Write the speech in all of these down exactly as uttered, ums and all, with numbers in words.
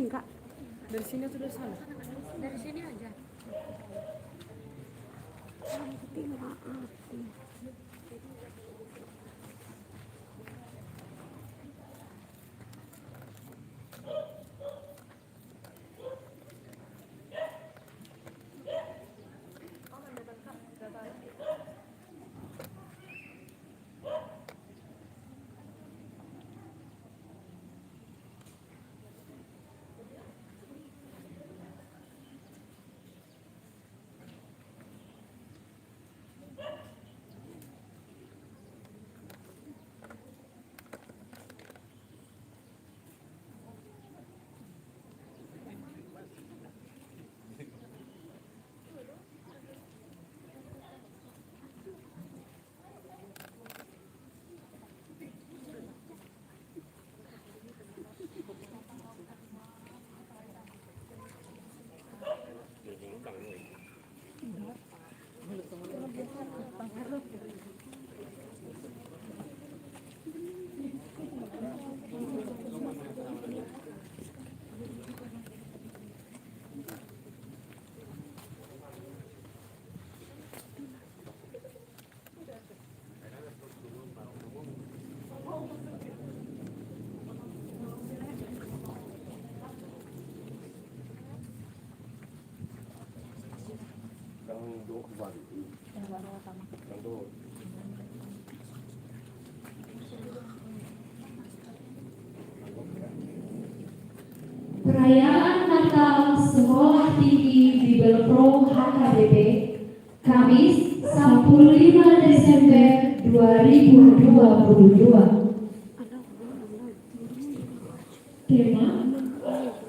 Enggak. Dari sini atau dari sana? Dari sini aja. Perayaan Natal Sekolah Tinggi Bibelvrouw H K B P, Kamis, sampulu lima Desember dua ribu dua puluh dua. Tema: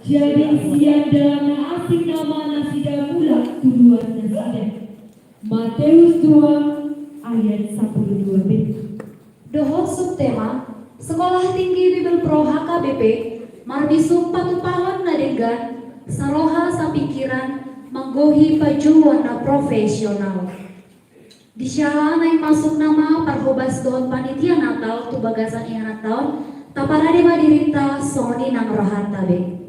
Jadi sian dalan na asing nama nasida mulak tu tuan nasida. Mateus dua ayat sampulu dua b. Dohot subtema: Sekolah Tinggi Bibelvrouw H K B P marbisuk patupahon na denggan, saroha sapingkiran, manggohi pajuon na profesional. Di siala na i masuk nama parhobas dohot panitia Natal tu bagasan inganan taon, taparade ma dirinta songon i nang rohanta be.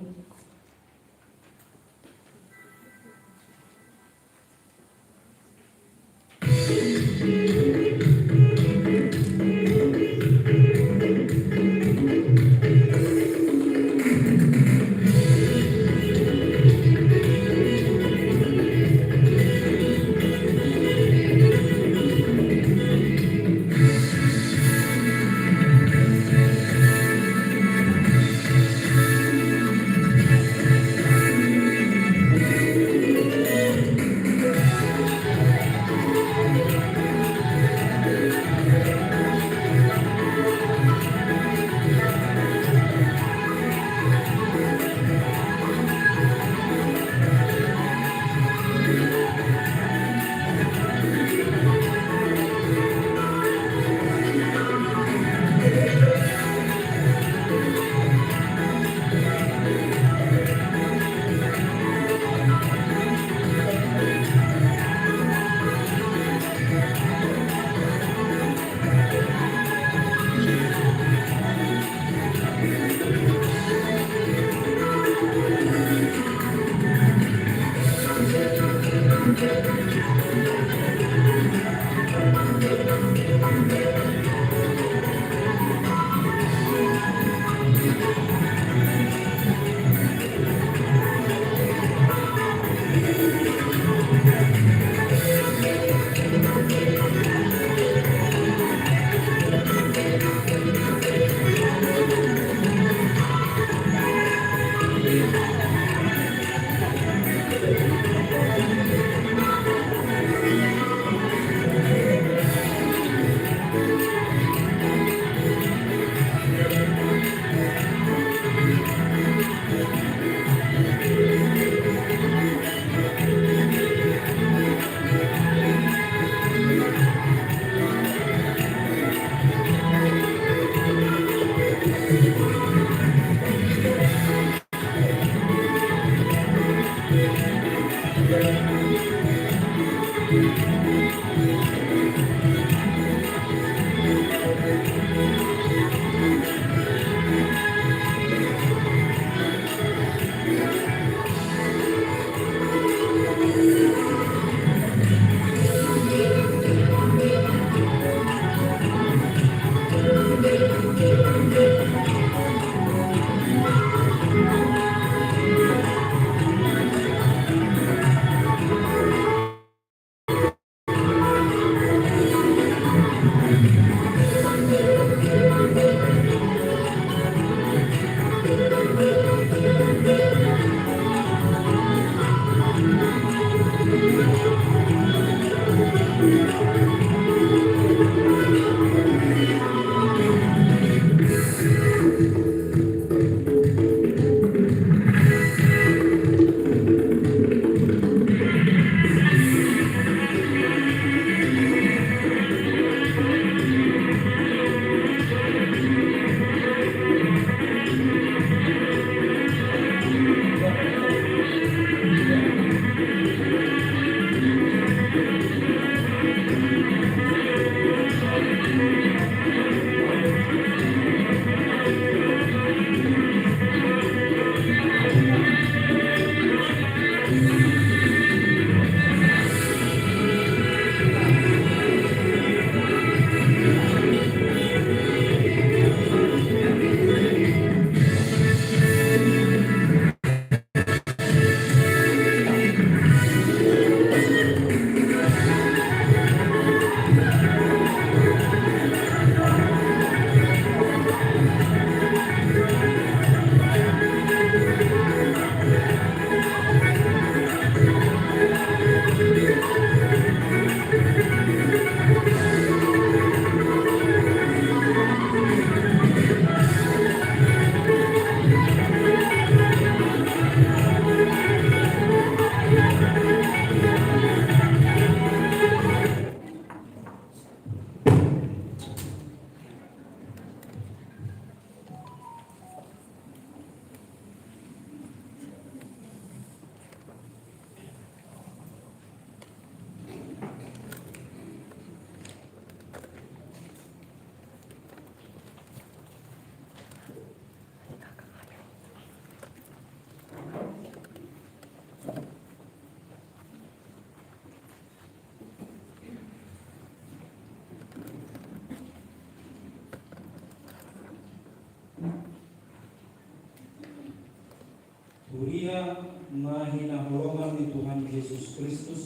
Huria na hinaholongan ni Tuhan Jesus Kristus,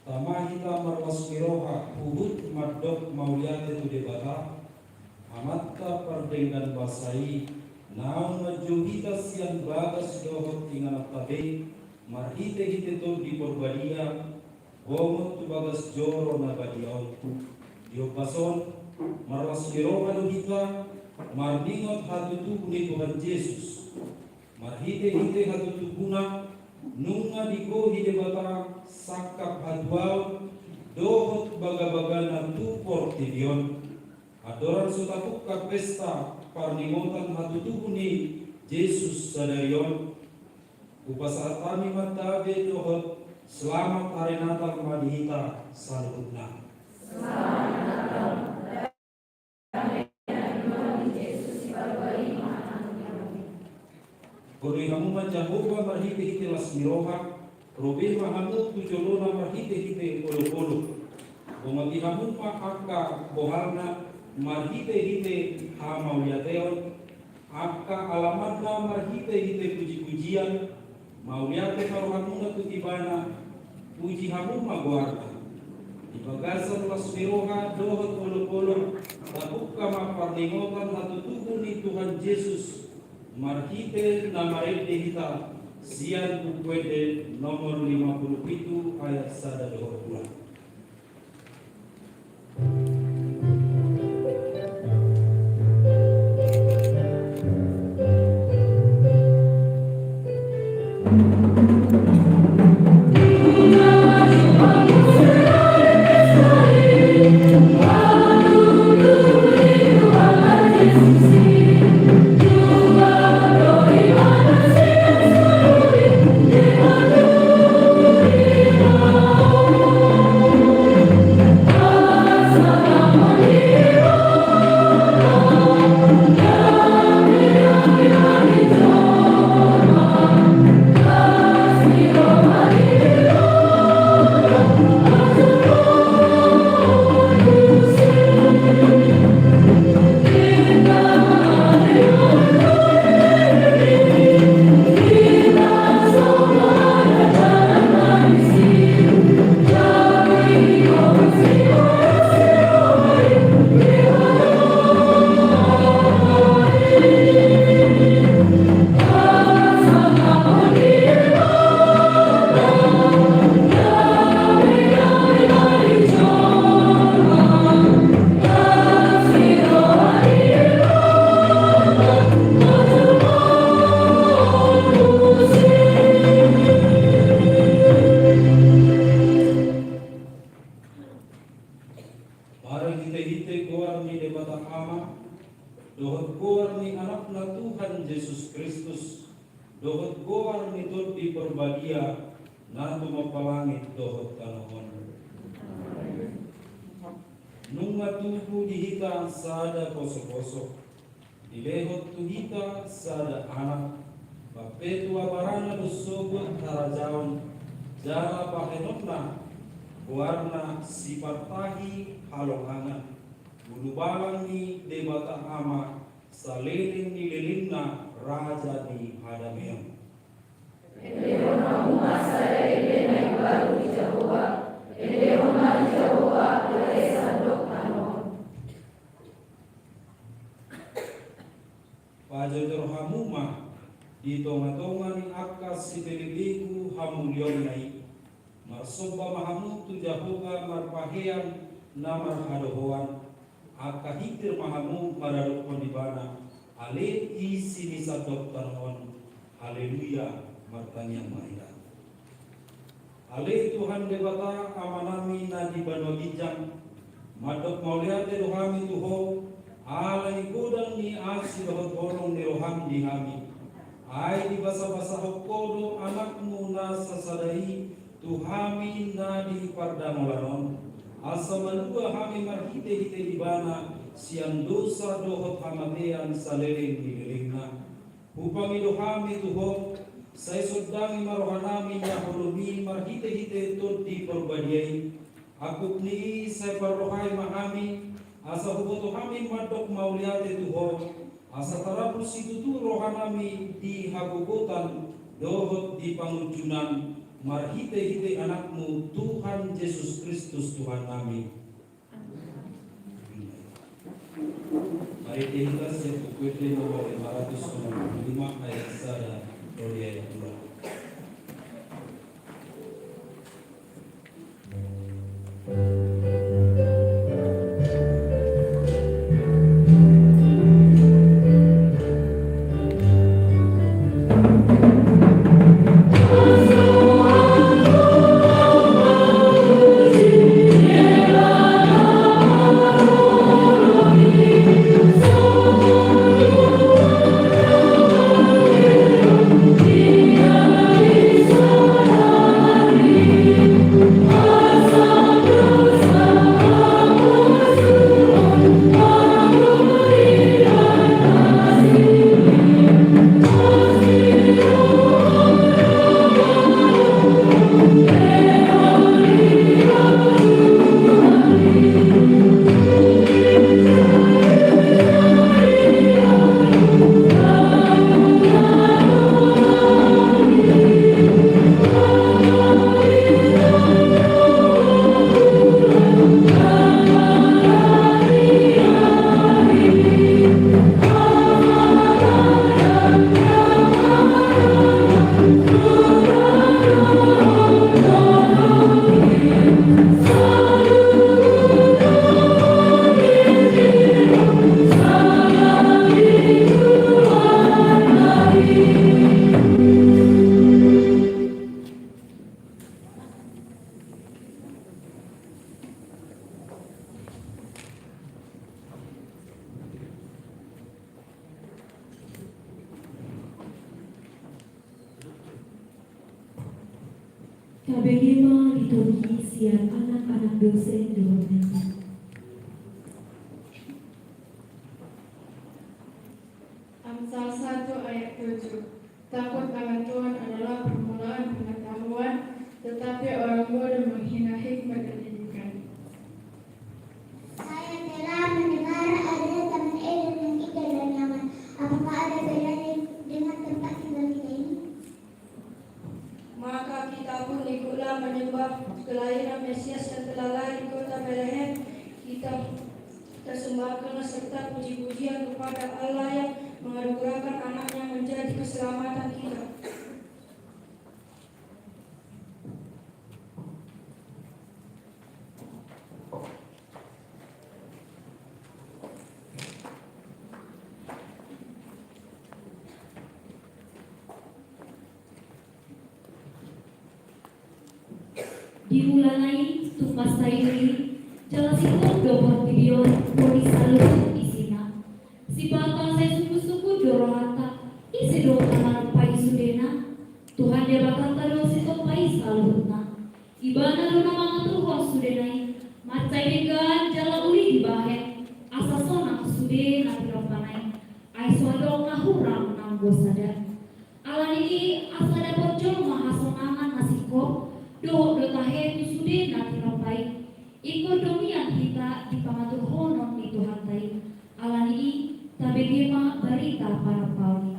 tama hita marlas ni roha huhut mandok mauliate tu Debata, Amanta pardenggan basa i, naung manjou hita sian bagas dohot ingananta be, marhitehite Tondi Porbadia, bongot tu bagas joro na badia on. Di ombas on, marlas ni roha do hita, marningot hatutubu ni Tuhan Jesus. Marhitehite hatutubuna, nunga digohi Debata sangkap hatuaon dohot bagabagana tu portibi on. Andorang so tapungka pesta parningotan hatutubu ni Jesus sadari on, hupasahat hami ma tabe dohot selamat ari Natal ma di hita saluhutna. Godoi hamu ma Jahowa marhitehite las ni roha, ro be ma hamu tu jolona marhitehite olopolop. Bongoti hamu ma angka bohalna marhitehite hamauliateon, angka alamanna marhitehite pujipujian, mauliate ma rohamuna tu Ibana, puji hamu ma goarna. Di bagasan las ni roha dohot olopolop, tapungka ma parningotan hatutubu ni Tuhan Jesus, marhite na marende hita sian Buku Ende nomor lima puluh pitu ayat sada dohot dua. Marhitehite goar ni Debata Ama, dohot goar ni Anakna Tuhan Jesus Kristus, dohot goar ni Tondi Porbadia, na tumompa langit dohot tano on. Nunga tubu di hita sada posoposo, dilehon tu hita sada Anak, Mampetu abarana do sogot harajaon, jala bahenonna goarna sipartahi halongangan, ulubalang ni Debata Ama, saleleng ni lelengna, Raja ni hadameon. Endehon hamu ma sada ende na imbaru di Jahowa, endehon ma di Jahowa, lae sandok tano on. Pajojor hamu ma di tongatonga ni angka sibelebegu hamulionna i. Marsomba ma hamu tu Jahowa marpahean na marhadohoan, angka hintir ma hamu maradophon Ibana, ale isi ni sandok tano on. Haleluya. Martangiang ma hita. Ale Tuhan Debata Amanami na di banua ginjang, mandok mauliate do hami tu Ho, ala ni godang ni asi dohot holong ni roham di hami. Ai dibasabasahon Ho do Anakmu na sasada i tu hami na di pardamolan on, asa malua hami marhitehite Ibana sian dosa dohot hamatean saleleng ni lelengna. Hupangido hami tu Ho, sai sondangi ma rohanami na holom i marhitehite Tondi Parbadia i. Angkup ni i sai parrohai ma hami, asa huboto hami mandok mauliate tu Ho, asa tarabus situtu rohanami di hagogotan dohot di pangunjunan, marhitehite Anakmu Tuhan Jesus Kristus Tuhannami. Marende hita sian Buku Ende nomor lima ratus enam puluh lima ayat sada ro di ayat dua. Tabege ma liturgi sian anak-anak dosen dohot member. Amsal satu ayat tujuh. Takut akan Tuhan adalah permulaan pengetahuan, tetapi orang bodoh menghina hikmat dan didikan. Saya telah mendengar ada taman Eden yang indah dan nyaman. Apakah ada bedanya dengan tempat tinggal kita ini? Maka kita pun ikutlah menyembah kelahiran Mesias yang telah lahir di kota Betlehem. Kita persembahkanlah serta puji-pujian kepada Allah yang menganugerahkan anaknya menjadi keselamatan kita. Di mulana i tung mansai uli, jala singkop do portibi on, boi saluhut isina. Sipata sai sungkun-sungkun do rohanta, ise do na manumpai sudena? Tuhan Debatanta do sitompa i saluhutna. Ibana do na mangaturhon sudena i, mansai denggan jala uli dibahen, asa sonang sude na tinompana i, ai so adong na hurang nanggo sada. Ala Tahe tu sude na tinompa i, ingkon do mian hita di pangaturhonon ni Tuhanta i. Ala ni i, tabege ma barita panampaon i.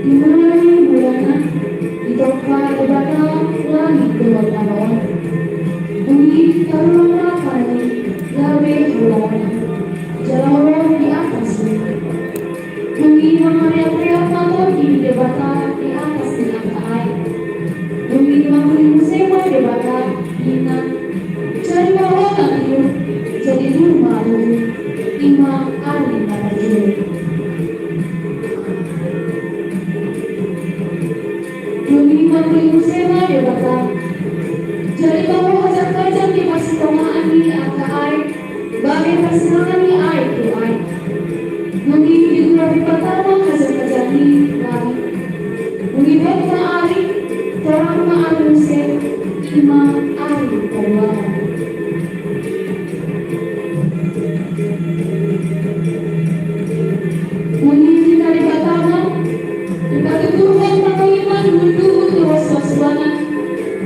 Dimulai mulana ditompa Debata langit dohot tano on. Dung i tarulang ma pangoli gabe holong, jala holong di atas bumi. Dung i mangariak-riak ma Tondi ni Debata di atas ni angka aek. Dung i manguli muse ma Debata, ninna: Jadi ma ho na tiur, jadi tiur ma tutu. I ma ari na parjolo. Dung i manguli muse ma Debata: Jadi ma ho hajang-hajang di parsitongaan ni angka aek, bahen parsirangan ni aek tu aek. Dung i digular Debata ma hajang-hajang i langit. Dung i buat ma ari, torang ma ari muse, i ma ari paduahon. Dung i ninna Debata ma: Dipatuturhon ma ho i ma duhut-duhut tu hosohosoanna,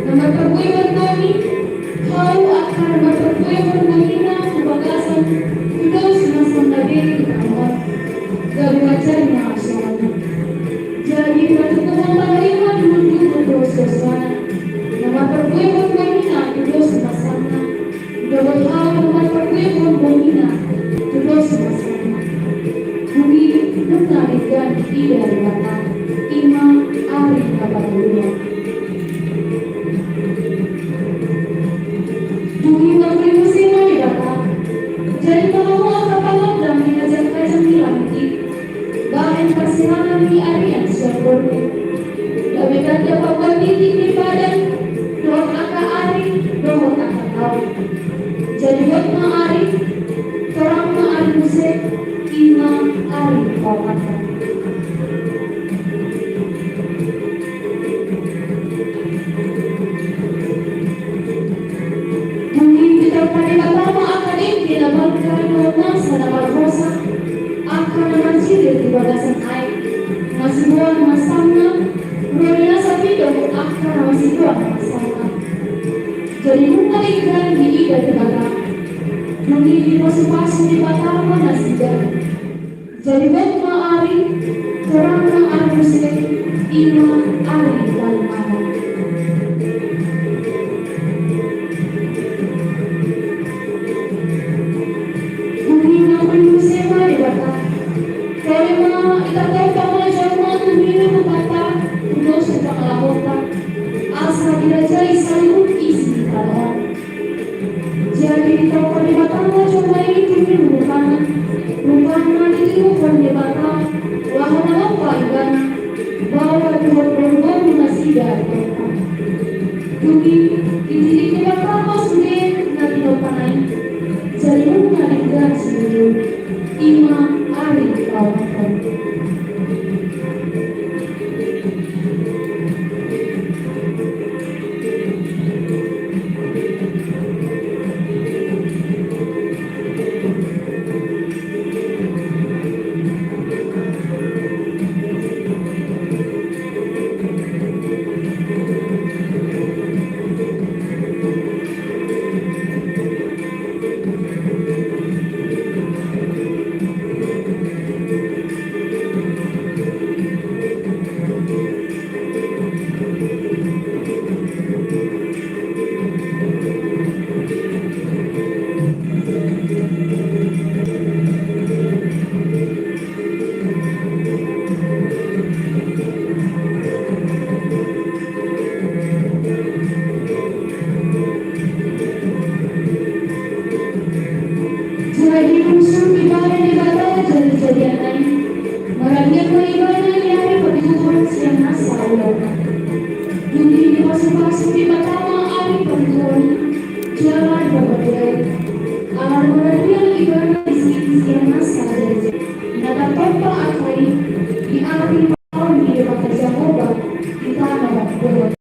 na marparbuehon bongi, hau angka na marparbuehon bongina tu bagasan, tu dos ni nasida be di tano on. Gabe manjadi ma songon i. Jadi dipatuturhon ma ho i ma duhut-duhut tu hosohosoanna, na marparbuehon bongina tu dos ni nasida, dohot hau na marparbuehon bongina tu dos ni nasida. Dung i nunga denggan diida Debata, i ma ari na patoluhon. Dung i manguli muse ma Debata: Jadi ma ho angka pangondang ni hajang-hajang ni langit i, bahen parsirangan ni arian sian borngin, gabe tanda pambuat titik ni padan, dohot angka ari, dohot angka taon. Jadi buat ma ari, torang ma ari muse, i ma ari paopathon. Dung i ditompa Debata ma angka dengke na bangga dohot nasa na marhosa, angka na marjirit di bagasan aek, na siboan na sanga, ro di nasa piga angka na masiboan na sanga. Jadi nunga Denggan diida Debata. Dung i dipasupasu Debata ma nasida. Jadi buat ma ari, terang ma ari muse, i ma ari paling aman. Dung i nauli muse ma Debata. Tole ma, ita tompa ma jolma tu hami tu pata, tu dos tu pangalahonta. Asa dirajai salilut isi ni tano on. Jadi ditompa Debata ma jolma i tu hami rupana, rupana ditiruhon Debata, laho manampa ibana, bahwa dohot boruboru nasida ditompa. Dung i, ditilik Debata ma sude na tinompana i, jadi nunga denggan sude, i ma ari paopathon. Jadi dung sun dibahen Debata jadi-jadian na i, maradian ma ibana di ari patuduhon sian nasa ulaonna. Dung i dipasupasu Debata ma ari patuduhon i, jala diparbadia i. Ala maradian ibana disi sian nasa jadi-jadian na tartompa angka i, di ari pahombahon ni Debata Jahowa di tano Babel.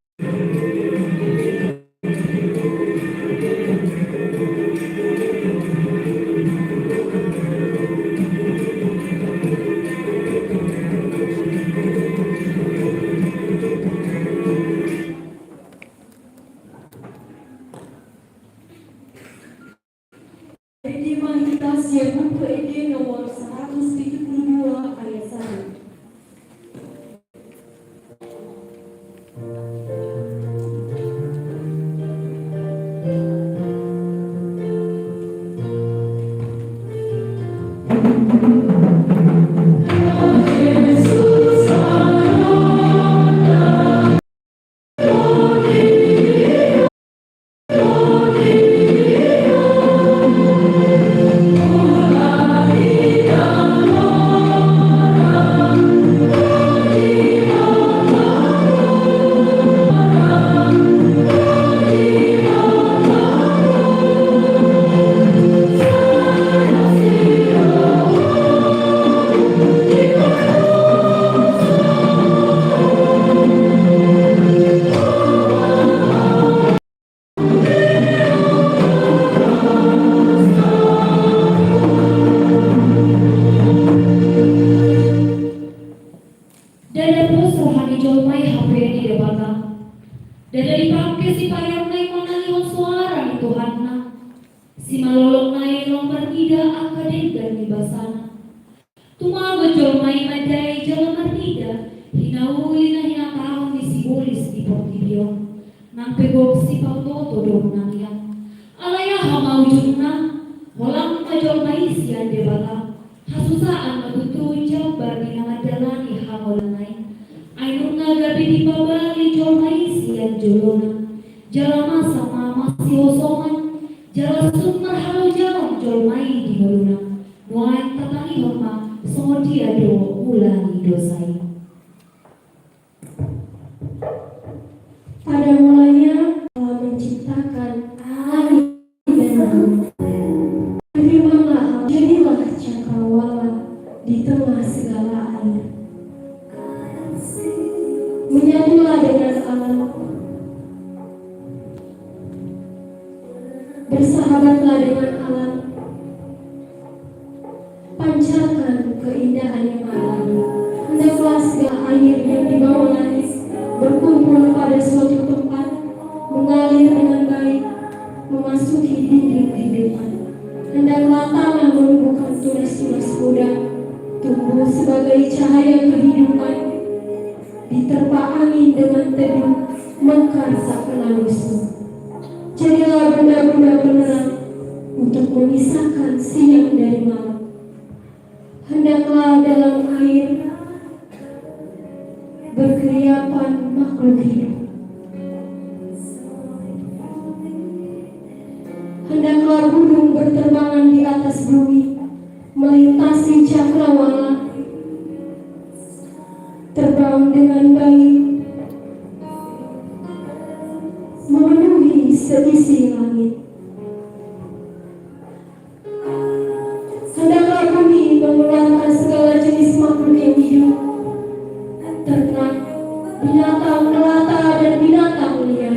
Ende ma hita sian Buku Ende nomor saratus pitu pulu dua ayat satu. Ndada pos roha ni jolma i hapoion ni Debata. Ndada dipangke sipareonna i manangihon soara ni Tuhanna. Simalolongna i laho marnida angka denggan ni basana. Tumagon jolma i mandai jala marnida hinauli na hinatahon ni sibolis di portibi on. Nang pe gok sipaoto-oto do nangkin. Alai aha ma ujungna? Holang ma jolma i sian Debata. Hasusaan ma tutu jambar ni na mandalani hangoluanna i. Ai nunga gabe dipabali jolma i sian jolona. Jala masa ma masihosongan, jala sun marhalojalan jolma i di ngoluna. Nuaeng tatangihon ma songon dia do mula ni dosa i. Pada mulanya Allah menciptakan air dan laut. Firmanlah, "Jadilah cakrawala di tengah segala air." Menyatulah dengan alam. Bersahabatlah dengan alam. Pancarkan keindahan yang alami. Hendaklah segala air yang dibawa langit berkumpul pada suatu tempat, mengalir dengan baik, Hendaklah tanah menumbuhkan tunas-tunas muda, tumbuh sebagai cahaya kehidupan, diterpa angin dengan teduh, mekar saat melalui. Jadilah benda-benda penerang untuk memisahkan siang dari malam. Hendaklah dalam air berkeriapan makhluk hidup. Hendaklah burung berterbangan di atas bumi, melintasi cakrawala, terbang dengan baik, memenuhi seisi langit. Hendaklah bumi mengeluarkan segala jenis makhluk yang hidup, ternak, binatang melata, dan binatang liar.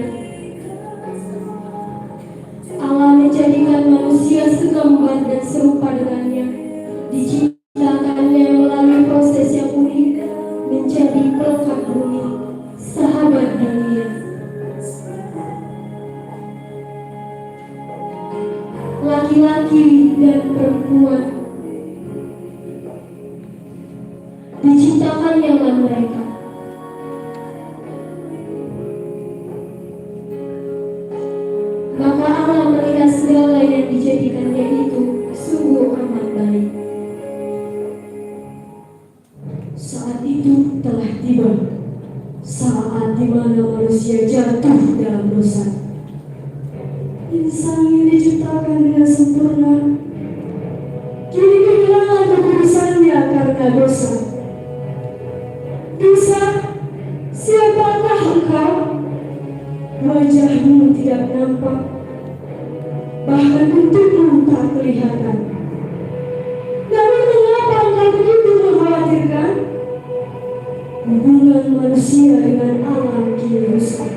Allah menjadikan manusia segambar dan serupa dengannya, diciptakannya melalui proses yang unik, menjadi pelekat bumi, sahabat dunia. Laki-laki dan perempuan diciptakannya mereka. Maka Allah melihat segala yang dijadikannya itu sungguh amat baik. Saat itu telah tiba, saat di mana manusia jatuh dalam dosa. Insan yang diciptakan dengan sempurna, kini kehilangan kekudusannya karena dosa. Dosa, siapakah engkau? Wajahmu tidak nampak, bahkan bentukmu tak kelihatan. Namun mengapa engkau begitu mengkhawatirkan? Hubungan manusia dengan alam kini rusak.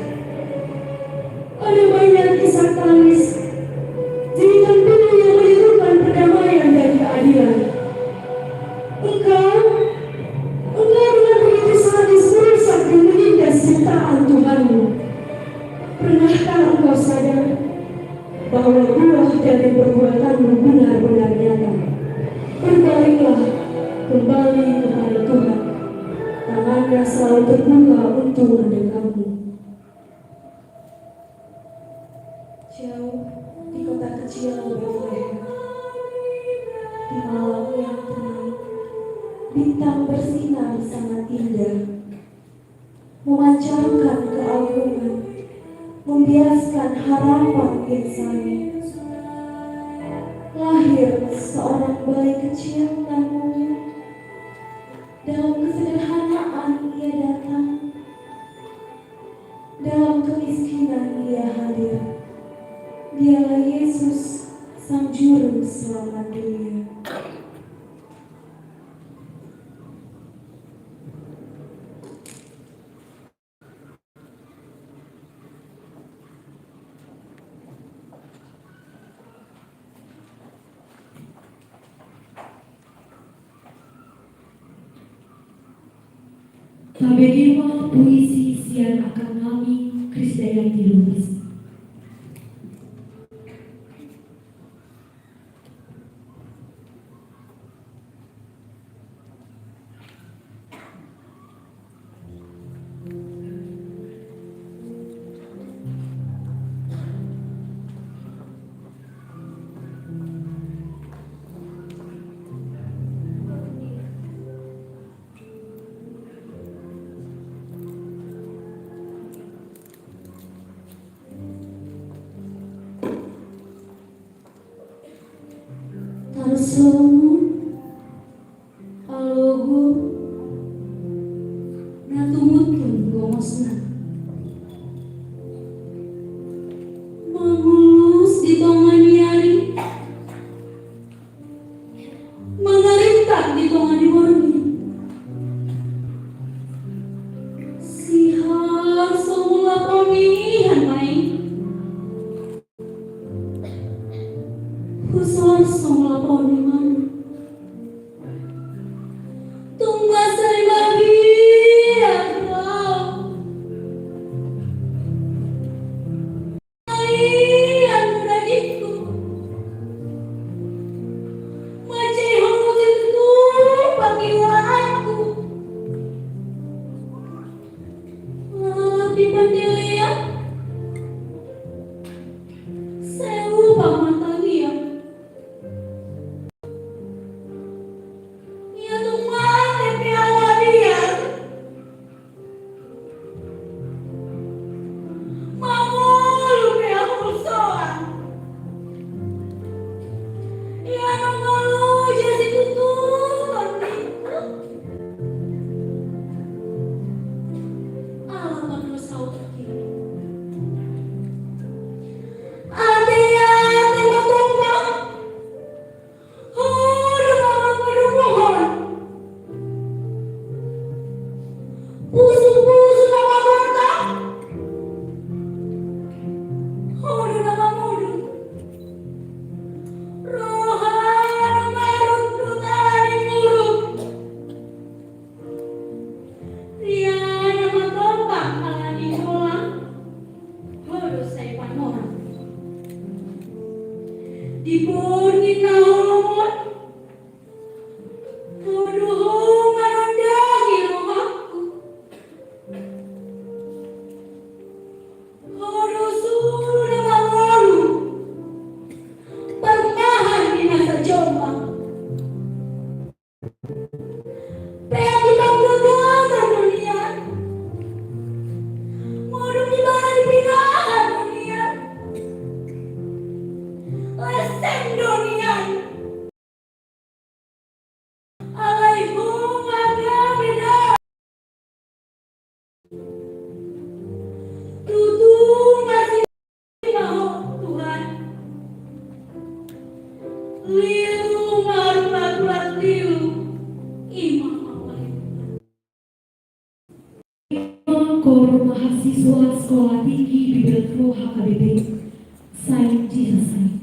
Ada banyak isak tangis, jeritan pilu yang menyerukan perdamaian dan keadilan. Engkau, engkau dengan begitu sadis merusak dan menindas ciptaan Tuhanmu. Pernahkah engkau sadar bahwa buah dari perbuatanmu benar-benar nyata? Berbaliklah kembali kepada Tuhan. Tangan-Nya selalu terbuka untuk mendekatmu. Jauh di kota kecil Betlehem, di malam yang tenang, bintang bersinar sangat indah, memancarkan keagungan, membiaskan harapan insani. Lahir seorang bayi kecil, namun dalam kesederhanaan ia datang. Dalam kemiskinan ia hadir. Dialah Yesus, Sang Juru Selamat dunia. Tabege ma puisi sian angka nami Krisdayanti Lubis. Tarsohom alogo na tumutung gomosna, mangulus di tonga ni ari, mangarintak di tonga ni borngin. Sihar so mulak on, nian ma i. Husor so mulak on, nian ma i. Tung masa ni babiat ho. Ai, anu dagingku. Di borngin na holom on, Ho do Ho manondangi rohangku. Ho do suru na mangolu parmahan di masa jomma. Peak di panggagalan do nian. Modom di bala ni pinahan do nian. Lessem do nian. Alai Ho ma gabe da. Tutu masima Ho Tuhan. Lilu marula-rula lilu, ima ma paling. Koor mahasiswa Sekolah Tinggi Bibelvrouw H K B P. Sain jisa sain.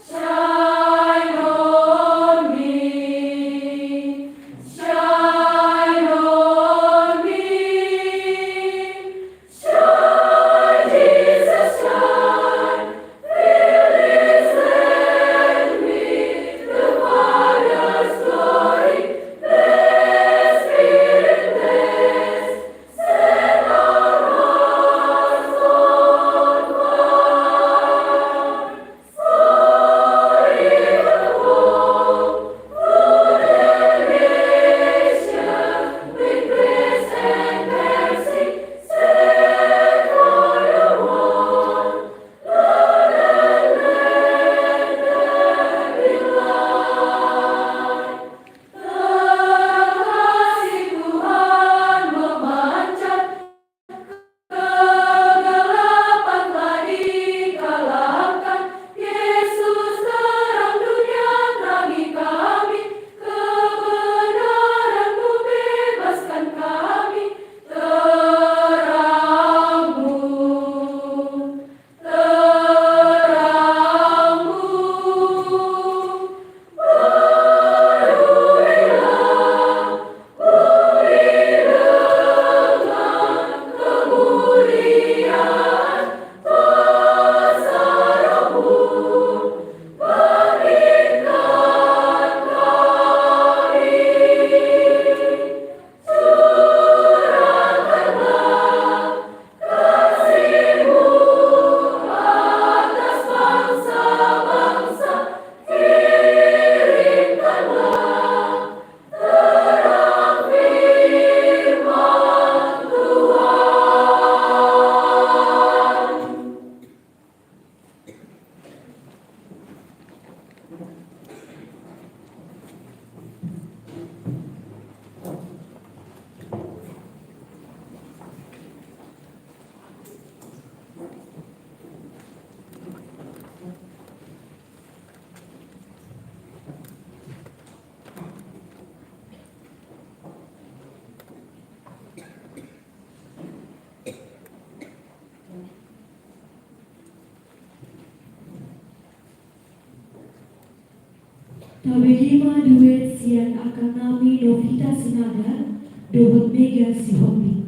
Shine on me, shine on me, shine, Jesus, shine, fill this land with the fire's glory, bless, Spirit, bless, set our hearts on fire. Kegelapan telah dikalahkan, Yesus terang dunia, terangi kami, kebenaran-Mu bebaskan kami, terang-Mu, terang-Mu. Tabege ma duet sian angka nami Novita Sinaga dohot Mega Sihombing.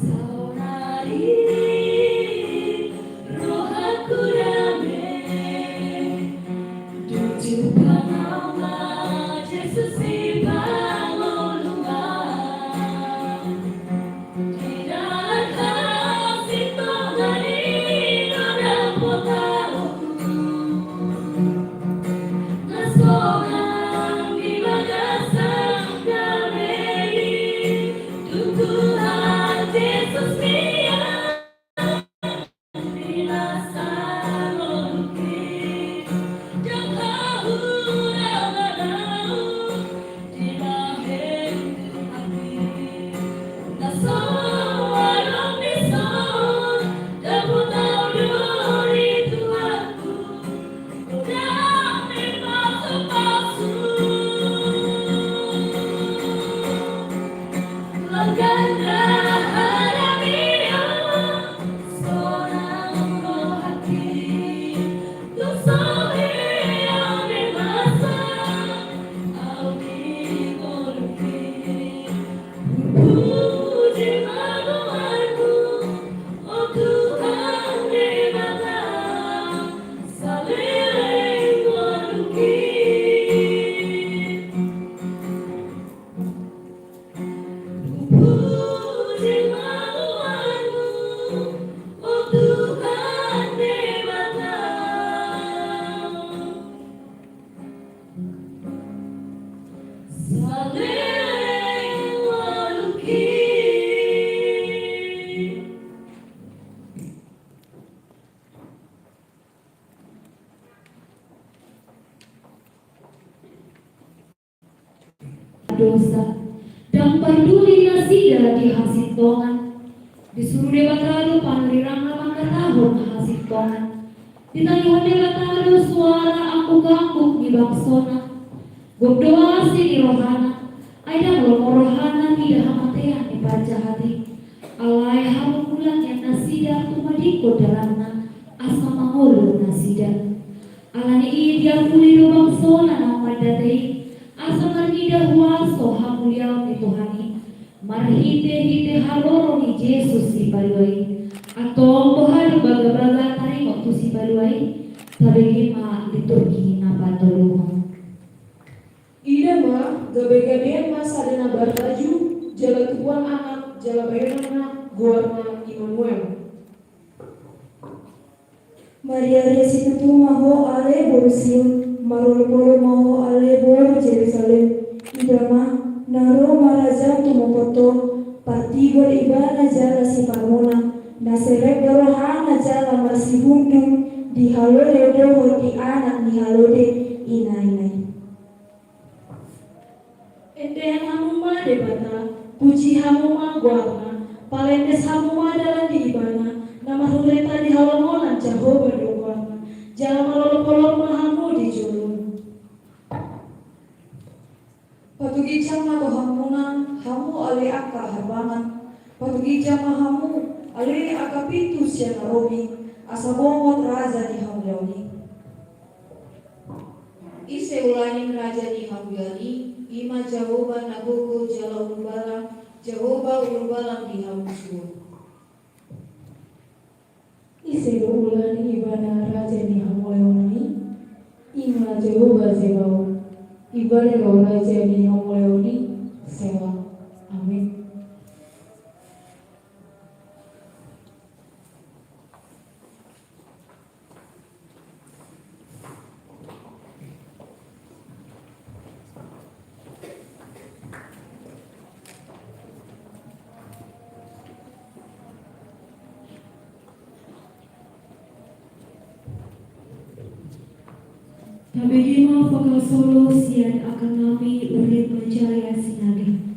Saonari rohangku dame, dung jumpa ma Jesus di pangoluan. Di dalan hasintongan i do dapot ahu, na sonang di bagasan dame i, dung Tuhan Jesus mian. Dosa. Ndang parduli nasida di hasintongan. Disuru Debata do panurirangna mangkatahon hasintongan. Ditangihon Debata do suara angguk-angguk ni bangsona. Gok do asi ni rohana, ai ndang lomo rohana mida hamatean ni parjahat i. Alai hamungkulan nian nasida tumadingkon dalanna, asa mangolu nasida. Alani i diapuli do bangsona na mandate i, asa marnida huaso hamuliaon ni Tuhan i, marhite-hite haroro ni Jesus Sipalua i. Antong boha do bagabaga taringot tu Sipalua i, tabege ma liturgi na patoluhon. Ida ma, gabe-gabean ma sada na barlaju, jala tubuan anak, jala bahenonna goarna Immanuel. Mariaria situtu ma ho ale boru Sion, marolopolop ma ho ale boru Jerusalem. Ida ma, na ro ma rajam tumopot ho, partigor ibana jala siparmuna, na serep do rohana jala marsihundul di halode dohot di anak ni halode, ina-ina i. Endean hamu ma Debata, puji hamu ma goarna, palendes hamu ma dalan di ibana, na marhureta di halongonan Jahowa do goarna, jala marolopolop ma hamu di jolona. Patuginjang ma tu hamuna, hamu ale angka harbangan, patuginjang ma hamu ale angka pintu sian na robi, asa bongot raja ni hamuliaon i. Ise ulaning raja ni hamuliaon i? I ma Jahowa na gogo jala ulubalang, Jahowa ulubalang di hamu suhut. Ise do ulaning ibana raja ni hamuliaon i? I ma Jahowa Zebaot. Ibana do raja ni hamuliaon i. Sela. Amin. Tabege ma vokal solo sian angka nami Urip Manjaya Sinaga.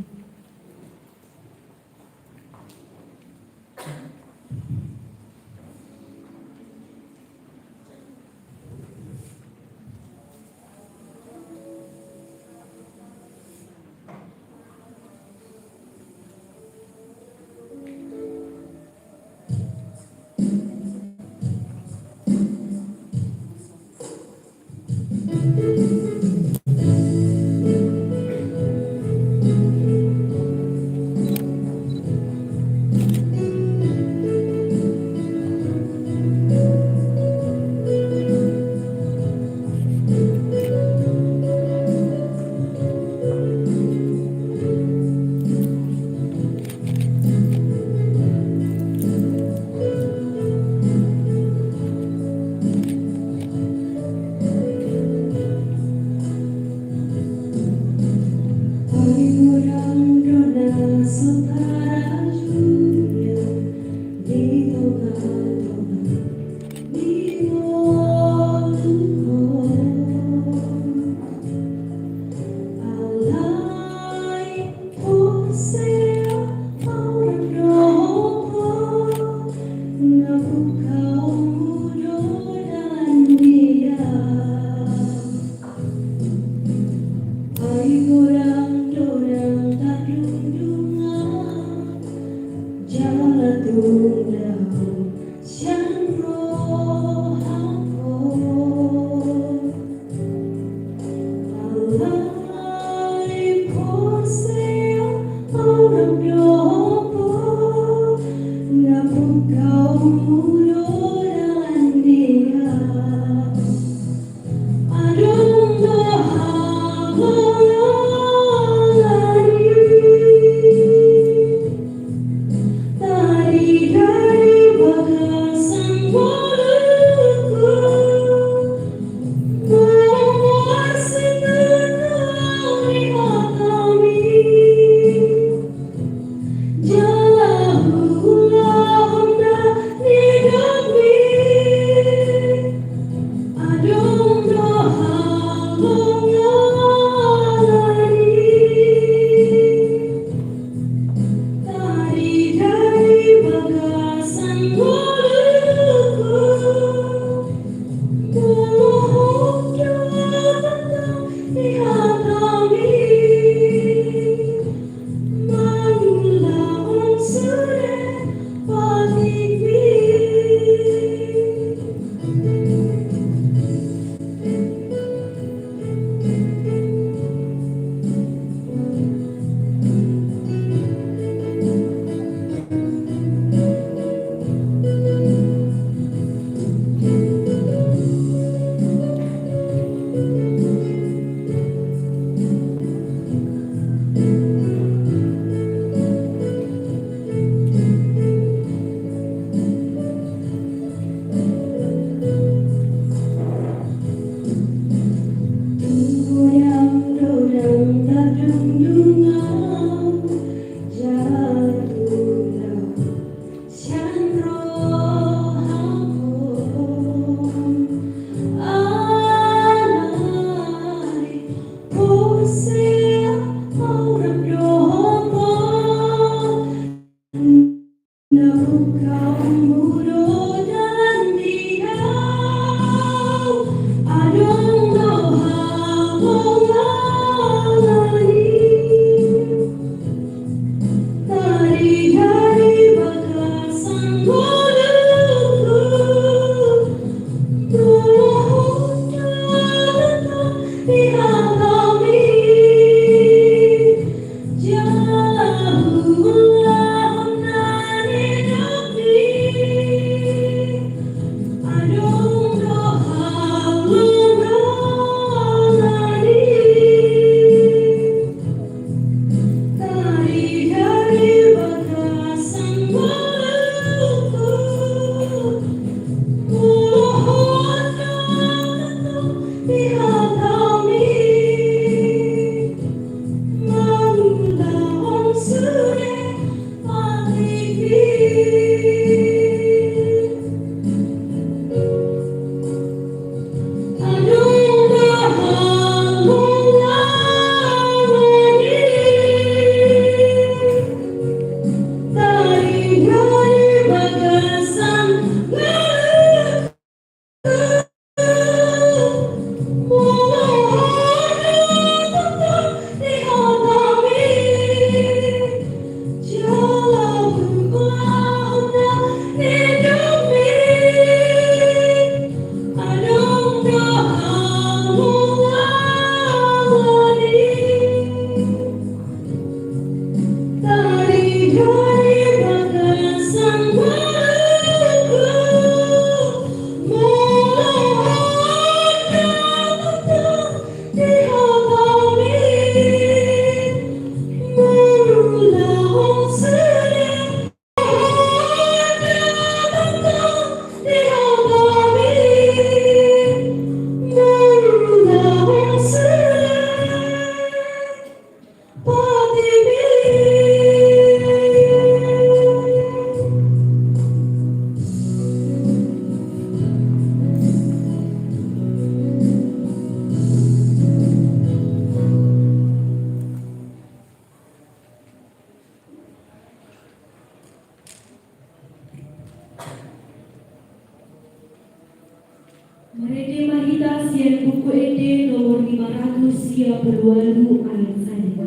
Lima ratus sia puluh walu ayat sada.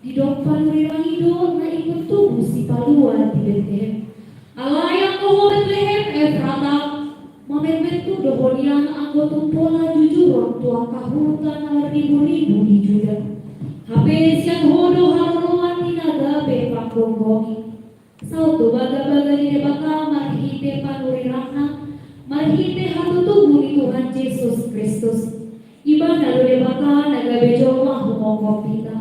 Didok panurirang i do na ingkon tubu sipalua di Betlehem. Alai anggo ho Betlehem Efrata, mamereng tubu do ho nian anggo tung pola jujuron tu angka huta na marribu-ribu di Juda. Hape sian ho do haroroan ni na gabe panggonggongi. Saut do bagabaga ni Debata marhite panurirangna, marhite hatutubu ni Tuhan Jesus Kristus. Ibana do Debata na gabe jolma humongkop hita.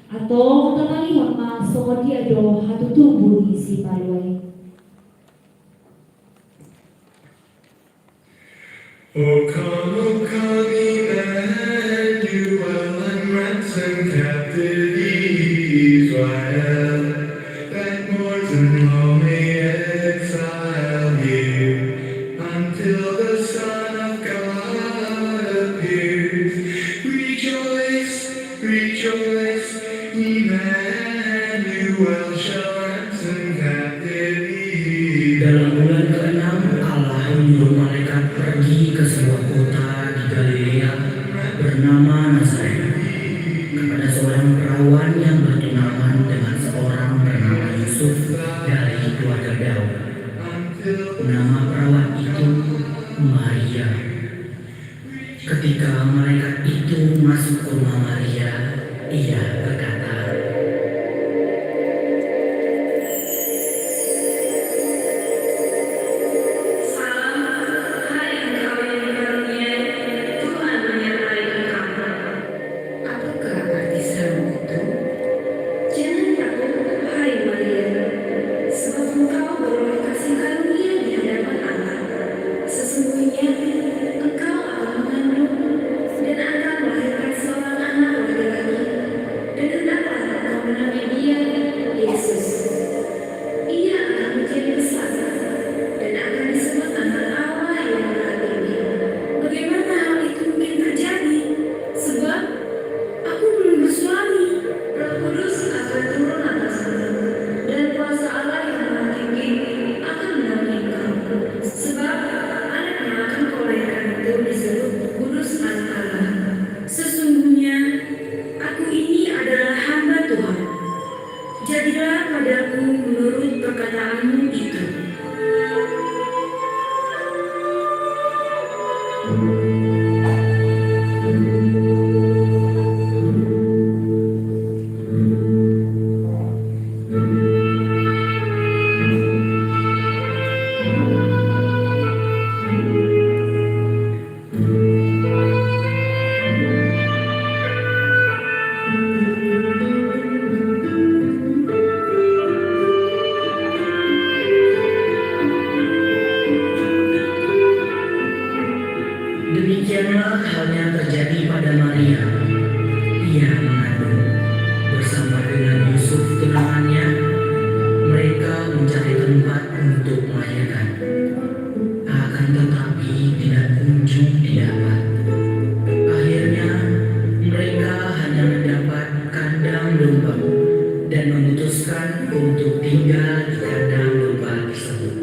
Antong tatangion ma songon dia do hatutubu ni sipalua i. O come, O come, Emmanuel, and ransom captive Israel, that mourns in lonely exile here, until the Son of God appears. Rejoice, rejoice, Emmanuel shall ransom captive Israel. Dalam bulan keenam, Allah menyuruh malaikat pergi ke sebuah kota di Galilea bernama Nazaret, kepada seorang perawan yang bertunangan dengan seorang bernama Yusuf dari keluarga Daud. Nama perawan itu Maria. Ketika malaikat itu masuk ke rumah Maria, ia berkata, "Salam, hai engkau yang dikaruniai, Tuhan menyertai engkau." Apakah arti salam itu? Jangan takut, hai Maria, sebab engkau beroleh kasih karunia di hadapan Allah. Sesungguhnya engkau akan mengandung dan akan melahirkan seorang anak laki-laki, dan hendaklah engkau menamai dia Yesus. Ia akan menjadi besar dan akan disebut Anak Allah yang Maha Tinggi. Bagaimana hal itu mungkin terjadi? Sebab aku belum bersuami. Roh Kudus akan turun atasmu, dan kuasa Allah yang Maha Tinggi akan menaungi engkau. Sebab anak yang akan kau lahirkan itu disebut Kudus Anak Allah. Sesungguhnya, aku ini adalah hamba Tuhan. Jadilah padaku menurut perkataanmu itu. Demikianlah halnya terjadi pada Maria. Ia mengandung, bersama dengan Yusuf tunangannya, mereka mencari tempat untuk melahirkan. Akan tetapi tidak kunjung didapat. Akhirnya, mereka hanya mendapat kandang domba dan memutuskan untuk tinggal di kandang domba tersebut.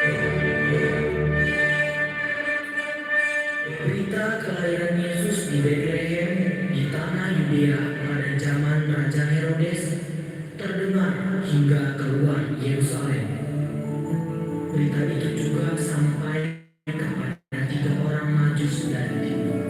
Berita kelahiran Yesus di Betlehem di tanah Yudea pada zaman Raja Herodes terdengar hingga keluar Yerusalem. Berita itu juga sampai kepada tiga orang Majus dari timur.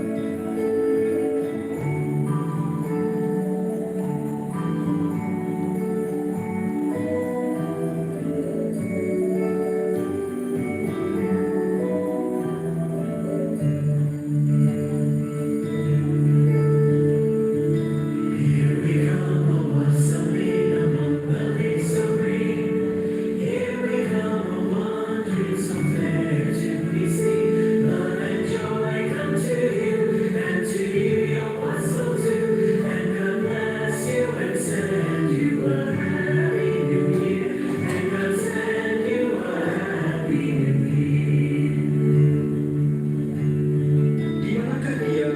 Di manakah dia,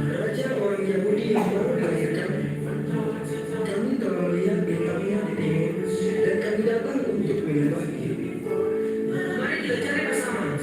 raja orang Yahudi yang baru dilahirkan? Kami telah melihat bintangnya di timur, dan kami datang untuk menyembah dia. Mari kita cari bersama.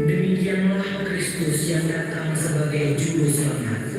Demikianlah Kristus yang datang sebagai Juru Selamat.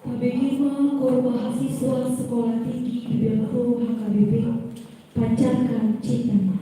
Tabege ma kor mahasiswa Sekolah Tinggi Bibiang Ruru H K B P, panjatkan cintana.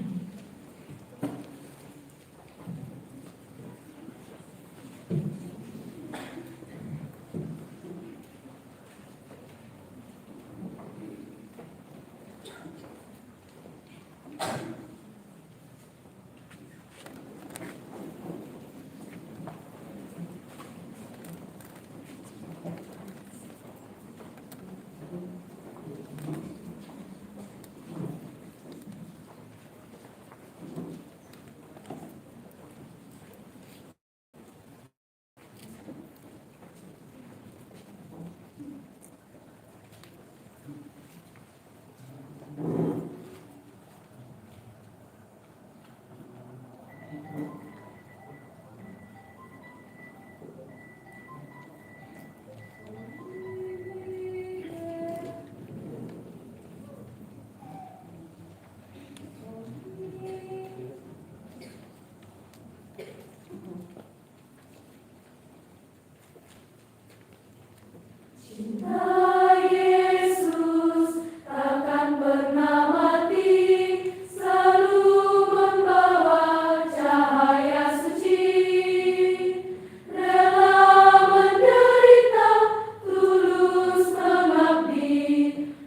Cinta Yesus takkan pernah mati, selalu membawa cahaya suci. Rela menderita, tulus mengabdi,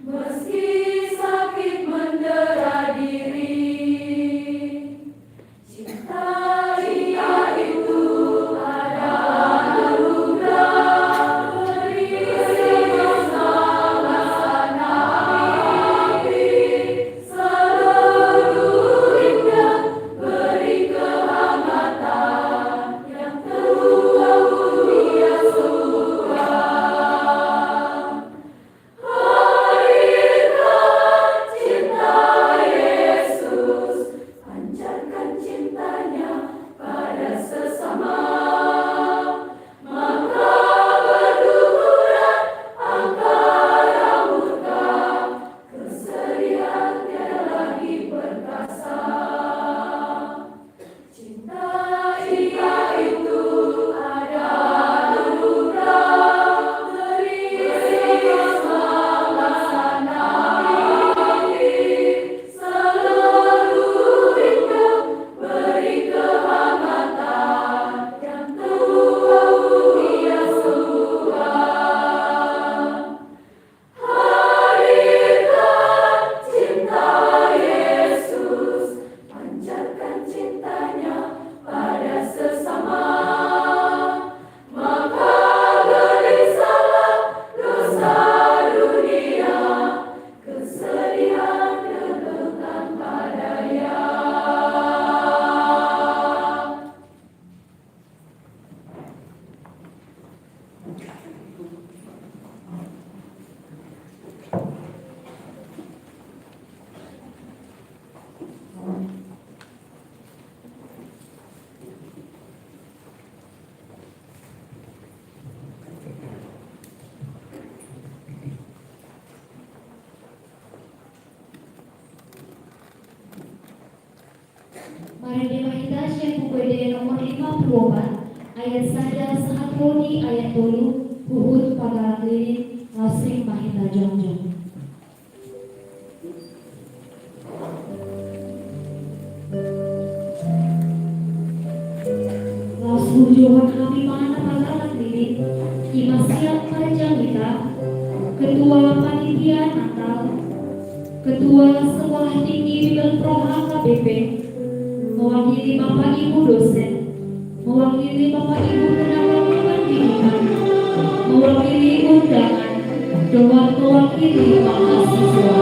meski sakit mendera diri. Cinta Dia itu adalah anugerah. Ende ma hita sian Buku Ende nomor lima puluh opat, ayat sada sahat ro di ayat tolu, huhut pagalak lilin, laos ring ma hita jongjong. Laos hujohon hami ma na pagalak lilin, i ma sian Parjamita, Ketua Panitia Natal, Ketua Sekolah Tinggi Bibelvrouw H K B P, mewakili Bapak Ibu dosen, mewakili Bapak Ibu tenaga kependidikan, mewakili undangan, dohot mewakili mahasiswa.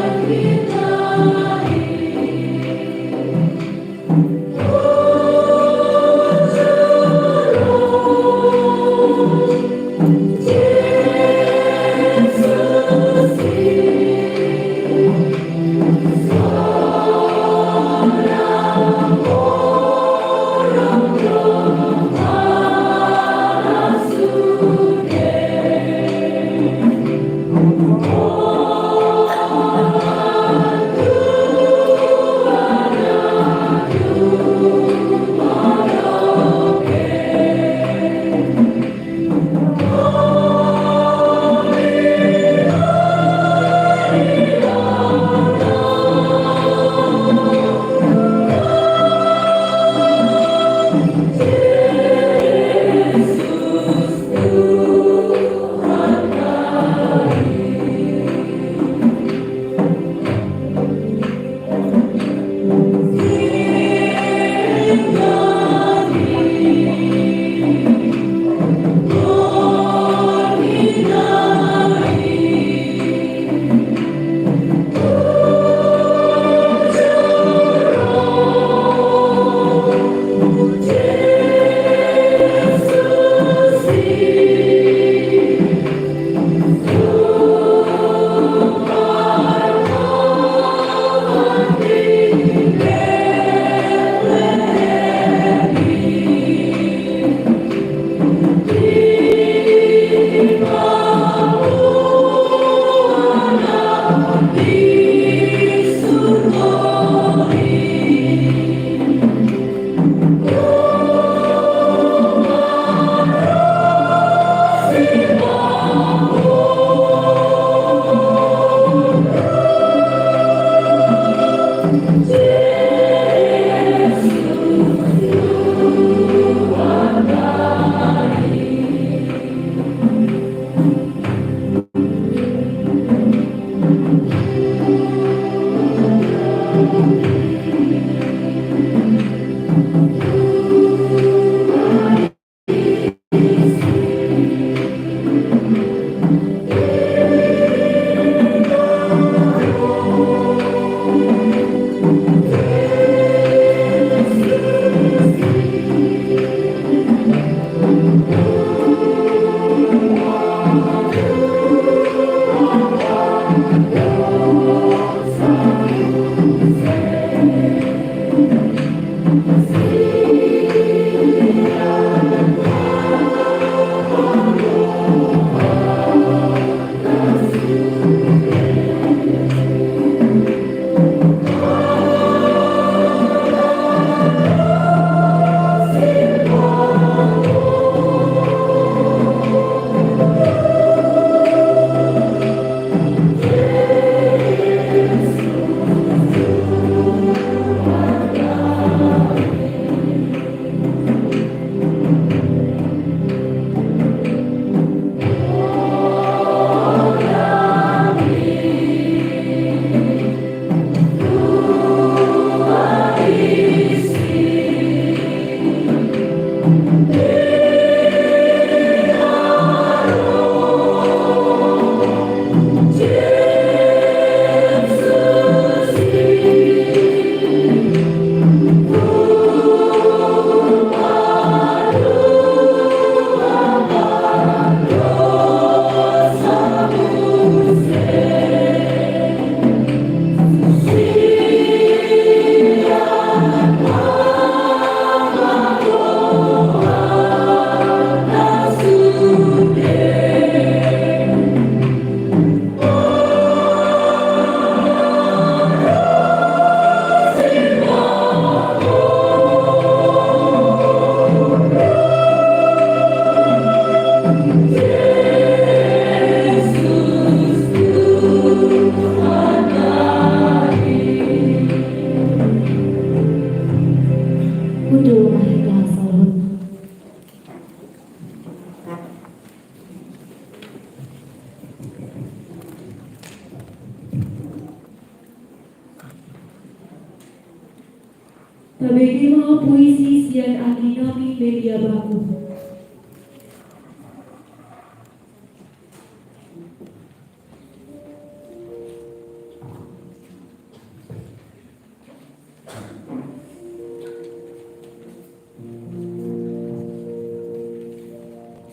Tabege ma puisi sian Andi Nami Melia Baku.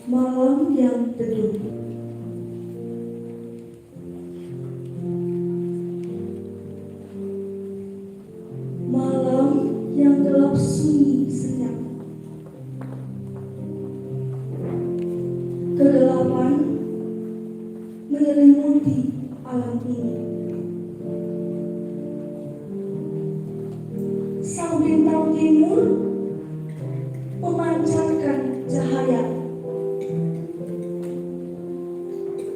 Malam yang teduh. Malam yang gelap, sunyi, senyap. Kegelapan menyelimuti alam ini. Sang bintang timur memancarkan cahaya,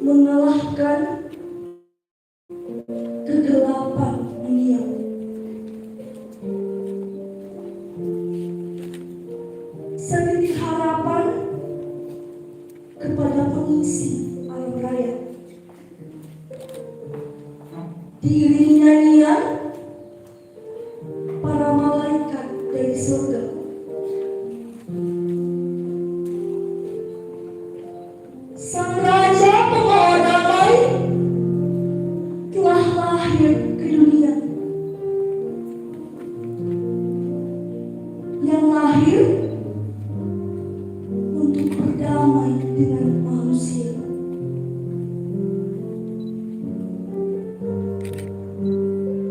mengalahkan kegelapan dunia. Setitik harapan kepada pengisi alam raya. Diiringi nyanyian para malaikat dari surga. Sang Raja pembawa damai telah lahir ke dunia. Yang lahir untuk berdamai dengan manusia.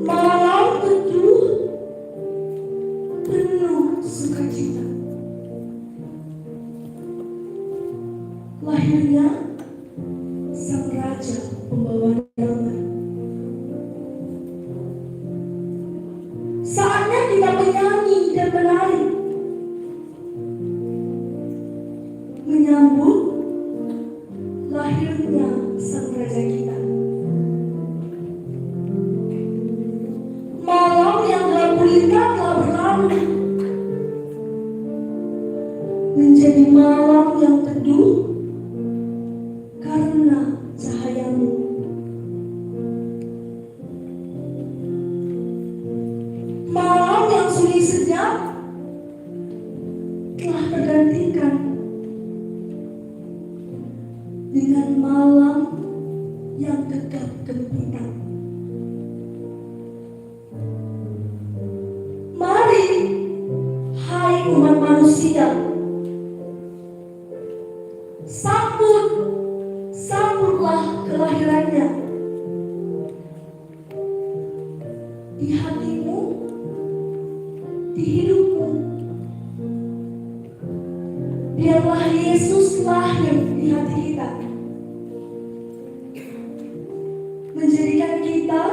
Malam teduh penuh sukacita. Lahirnya Sang Raja pembawa damai. Saatnya kita menyanyi dan menari, menyambut lahirnya Sang Raja kita. Malam yang gelap gulita telah berlalu menjadi malam yang teduh karena cahayamu. Malam yang sunyi senyap telah tergantikan dengan malam yang gegap gempita. Mari, hai umat manusia, sambut, sambutlah kelahirannya. Di hatimu, di hidupmu, biarlah Yesus lahir di hati kita, menjadikan kita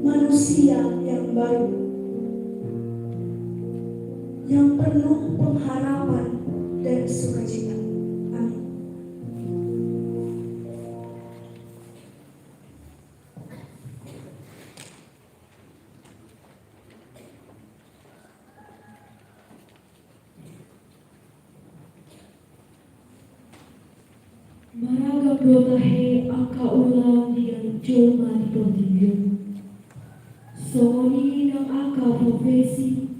manusia yang baru, yang penuh pengharapan dan sukacita. Amin. Maragam do tahe angka ulaon di ganup jolma di portibi on. Songon i nang angka profesi,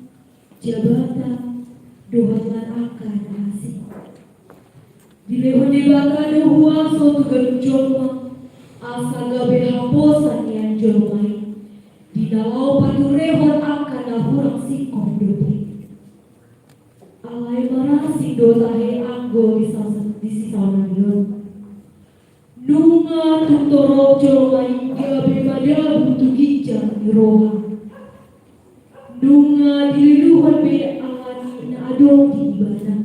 jabatan, dohot nang angka na asing. Dilehon Debata do huaso tu ganup jolma, asa gabe haposan nian jolma i di na laho paturehon angka na hurang singkop dope. Alai marasing do tahe anggo di sa-, di sisaonari on. Nunga tung torop jolma i gabe madabu tu ginjang ni roha. Nunga diluluhon be alani na adong di ibana.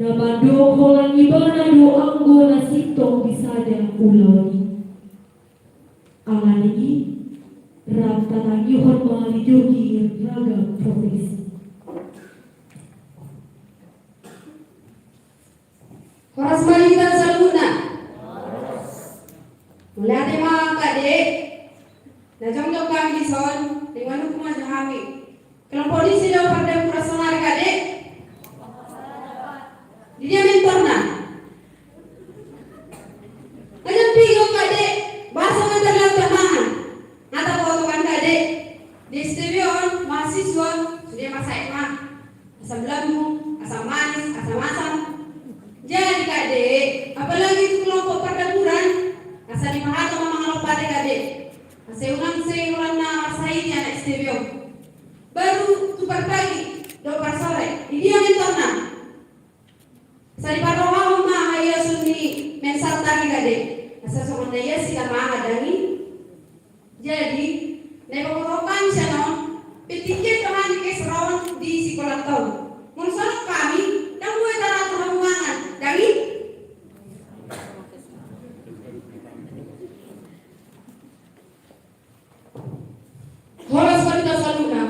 Na mandok holan ibana do anggo na sintong di sada ulaon i. Alani i, rap tatangihon ma dijogir ragam profesi. Horas ma di hita saluhutna. Mauliate ma angka adek. Na jongjong hami dison, ringanuku ma jo hami. Kelompok disi do pardenggan saonari angka adek. Di dia mentorna? Aja piga angka adek. Bahasa mentor lewat jamaah. Ngata foto kan angka adek. Di studio. Simeon. Baru tu parpagi dohot parsore, di dia mentorna? Sai diparrohahon ma hahiason ni Mensanta i, kade. Asa songon na ia sila ma, dang i? Jadi, na ipabotohon hami sian on, penting do hami kesrohon di sikolanta on. Molo so adong hami, dang boi tarada hamuangan, dang i? Horas ma di hita saluhutna.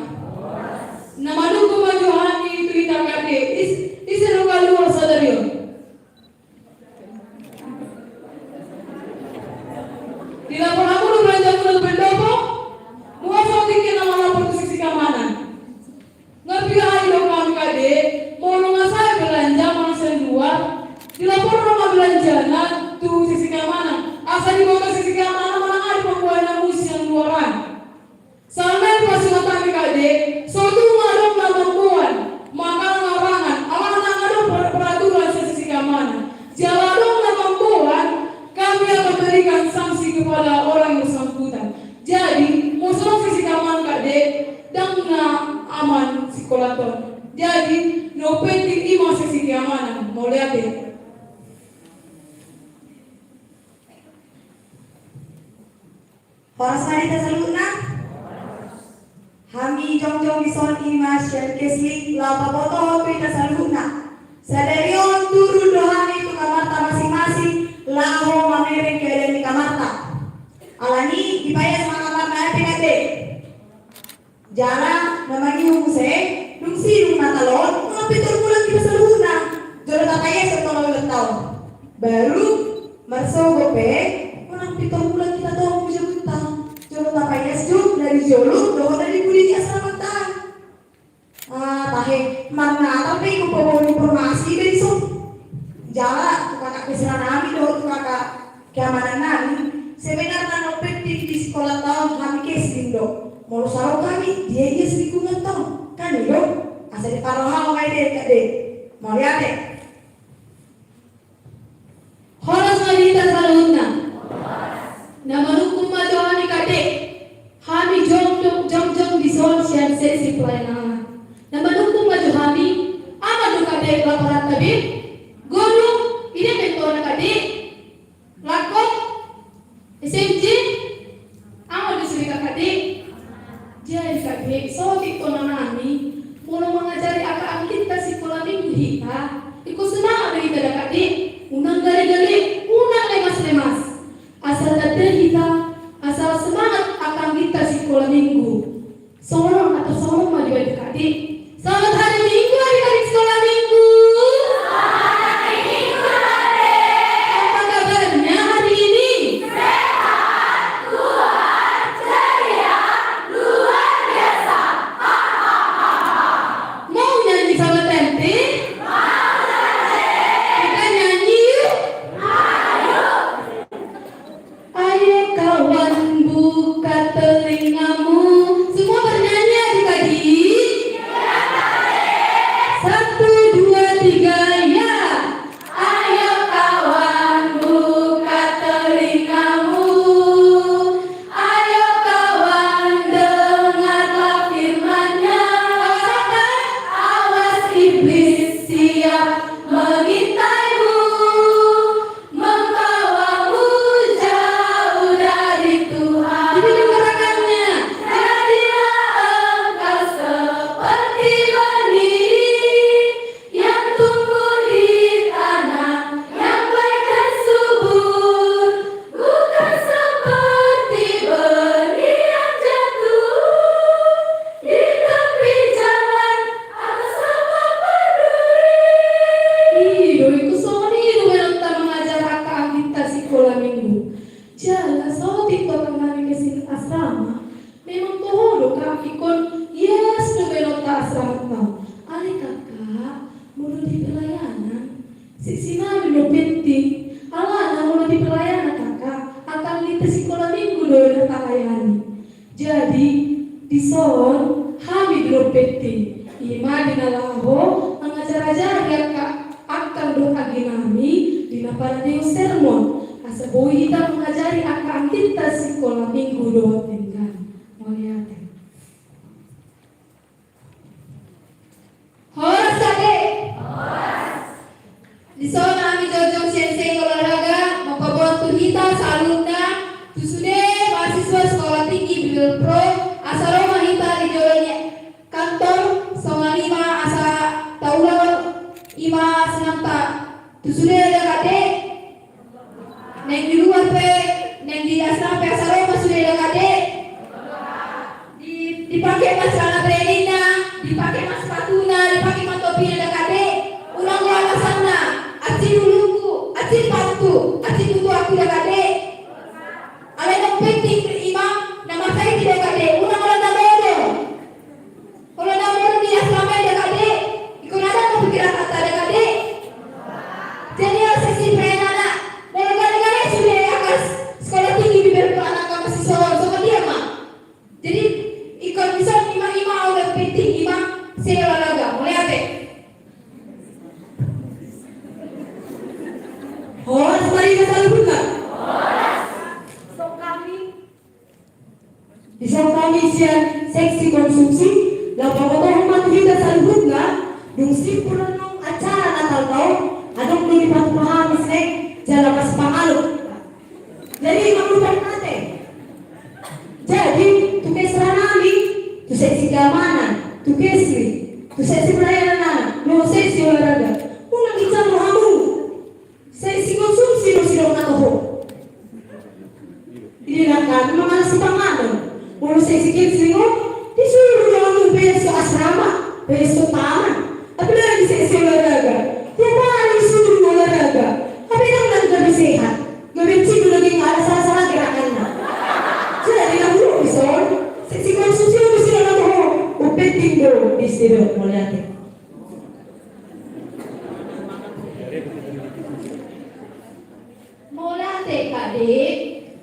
Na manungkun ma jo hami tu hita, kade. Is-, ise do kaluar sadari on? Dilapor hamu do belanjamuna tu pendopo? Molo so tingki na malapor tu sisikamanna. Nga piga hali do hami, kade, molo nga sae belanja manang sian luar, dilapor nama belanjana tu sisikamanna, asa diboto sisikamanna manang aha do panggoarna muse sian luar an. Sahalna i, pasingot hami, kade, so tung adong na mamboan mangkalang larangan, alana nga adong per-, peraturan sian sisikamanna. Jala adong na mamboan, kami akan berikan sanksi kepada orang yang bersangkutan. Jadi, molo so adong sisikamanna, kade, dang na aman sikolanta on. Jadi, na penting i ma sisikamanna. Mauliate. Horas ma di hita saluhutna. Hami jongjong dison i ma sian Kesling laho pabotohon tu hita saluhutna. Sadari on turun do hami tu kamarta masing-masing laho mamereng keadaan ni kamarta. Alani i, dipaias ma kamarna, ate, kade. Jala na mangihut muse, dung sidung Natal on, unang pintor mulak hita saluhutna. Jolo tapaias do tong ulaonta on. Baru marsogot pe, unang pintor mulak hita tong tu jabuta. Jolo tapaias jo na di jolo dohot na di pudi ni asramanta. Ah, tahe, marnatal pe ingkon paboa informasi be dison. Jala tu kakak beseranami dohot tu kakak keamanannami, sebenarna na penting di sikolanta on hami Kesling do. Molo so adong hami, dia ias lingkunganta on, kan i do? Asa diparrohahon ma i, kade. Mauliate. Horas ma di hita saluhutna. Na manungkun ma jo hami, kade. Hami jongjong, jongjong dison sian seksi pelayanan. Na manungkun ma jo hami, aha do, kade, laporanta be? Godung, i do mentorna, kade. Langkok, S M J, aha do sude, kade? Jadi, kade, saotik do nami, molo mangajari angka angginta sikola minggu hita, ingkon semangat do hita da, kade? Unang gale-gale, unang lemas-lemas. Asa tanda hita, asa semangat angka angginta sikola minggu. Songon on, atur songon on ma jo, kade. Selamat hari Minggu, adik-adik sekolah minggu. Selamat hari Minggu, Ade. Apa kabarnya hari ini? Sehat, kuat, ceria, luar biasa. Mau nyanyi sama Tenti? Mau, Ade. Kita nyanyi yuk. Ayo. Ayo kawan, buka telingamu. Semua bernyanyi, adik-adik. Satu, dua, tiga, ya. Ayo kawan, buka telingamu. Ayo kawan, dengarlah firman-Nya. Awas, awas, iblis siap mengintaimu. Membawamu jauh dari Tuhan. Didengarkannya. Jadilah engkau seperti benih yang tumbuh di tanah yang baik dan subur, bukan seperti benih yang jatuh di tepi jalan atau sampah berduri. I do, ingkon songon i do baenonta mangajar angka angginta sikola minggu. Jala saotik do, angka na di Kesling Asrama, memang toho do, Kak, ingkon ias do baenonta asramanta. Alai, Kakak, molo di pelayanan, sisi nami do penting. Alana molo di pelayanan, Kakak, angka angginta sikola minggu do na talayani. Jadi, dison hami do penting. I ma di na laho mangajar-ajari angka angkang dohot anggi nami di na paradeo sermon. Asa boi hita mangajari angka angginta sikola minggu dohot denggan. Mauliate. Pro, asa ro ma hita di jolo ni kantor, songon i ma asa taulahon i ma sinamta tu sude dagade. Naeng di luar pe, naeng di asrama pe asa ro ma sude dagade. Di, dipake ma celana trainingna, dipake ma sepatuna, dipake ma topina dagade. Unang ro alasanna, aci duluku, aci pantu, aci tutu aku dagade. Alai na penting i ma na masa i dagade, unang ro na modom. Olo na modom di asrama i dagade, ingkon adong ma pikiran hata dagade. Jadi asa si perena na, molo gare-gare sude angka sekolah tinggi di Belgia anak angka siswa, songon dia ma. Jadi ingkon bisa i ma, i ma au na penting i ma, si olahraga, mauliate. Horas ma di hita saluhutna. Horas. So kami Dison hami sian seksi konsumsi, laho pabotohon ma tu hita saluhutna, dung simpul annon acara Natal taon, adong do dipatupa hami sian jala masipangalop. Jadi, mangulupan mate. Jadi, tu kesra nami, tu seksi keamanan, tu kesri, tu seksi pelayanan anak, dohot seksi olahraga. Unang ginjang rohamu. Seksi konsumsi do sidok na toho. Di na hami mangalap sipanganon. Molo seksi konsumsi on, disuru do hamu peso asrama, peso taman. Apalagi seksi olahraga. Tiap hari disuru olahraga. Hape ndang gabe sehat. Gabe cik do lagi ala salah-salah gerakanna. Jadi na buruk dison. Seksi konsumsi on do sidok na toho. Umpeting do di sidok mauliate. Mauliate, Kak Dek.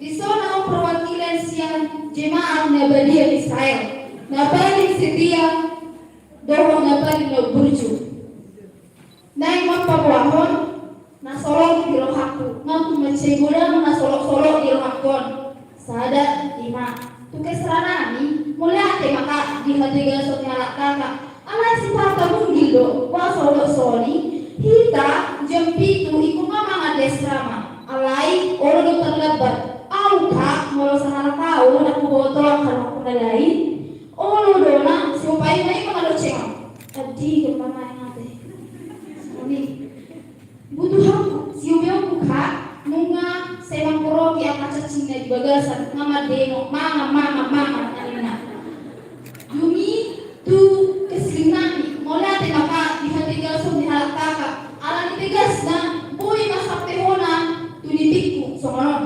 Dison ahu perwakilan sian Jemaat Nabadia Israel, na paling setia dohot na paling na burju. Naeng mampaboahon na solot di rohangku, nunga mansai godang na solot-solot di rohangku on. Sada, i ma, tu kesra nami, mauliate ma, Kak, di hategason ni halak kakak. Alai sipata munggil do, boasa olo soni, hita jam pitu ingkon ma mangan di asrama. Alai olo do tarlambat. Au, Kak, molo sahalak au, na huboto angka rohangku na lain, olo do na, siupai ma i mangaloceng au. Adi, gemma ma i mate. Soni. Butuhonku, siubeonku, Kak, nunga sai mangkoroki angka cacing na di bagasan, nga mandengok, mangan, mangan, mangan, ninna. Dung i tu kesrinami, mauliate ma, Kak, di hategason ni halak kakak, ala ni tegasna, boi ma sampe hona tu nipikku, songon on.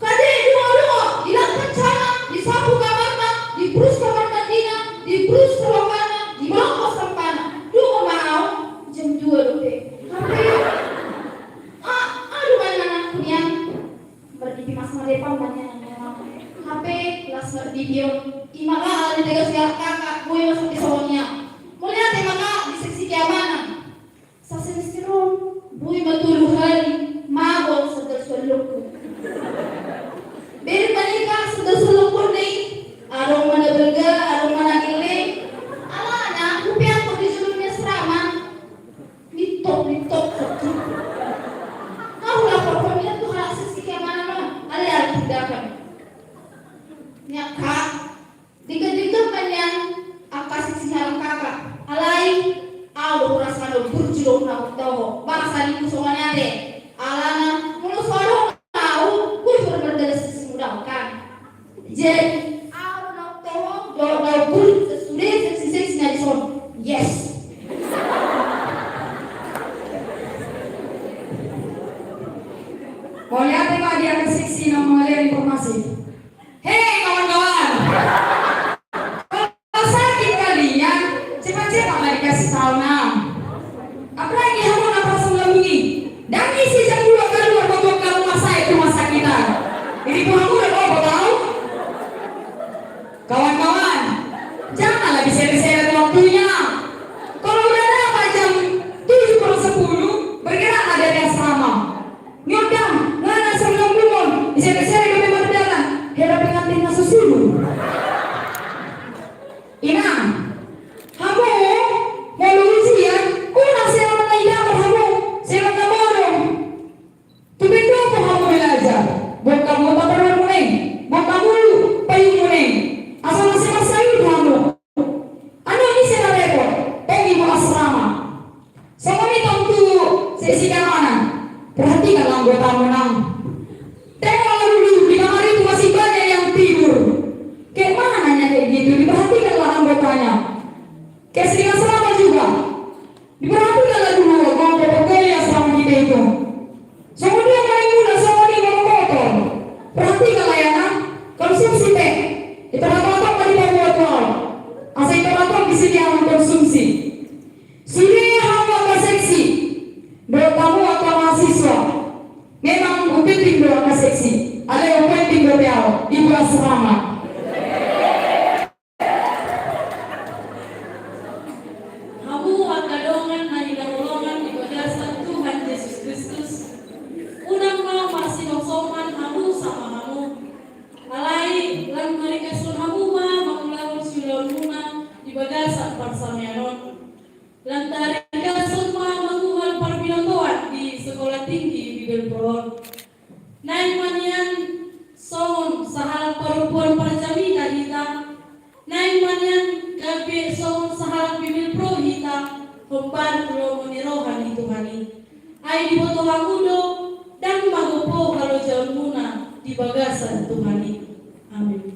Kade, dungo, dungo, dilangkan sana, disapu kamarna, dibrus kamar mandina, dibrus solokanna, dibolongkos sampana. Dungo ma au, jam dua dope. Hape, a, aduh, ma nian anakku nian. Mardipi ma sian depan ma nian anakku. Hape, las mardipi on. I ma, Kak, ala ni tegas ni halak kakak, boi ma sampe songon i. Mauliate ma, Kak, di seksi keamanan. Sasemester on, boi ma tolu hali mago sandal suallokku. Bereng ma nian, Kak, sandal suallokku on i. Adong ma na balga, adong ma na gelleng. Alana hupeakkon di jolo ni asrama. Nitop, nitop, nitop. Nga hulaporhon nian tu halak seksi keamanan on. Alai ala tindakan. Nian, Kak. Denggan-denggan ma nian angka seksi ni halak kakak. Alai au do hurasa na burju do na toho. Bangsa ningku songon i ate. Alana molo so adong au, boi hurang mardalan seksi muda kan. Jadi au do na toho do na burju sesude seksi-seksi na dison. Yes. Mauliate ma di angka seksi na mangalean informasi. Hei, kawan-kawan. Kalau sakit kalian, cepat-cepat lah dikasih tahu, nah. Apalagi hamu na pasang lambung i. Ndang ise jam dua kaluar, buat kamu masa itu rumah sakit, ah. Ini pun hamu udah bawa tahu. Kawan-kawan, janganlah diseret-seret waktunya. Kalau udah dapat jam tujuh kurang sepuluh, bergeraklah dari asrama. Nyodang, ngana sari lombungon, isere-sere dope mardalan, hera pengantin na so sulu. Inang, hamu, molo ujian, unang selamat na idamar hamu, selamat na modom. Tu pendopo hamu belajar, buat kamu apa perlu kuning, buat kamu payung Perhatikanlah anggota menang. Tengoklah dulu, di kamar itu masih banyak yang tidur. Kayak mana nanya kayak gitu? Diperhatikanlah anggotanya. Kayak sering asrama juga. Diperhatikanlah dulu, kelompok pegawai asrama kita itu. Songon dia main muna, songon dia bawa kotor. Perhatikanlah ya, nak. Konsumsi teh. Ito na tongtong ma dipabuat wal. Asa ito na tong bisa dia mengkonsumsi. Sude hamu angka seksi. Dohot hamu angka mahasiswa. Memang upenting do angka seksi. Alai upenting do teal. Ibu asrama. Hamu angka dongan na hinaholongan di bagasan Tuhan Jesus Kristus, unang ma marsinongsoman hamu sama hamu. Alai, lan marikashon hamu ma mangulahon siulaonmuna di bagasan parsamean on. Lan tarikashon ma manguhal parbinotoan di Sekolah Tinggi Bibelvrouw on. Naeng ma nian songon sahalak parompuan parjamita hita. Naeng ma nian gabe songon sahalak Bibelvrouw hita, hombar tu lomo ni roha ni Tuhan i. Ai diboto hamu do, ndang magopo halojaonmuna di bagasan Tuhan i. Amin.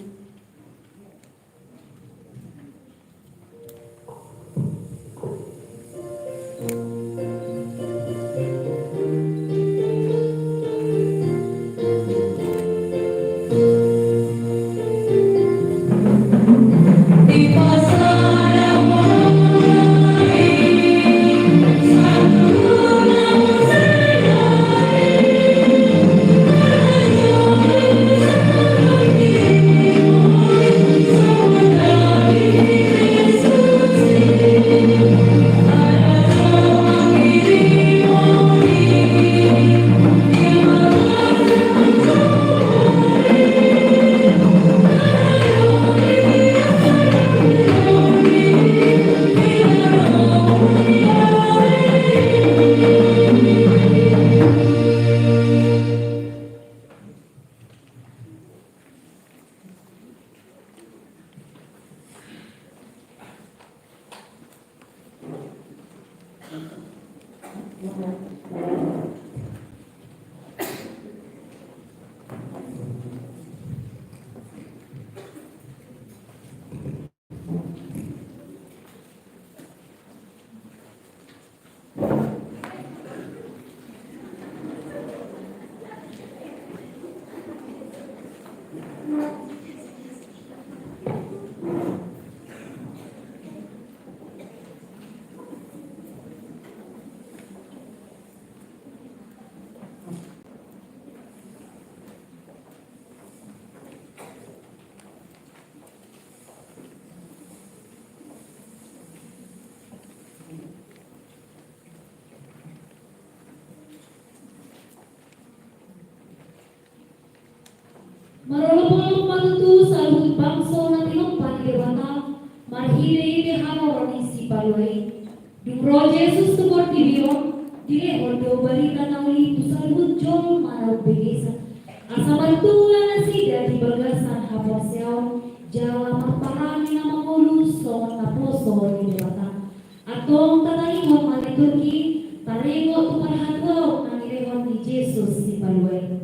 Marolopolop ma tutu saluhut bangso na tinompa ni Debata marhitehite haroro ni Sipalua i. Dung ro Jesus tu portibi on, dilehon do barita na uli tu saluhut jolma na umbegesan, asa martua nasida di bagasan haporseaon jala marparange na mangolu songon naposo ni Debata. Antong tatangihon ma liturgi taringot tu parhatuaon na nilehon ni Jesus Sipalua i.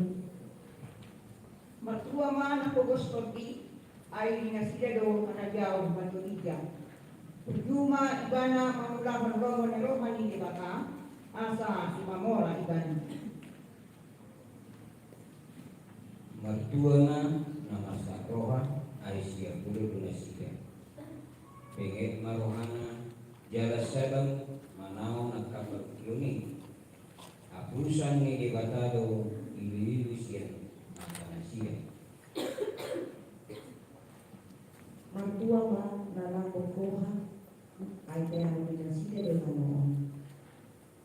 Martua ma na pogos tondi, ai di nasida do harajaon batu ija. Burju ma ibana mangulahon lomo ni roha ni Debata, asa simamora ibana. Martua ma na marsak roha, ai siampulon do nasida. Benget ma rohana, jala sabar manaon angka parungkilon i. Apusan ni Debata do iluilu sian angka nasida. Martua ma na lambok roha, ai teangi nasida do tano on.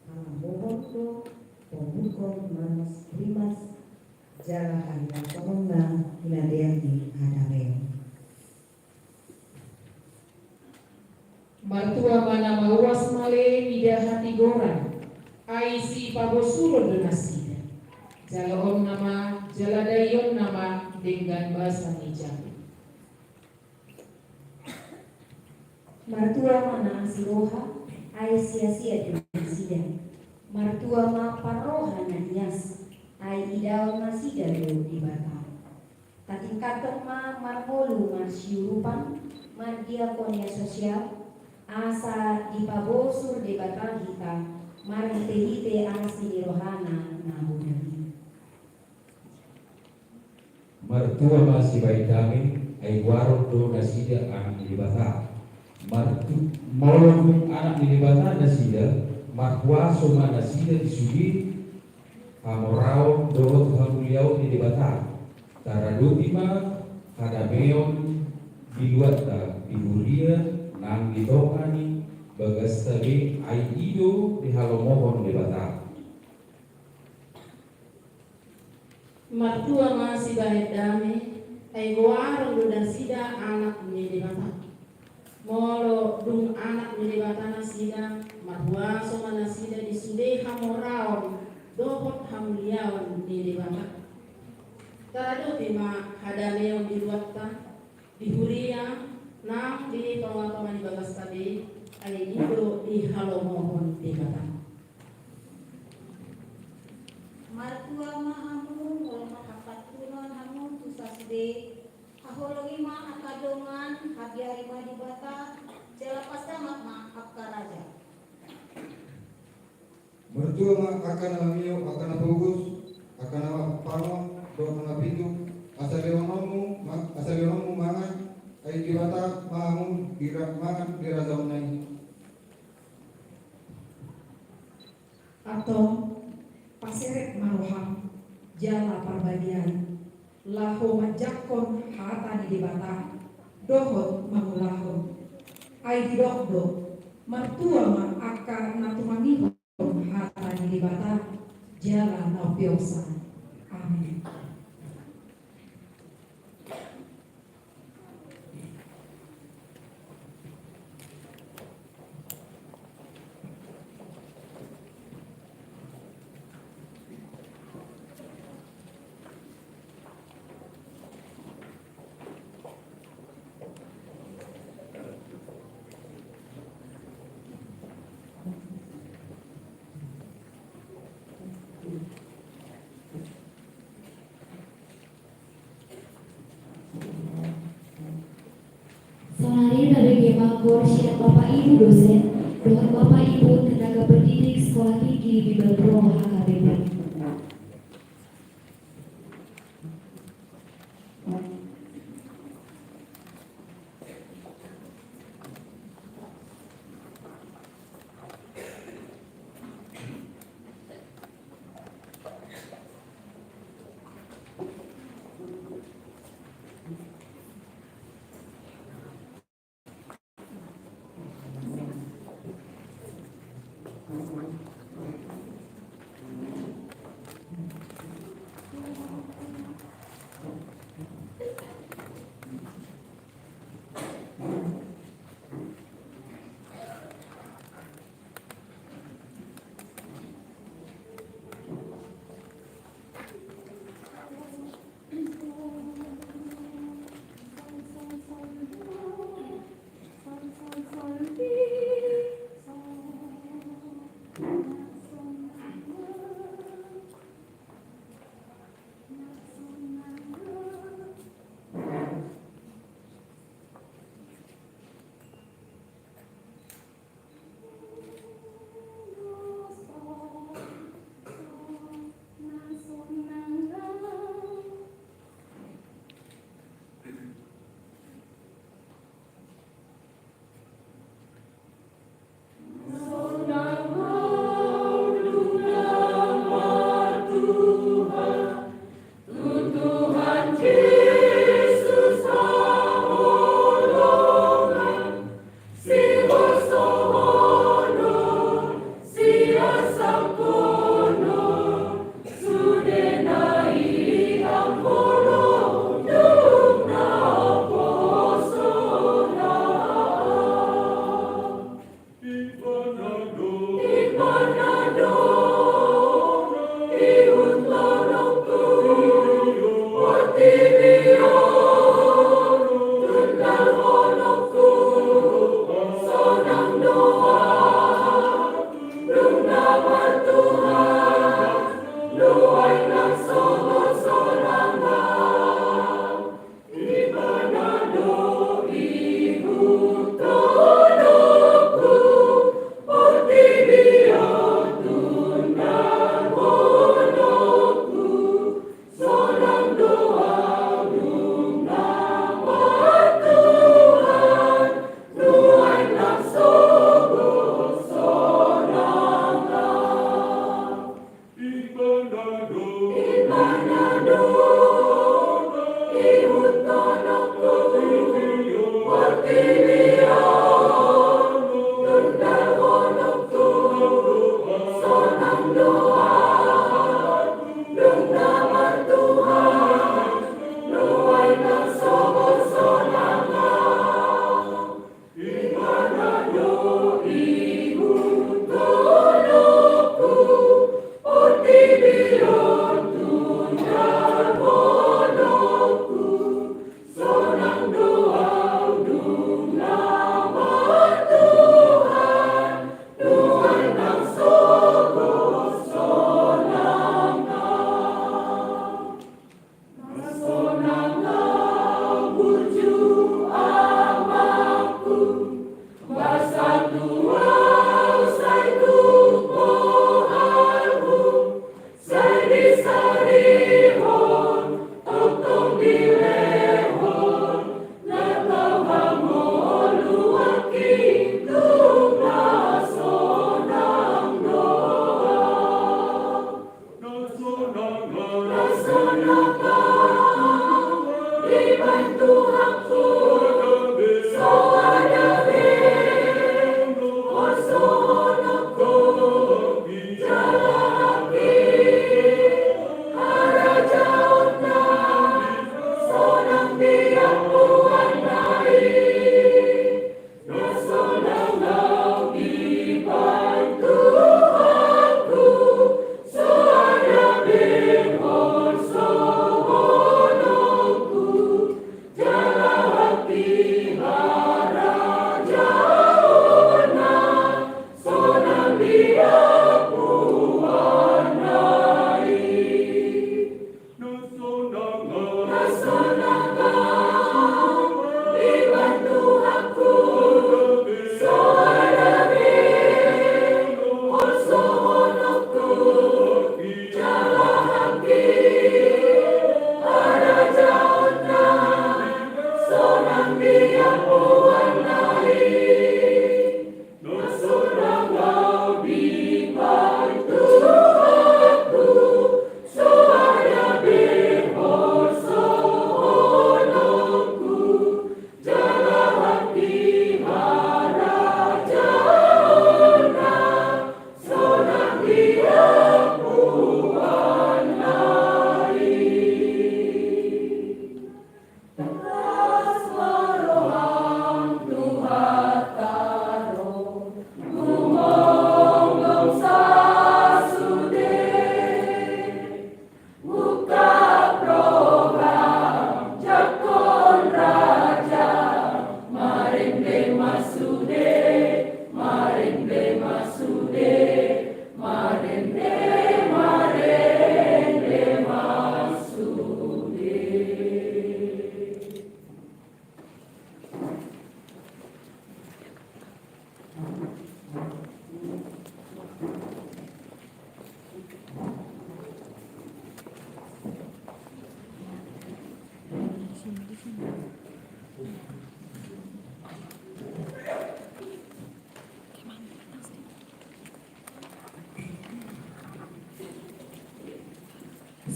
Halahohon do pogos, marlas rimas, jala hahipason na hinadean ni hadameon. Martua ma na mauas male mida hatigoran, ai sipabosulon do nasida. Jaloon nama, jala daion nama denggan basa ni jabu. Martua ma na asi roha, ai siasia do nasida. Martua ma parroha na ia, Kantong ma marmolu marsiurupan mardiakonia sosial, asa dipabosur Debata hita marhite-hite asi ni rohana na mulia i. Martua ma sibahen dame, ai goaron do nasida anak ni Debata. Martu-, molo dung anak ni Debata nasida, marhuaso ma nasida di sude hamoraon dohot hamuliaon ni Debata. Taradopi ma hadameon di luatta, di huria nang di tonga ni bagasta be, ai i do dihalomohon Debata. Martua ma sibahen dame, ai goaron do nasida anak ni Debata. Molo dung anak ni Debata nasida, marhuaso ma nasida di sude hamoraon dohot hamuliaon ni Debata. Taradopi ma hadameon di luatta, di huria nang di tonga-tonga ni bagasta be, ai i do dihalomohon Debata. Martua ma hamu molo marhapantunon hamu tu sasude. Haholongi ma angka dongan, habiari ma Debata, jala pasahat ma angka raja. Martua ma angka na mamio, angka na pogos, angka na pangon dohot na pingguk, asa lehononmu ma-, asa lehononmu mangan, ai Debata ma hamu di ra-, mangan di rajaonna i. Antong, paserep ma roham jala parbadiai laho manjangkon hata ni Debata dohot mangulahon. Ai didok do, martua ma angka na tumangihon hata ni Debata jala na umpeopsa. Amen. Saonari tabege ma gor sian Bapak Ibu dosen dohot Bapak Ibu tenaga pendidik Sekolah Tinggi Bimbel Pro H K B P.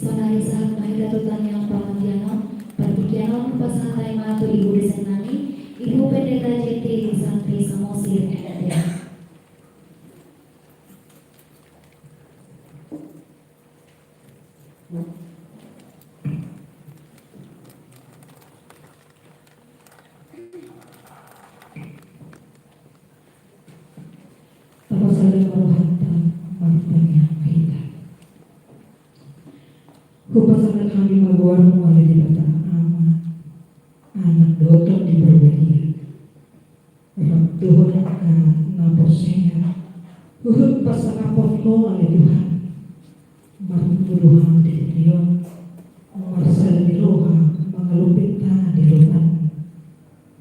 Saonari sahat ma hita tu tangiang pangandian on, partingkian on hupasahat hami ma tu ibu dosen nami, Ibu Pendeta J T Santri Samosir, M T. Tapasahat ma rohanta, martangiang ma hita. Hupasahat hami ma goarmu ale Debata Ama, Anak dohot Tondi Porbadia. Rap dohot angka na porsea, huhut pasangaphon Ho ale Tuhan. Marpungu do hami di tingki on, marsada ni roha mangalupinta di rohaM.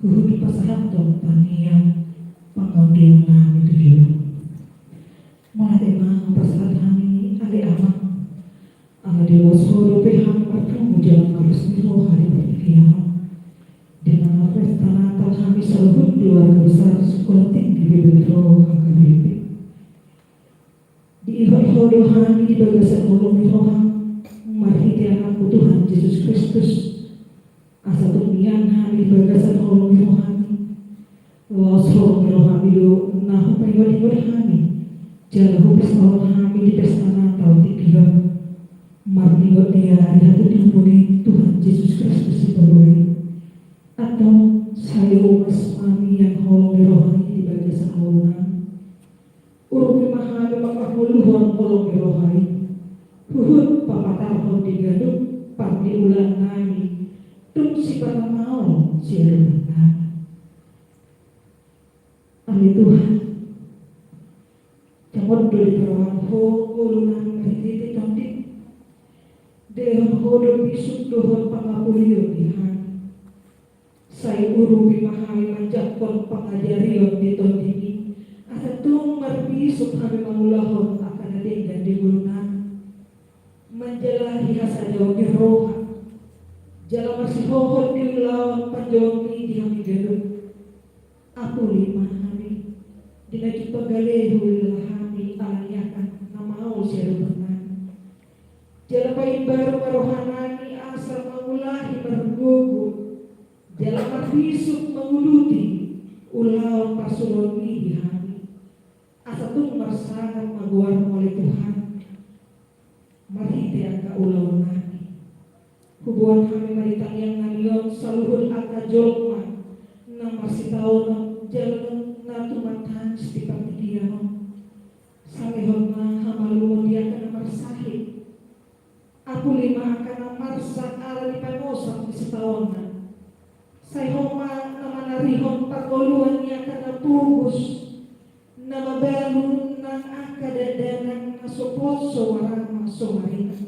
Huhut pasahathon tangiang pangandian nami tu jolo. Mauliate ma hupasahat hami ale Ama. Ala diloas Ho dope hami marpungu jala marlas ni roha di partingkian on. Di mana pesta Natal hami saluhut keluarga besar Sekolah Tinggi Bibelvrouw H K B P. Diihot Ho do hami di bagasan ulu ni rohaM, marhite Kristus. Asa tung mian hami di bagasan holong ni rohami. Laos holong ni rohami do na hupaingot-ingot hami jala hupestahon hami di pesta Natal tingki on, marningot di ari hatutubu ni Tuhan Jesus Kristus Sipalua i. Antong sai omas ma mian holong ni roha i di bagasan ngolunami. Urupi ma hami mangkaholongi holong ni roha i, huhut papatarhon di ganup parniulaannami, tung sipata maol siadopanami. Ale Tuhan, jamot do diparrohahon Ho ngolunami marhitehite Tondim. Dilehon Ho do bisuk dohot pangapulion di hami. Sai urupi ma hami manjangkon pangajarion di Tondim i, asa tung marbisuk hami mangulahon angka na denggan di ngolunami. Manjalahi hasadaon ni roha jala marsihohot di ulaon panjouonmi di hami ganup. Apuli ma hami di na jumpang gale huhilala hami ala ni angka na maol siadopanami. Jala paimbaru ma rohanami asa mangulahi margogo jala marbisuk manguduti ulaon parsuruonmi di hami. Asa tung marsangap ma goarmu ale Tuhan marhite angka ulaonnami. Huboan hami ma di tangiangnami on saluhut angka jolma na marsitaonon jala na tumatangis di partingkian on. Salehon ma hamalumon di angka na marsahit. Apuli ma angka na marsak ala ni panosak ni sitaonna. Sai Ho ma na manarihon parngoluan ni angka na pogos, na mabalu nang angka dakdanak na so poso warama so marina.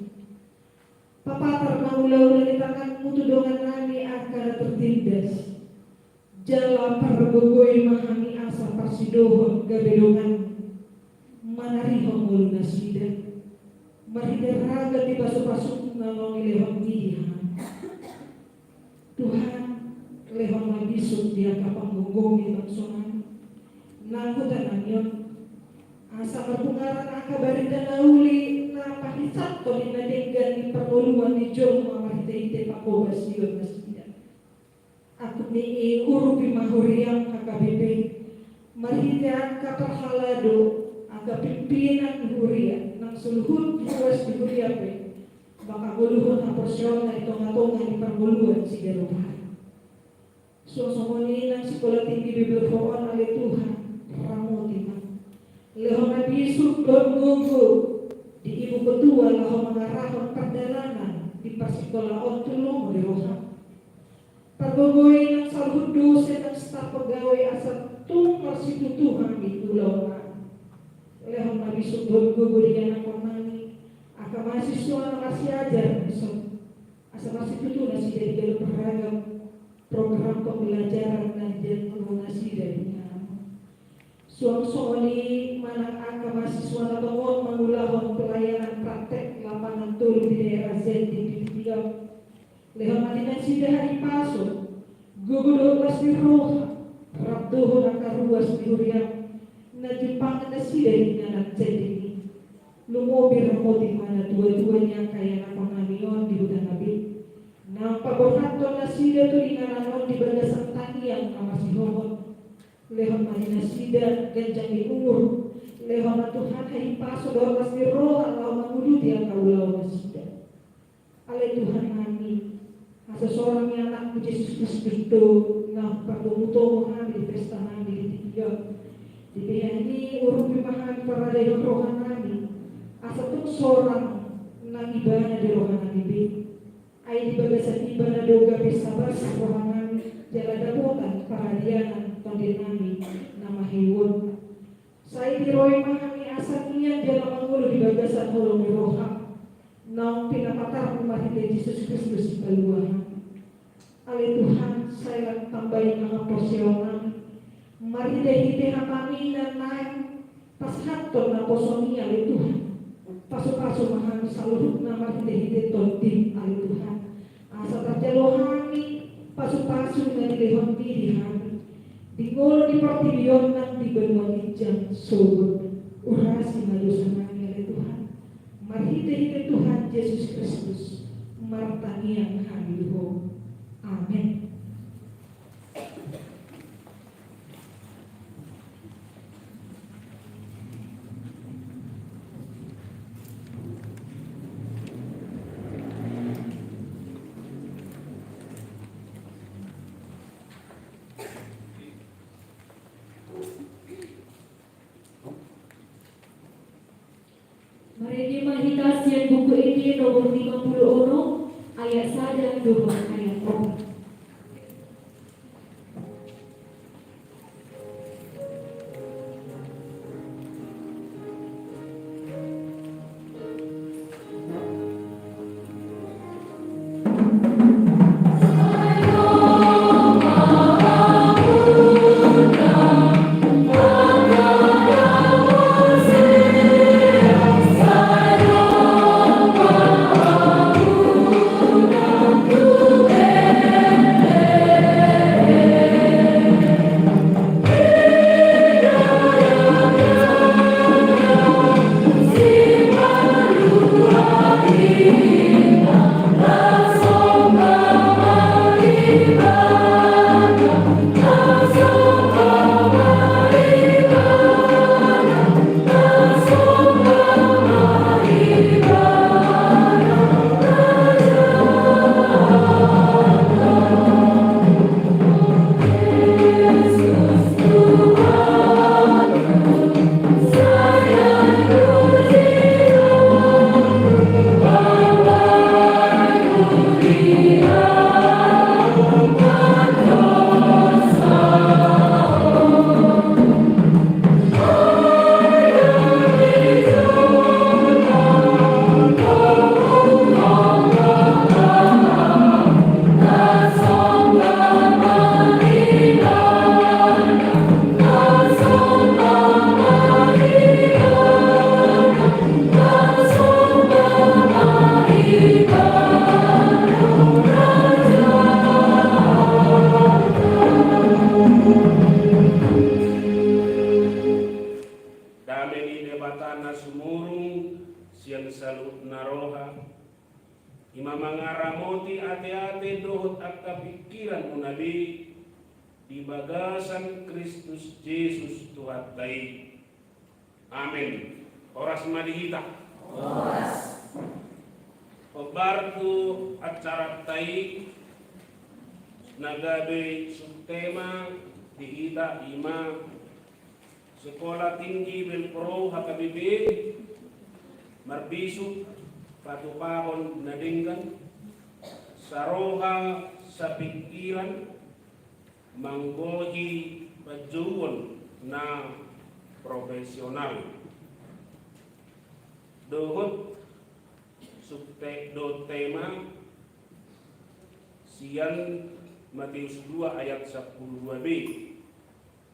Papatar ma ulaula ni tanganmu tu dongannami angka na tertindas. Jala pargogoi ma hami asa parsidohot gabe dongan manarihon ngolu nasida marhite ragam ni pasupasum na laho nilehonmi di hami. Tuhan, lehon ma bisuk di angka panggonggong ni bangsonami nang hutanami on, asa marbungaran angka barita na uli na pahisathon di na denggan ni parngoluan ni jolma marhitehite panghobasion nasida. Angkup ni i urupi ma huriam H K B P marhite angka parhalado, angka pimpinan ni huria nang saluhut ruas ni huria pe mangkangoluhon haporseaonna di tongatonga ni parngoluan siganup ari. Suang songon i nang Sikola Tinggi Bibelvrouw on ale Tuhan, ramoti ma. Lehon ma bisuk dohot gogo di ibu ketua laho mangarahon pardalanan di parsikolaa on tu lomo ni roha. Pargogoi nang saluhut dosen nang staf pegawai asa tung marsitutu hami tu ulaonnami. Lehon ma bisuk dohot gogo di ianakhonnami, angka mahasiswa na marsiajar dison, asa marsitutu nasida di ganup ragam program pembelajaran na dijalo nasida di inganan on. Suang songon i manang angka mahasiswa na tongon mangulahon pelayanan praktek lapangan tolu di daerah Jatim di Tibion. Lehon ma di nasida hahipason, gogo dohot las ni roha, rap dohot angka ruas ni huriam na jumpang nasida di inganan Jatim i. Lumobi ramoti ma natuatua ni angka ianakhonnami on di huta na be, nang paborhathon nasida tu inganan on di bagasan tangiang na marsihohot. Lehon ma di nasida ganjang ni umur, lehon ma Tuhan hahipason dohot las ni roha laho manguduti angka ulaon nasida. Ale Tuhannami, asa sorang ni Anakmu Jesus Kristus do na partomutomu hami di pestanami di tingki on. Dipeahi urupi ma hami paradaihon rohanami, asa tung sorang nang Ibana di rohanami be. Ai di bagasan Ibana do gabe sabas rohanami jala dapotan paradianan tondinami na maheu on. Sai diroha ma hami asa mian jala mangolu di bagasan holong ni roham naung pinapatarmu marhite Jesus Kristus Sipalua hami. Ale Tuhan, sai lam tambai ma haporseaonnami marhitehite hatami na naeng pasahathon naposoni ale Tuhan. Pasupasu ma hami saluhutna marhitehite Tondim ale Tuhan. Asa tarjalo hami pasupasu na nilehonmi di hami di ngolu di portibi on nang di banua ginjang sogot. Urasi ma dosanami ale Tuhan marhitehite Tuhan Jesus Kristus. Martangiang hami tu Ho. Amen. Marende ma hita sian Buku Ende nomor lima pulu onom, ayat sada dohot ayat opat. Dame ni Debata na sumurung sian saluhutna roha, i ma mangaramoti ateate dohot angka pingkiranmuna be di bagasan Kristus Jesus Tuhanta i. Amen. Horas ma di hita. Horas. Hombar tu acaranta i, na gabe subtema di hita i ma Sekolah Tinggi Belpro H K B P, marbisuk patupahon na denggan, saroha sapingkiran, manggohi panjouon na profesional. Dohot subte-, dohot tema sian Matius dua ayat sampulu dua B.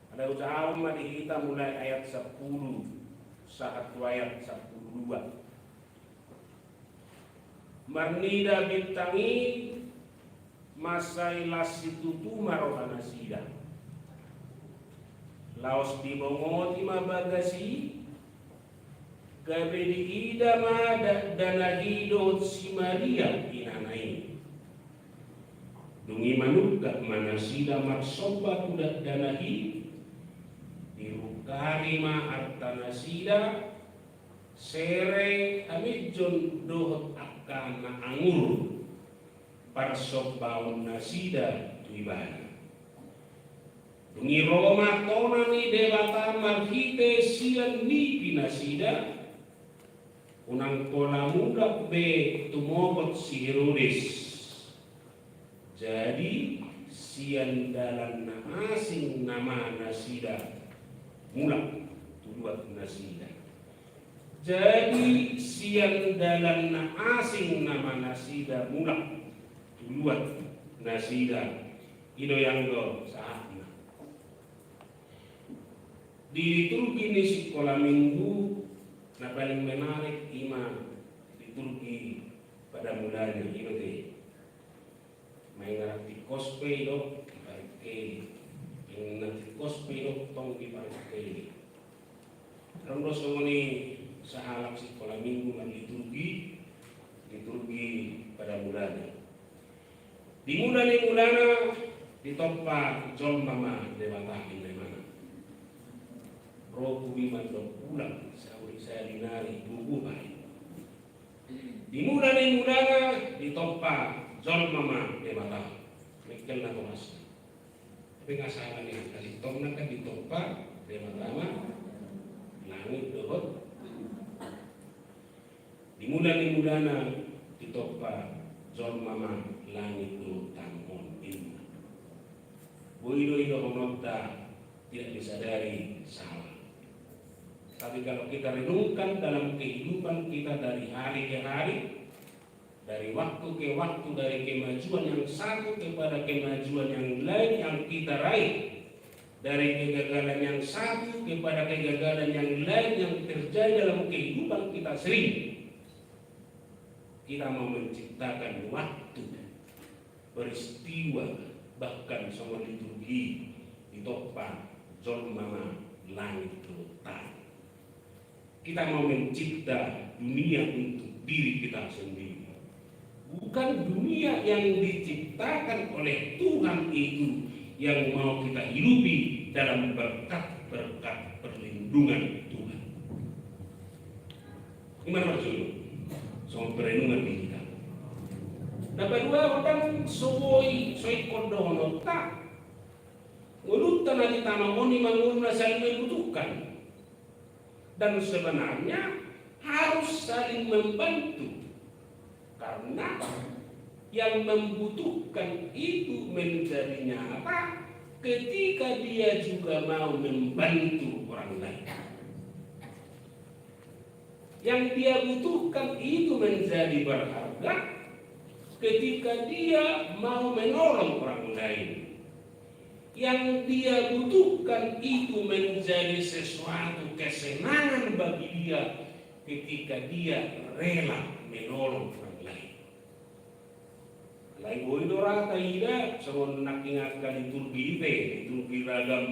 Alai hujahahon ma di hita mulai ayat sampulu sahat tu ayat sampulu dua. Marnida bintang i, mansai las situtu ma rohanasida. Laos dibongoti ma bagas i, gabe diida ma dakdanak i dohot si Maria inana i. Dung i manungkap ma nasida marsomba tu dakdanak i, dirungkari ma artanasida, sere, haminjon dohot angka na angur, parsombaonnasida tu ibana. Dung i ro ma tona ni Debata marhite sian nipinasida, unang pola mulak be tumopot si Herodes. Jadi, sian dalan na asing nama nasida mulak tu luat nasida. Jadi, sian dalan na asing nama nasida mulak tu luat nasida. I do, i do sahatna. Di liturgi ni sikola minggu na paling menarik i ma liturgi pada mulanya, i do te. Main arti kospe do, diparengkeli. Main arti kospe do, tong diparengkeli. Adong do songon i sahalak sikola minggu marliturgi, liturgi, liturgi, liturgi pada mulanya. Di mula ni mulana ditompa jolma ma Debata, ninna imana. Ro hami mandok bulan, saur sahali nari buku bae. Di mula ni mulana ditompa jolma ma Debata. Mengkel na toras. Tapi nggak salah nih, kasih tong na kan ditompa Debata ma langit dohot. Di mula ni mulana ditompa jolma ma langit dohot tano on, ninna. Boi do idohononta, tidak disadari salah. Tapi kalau kita renungkan dalam kehidupan kita dari hari ke hari, dari waktu ke waktu, dari kemajuan yang satu kepada kemajuan yang lain yang kita raih, dari kegagalan yang satu kepada kegagalan yang lain yang terjadi dalam kehidupan kita sering, kita mau menciptakan waktu, peristiwa, bahkan sama liturgi ditompa jolma ma langit dohot tano. Kita mau mencipta dunia untuk diri kita sendiri. Bukan dunia yang diciptakan oleh Tuhan itu yang mau kita hidupi dalam berkat-berkat perlindungan Tuhan. Ima na marjolo songon perenungan di hita. Na paduahon, so boi, so ingkon dohononta, ngolunta na di tano on i ma ngolu na saling membutuhkan. Dan sebenarnya harus saling membantu. Karena yang membutuhkan itu menjadi nyata ketika dia juga mau membantu orang lain. Yang dia butuhkan itu menjadi berharga ketika dia mau menolong orang lain. Yang dia butuhkan itu menjadi sesuatu kesenangan bagi dia ketika dia rela menolong orang lain. Alai boi do ra taida songon nangkin angka liturgi i pe, liturgi ragam,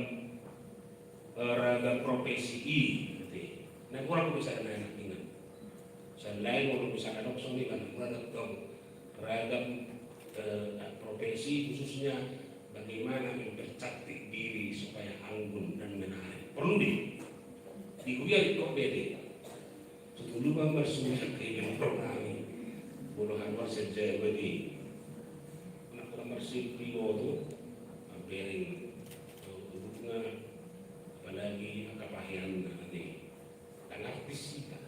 eh, ragam profesi i, ate. Na kurang bisa na nangkin. Selain molo misalkan adong songon i, kan kurang adong ragam, eh, profesi, khususnya bagaimana mempercantik diri supaya anggun dan menarik. Perlu di, di kuliah di kok bede. Tutu lupa marsuya ke yang pernah ni. Bolo haluar saja bagi. Nak kurang marsuya primo tu. Amperin. Hubungan. Apalagi angka pahean nanti. Tang artis hita.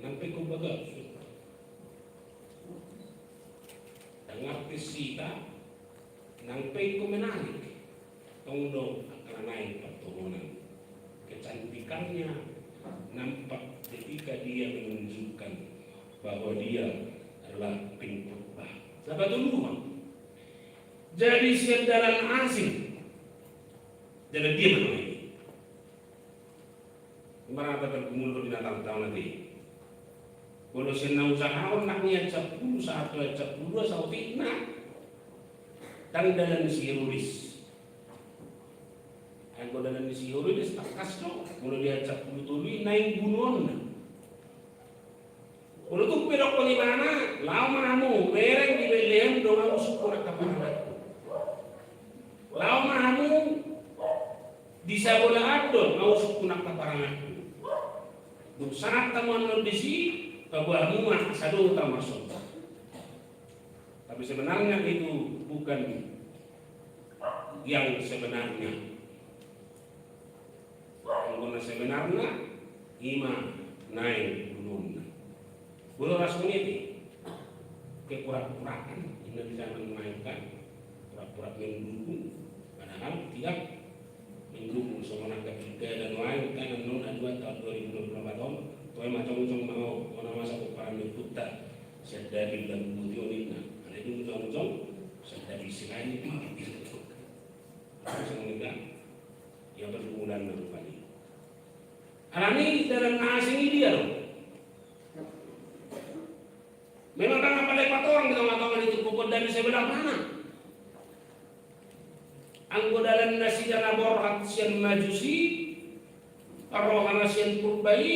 Nang pe ingkon bagak. Tang artis hita. Nang pe ingkon menarik. Tong do angka na naeng partongonan. Kecantikannya nampak ketika dia menunjukkan bahwa dia adalah pengkhotbah. Na patoluhon. Jadi sian dalan asing. Dalan dia ma nuaeng i. Ima ra tapargumul do di na taon-taon ate. Molo sian na husahahon nang nian sampulu sahat tu ayat sampulu dua saotikna. Tang dalan ni si Herodes. Anggo dalan ni si Herodes tangkas do. Molo di ayat sampulu tolu i naeng bunuonna. Molo tung pe didok ibana, laho ma hamu, bereng di Betlehem do nga husungkun angka paranganku. Laho ma hamu, di sabolahan do nga husungkun angka paranganku. Dung sahat hamu annon disi, paboa hamu ma asa dohot ahu marsogot. Tapi sebenarnya itu bukan yang sebenarnya. Anggo na sebenarna, ima naeng bunuonna. Molo ra songon i, kepura-puraan, inna di zaman nuaeng kan, pura-pura mendukung, padahal tidak mendukung. Songon angka pilkada nuaeng kan, annon aduan taon dua ribu dua puluh empat on, toe ma jongjong ma ho, hona ma sapomparan ni ompunta, sian dapil lagu boti on ninna, alai dung jongjong, sian dapil silain, Sanggup kan? Ia pergumulan na rupani. Alani dalan na asing i dia do? Memang ndang apala patorang di tonga-tonga ni turpuk on, dalan sebelah mana? Anggo dalan nasida na borhat sian Majusi, parroha na sian Purba i,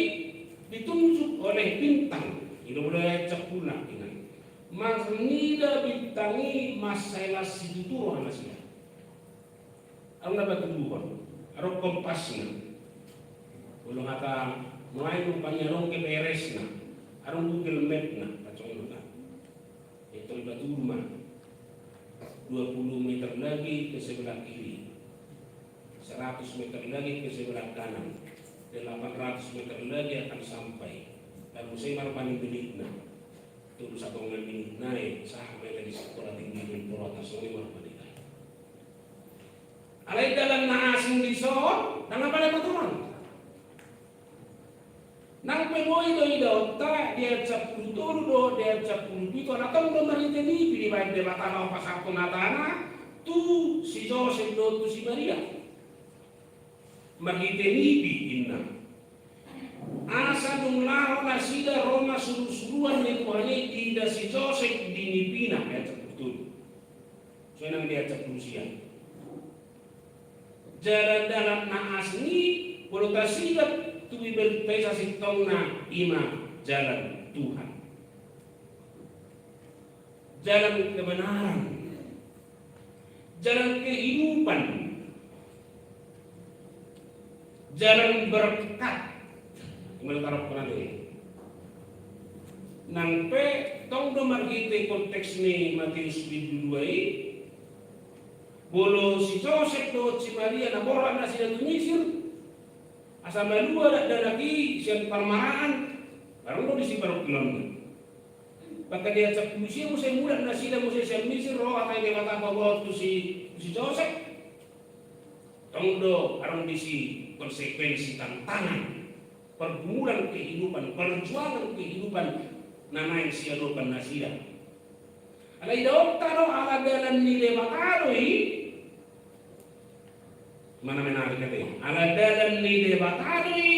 ditunjuk oleh bintang. I do molo ayat sampulu na, inang. Marnida bintang i mansai las situtu roha nasida. Adong na patuduhon, adong kompasna. Molo hata nuaeng rupani adong G P R S-na, adong Google Map-na, pajongjong hata. Itu dipatudu ma. Dua puluh meter lagi ke sebelah kiri, seratus meter lagi ke sebelah kanan, delapan ratus meter lagi akan sampai. Lalu saya marpaning menitna. Tolu satonga menit nai, sahat ma hita di Sikola Tinggi Menpora, songon i ma roha nita. Alai dalan na asing dison, ndang apala patuduhon. Nang pe boi do idaonta, di ayat sampulu tolu dohot di ayat sampulu pitu, ala tong do marhite nipi dibaen Debata laho pasahathon hatana tu si Josep dohot tu si Maria. Marhite nipi inna. Asa dung laho nasida ro ma surusuruan ni Tuhan i, diida si Josep di nipina, ayat sampulu tolu. Songon i nang di ayat sampulu sia. Jalan-jalan na asing i, molo tasidok tu Bibelta i sasintongna i ma jalan Tuhan. Jalan kebenaran, jalan kehidupan, jalan berkat. Ima tarap penade. Nang pe tong do marhite konteks ni Matius bindu dua i, molo si Josep dohot si Maria na borhat nasida tu Misir, asa malua dakdanak i sian parmaraan, adong do disi parungkilonna. Bahkan di ayat sampulu sia muse mulak nasida muse sian Misir, ro hata ni Debata paboa tu si, tu si Josep. Tong do adong disi konsekuensi, tantangan, pergumulan kehidupan, perjuangan kehidupan na naeng siadopan nasida. Alai idaonta do ala dalan ni Debata do i. Ima na menarik ate. Ala dalan ni Debata do i,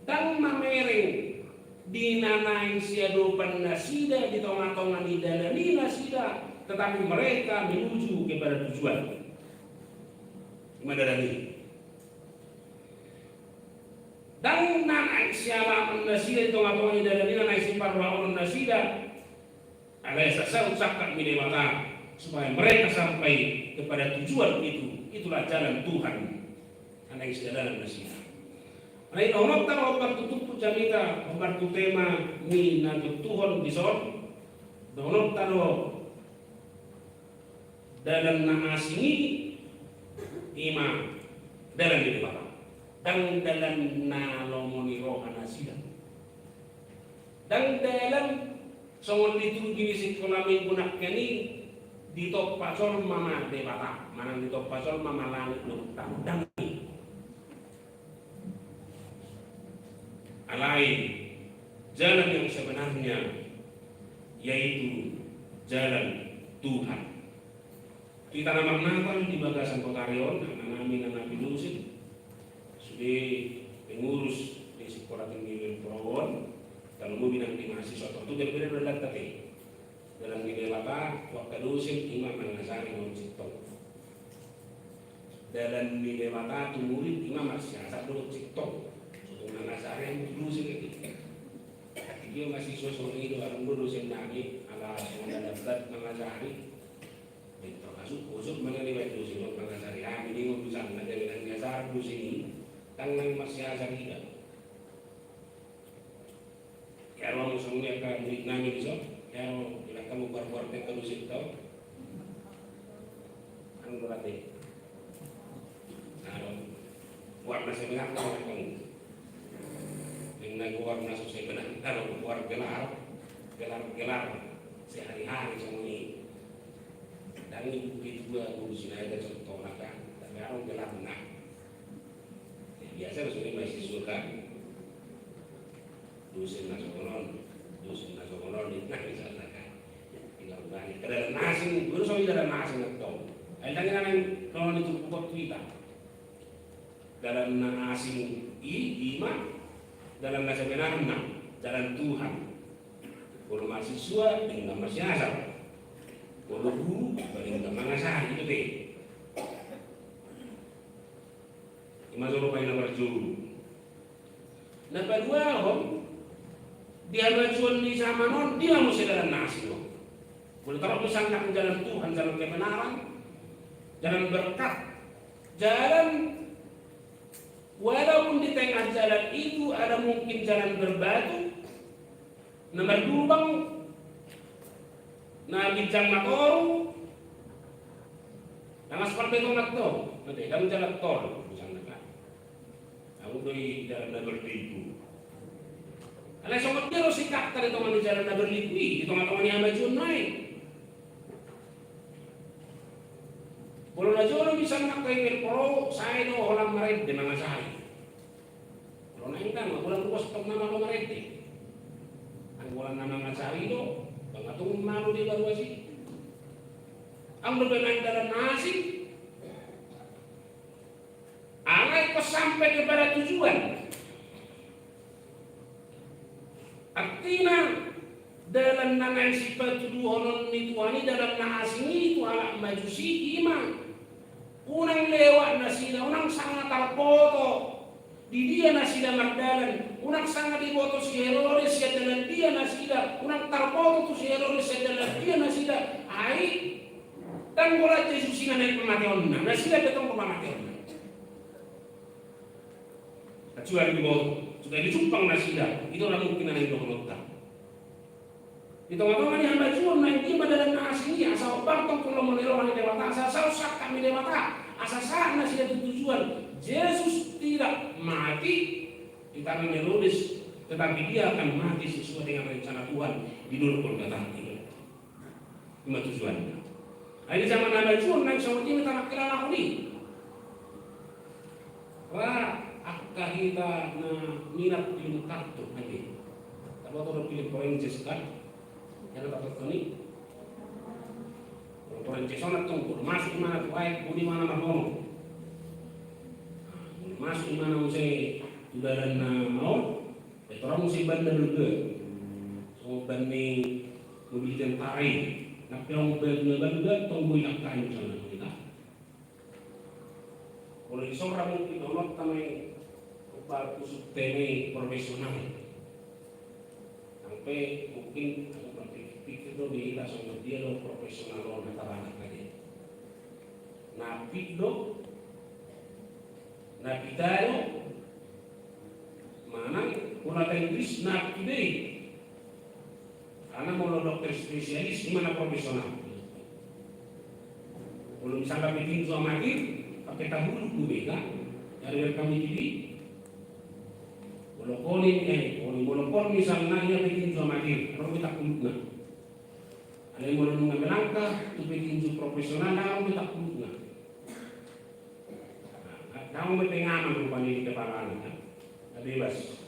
ndang mamereng di na naeng siadopan nasida di tongatonga ni dalan i nasida, tetapi mereka menuju kepada tujuan. Ima dalan i. Ndang na naeng sialapan nasida di tongatonga ni dalan i na naeng siparrohaonon nasida. Alai sasaut sangkap ni Debata supaya mereka sampai kepada tujuan itu. Itulah jalan Tuhan. Alai sidalanan nasida. Alai dohononta do, hombar tu turpuk jamita, hombar tu tema ni na tontuhon dison. Dohononta do, dalan na asing i ima dalan ni Debata. Ndang dalan na lomo ni roha nasida. Ndang dalan songon liturgi ni Sikola Minggu nangkin i, ditompa jolma ma Debata, manang ditompa jolma ma langit dohot tano, ndang i. Alai jalan yang sebenarnya yaitu jalan Tuhan. Hita na marnatal di bagasan kota on, anak nami na napi-napi dosen, sude pengurus di Sikola Tinggi Menpora on, tarlumobi nang di mahasiswa, tontu jadi beda do lantap i. Dalan ni Debata tu angka dosen ima mangajari dohot sintong. Dalan ni Debata tu murid ima marsiasat dohot sintong. Sotung mangajari hamu tu dosen i. Tapi dia mahasiswa songon i do, adong do dosen nami ala songon na lambat mangajari. Termasuk khusus mana lewat dosen on mangajari hami, ningon tu sana, jadi nang diajar dosen i, ndang nang marsiasat ida. Ia ro hamu songon i angka murid nami dison, ia ro, ilang hamu goar-goar pe angka dosen tau. Anu berarti. Anu, goar na sebenarna, anu. Ninna goar na so sebenarna, anu, goar gelar, gelar-gelar sehari-hari songon i. Ndang i bukti tua guru Sinaga contohna kan, tapi adong gelarna. Biasa do songon i mahasiswa kan. Dosen na songon on, dosen na songon on, ninna misalna kan. Tinggal balik. Dalan na asing, baru songon i dalan na asing antong. Ai ndang i na naeng lomo ni turpuk on tu hita. Dalan na asing i, ima dalan na sebenarna, jalan Tuhan. Molo mahasiswa, denggan marsiasat. Molo guru, denggan mangajari, i do te. Ima jolo baen na parjolo. Na paduahon, di hamajuon ni zaman on, dia muse dalan na asing on. Molo taruhon misalna jalan Tuhan, jalan kebenaran, jalan berkat, jalan, walaupun di tengah jalan itu ada mungkin jalan berbatu, na marlubang, na ginjang na toru, na aspal beton antong, na dang jalan tol misalna kan. Ahu do i jalan na berliku. Alai songon dia do sikapta di tonga ni jalan na berliku i, di tonga-tonga ni hamajuon nai. Molo na jolo misalna ke Purbalingga, sai do holan marende mangajari. Molo na inda, molo holan ruas tong nama do marende. Anggo holan na mangajari do, ndang tung malo di baru asi. Anggo dope na dalan na asing, alai ingkon sampai kepada tujuan. Artina, dalan na naeng sipatuduhonon ni Tuhan i, dalan na asing i tu halak Majusi, i ma. Unang lewat nasida, unang sanga tarboto di dia nasida mardalan, unang sanga diboto si Herodes sian dalan dia nasida, unang tarboto tu si Herodes sian dalan dia nasida. Ai, ndang holan Jesus i na naeng pamateonna, nasida pe tong do pamateonna. Kecuali diboto, sudah dijumpang nasida, i do na mungkin na naeng dohononta. Di tonga-tonga ni hamajuon nai, i ma dalan na asing i, asa hombar tong tu lomo ni roha ni Debata, asa saut sangkap ni Debata, asa sahat nasida tu tujuan. Jesus tidak mati di tangan Herodes, tetapi dia akan mati sesuai dengan rencana Tuhan di Dolok Golgota. I ma tujuanna. Ai di jaman na majuon nai songon i ma tanak kilala hon i. Ra angka hita na minat film kartun ate. Taboto do film Power Rangers kan? Ia na taboto ni Power Rangers on antong, molo masuk imana tu aek, buni imana marnono. Molo masuk imana muse tu dalan na maol, torang muse ban na balga. Songon ban ni mobil tentara i. Nang pe on ban na balga, tong boi langkai misalna hita. Molo di son ra mungkin dohononta ma i, umpama tu sutene profesional. Nang pe mungkin ahu marpikir-pikir do di hita songon dia do profesional on, na tabanak ate. Na pit do, na pita do, manang molo hata Inggris na up to date. Karena molo dokter spesialis, i ma na profesional. Molo misalna petinju amatir, pake tahuluk do be kan? Dari rekam di T V. Molo koni, eh, koni, molo kon misalna ia petinju amatir, adong be tahulukna. Alai molo nunga melangkah tu petinju profesional, adong be tahulukna. Nah, adong be pengaman rupani di kepalana, kan? Na bebas.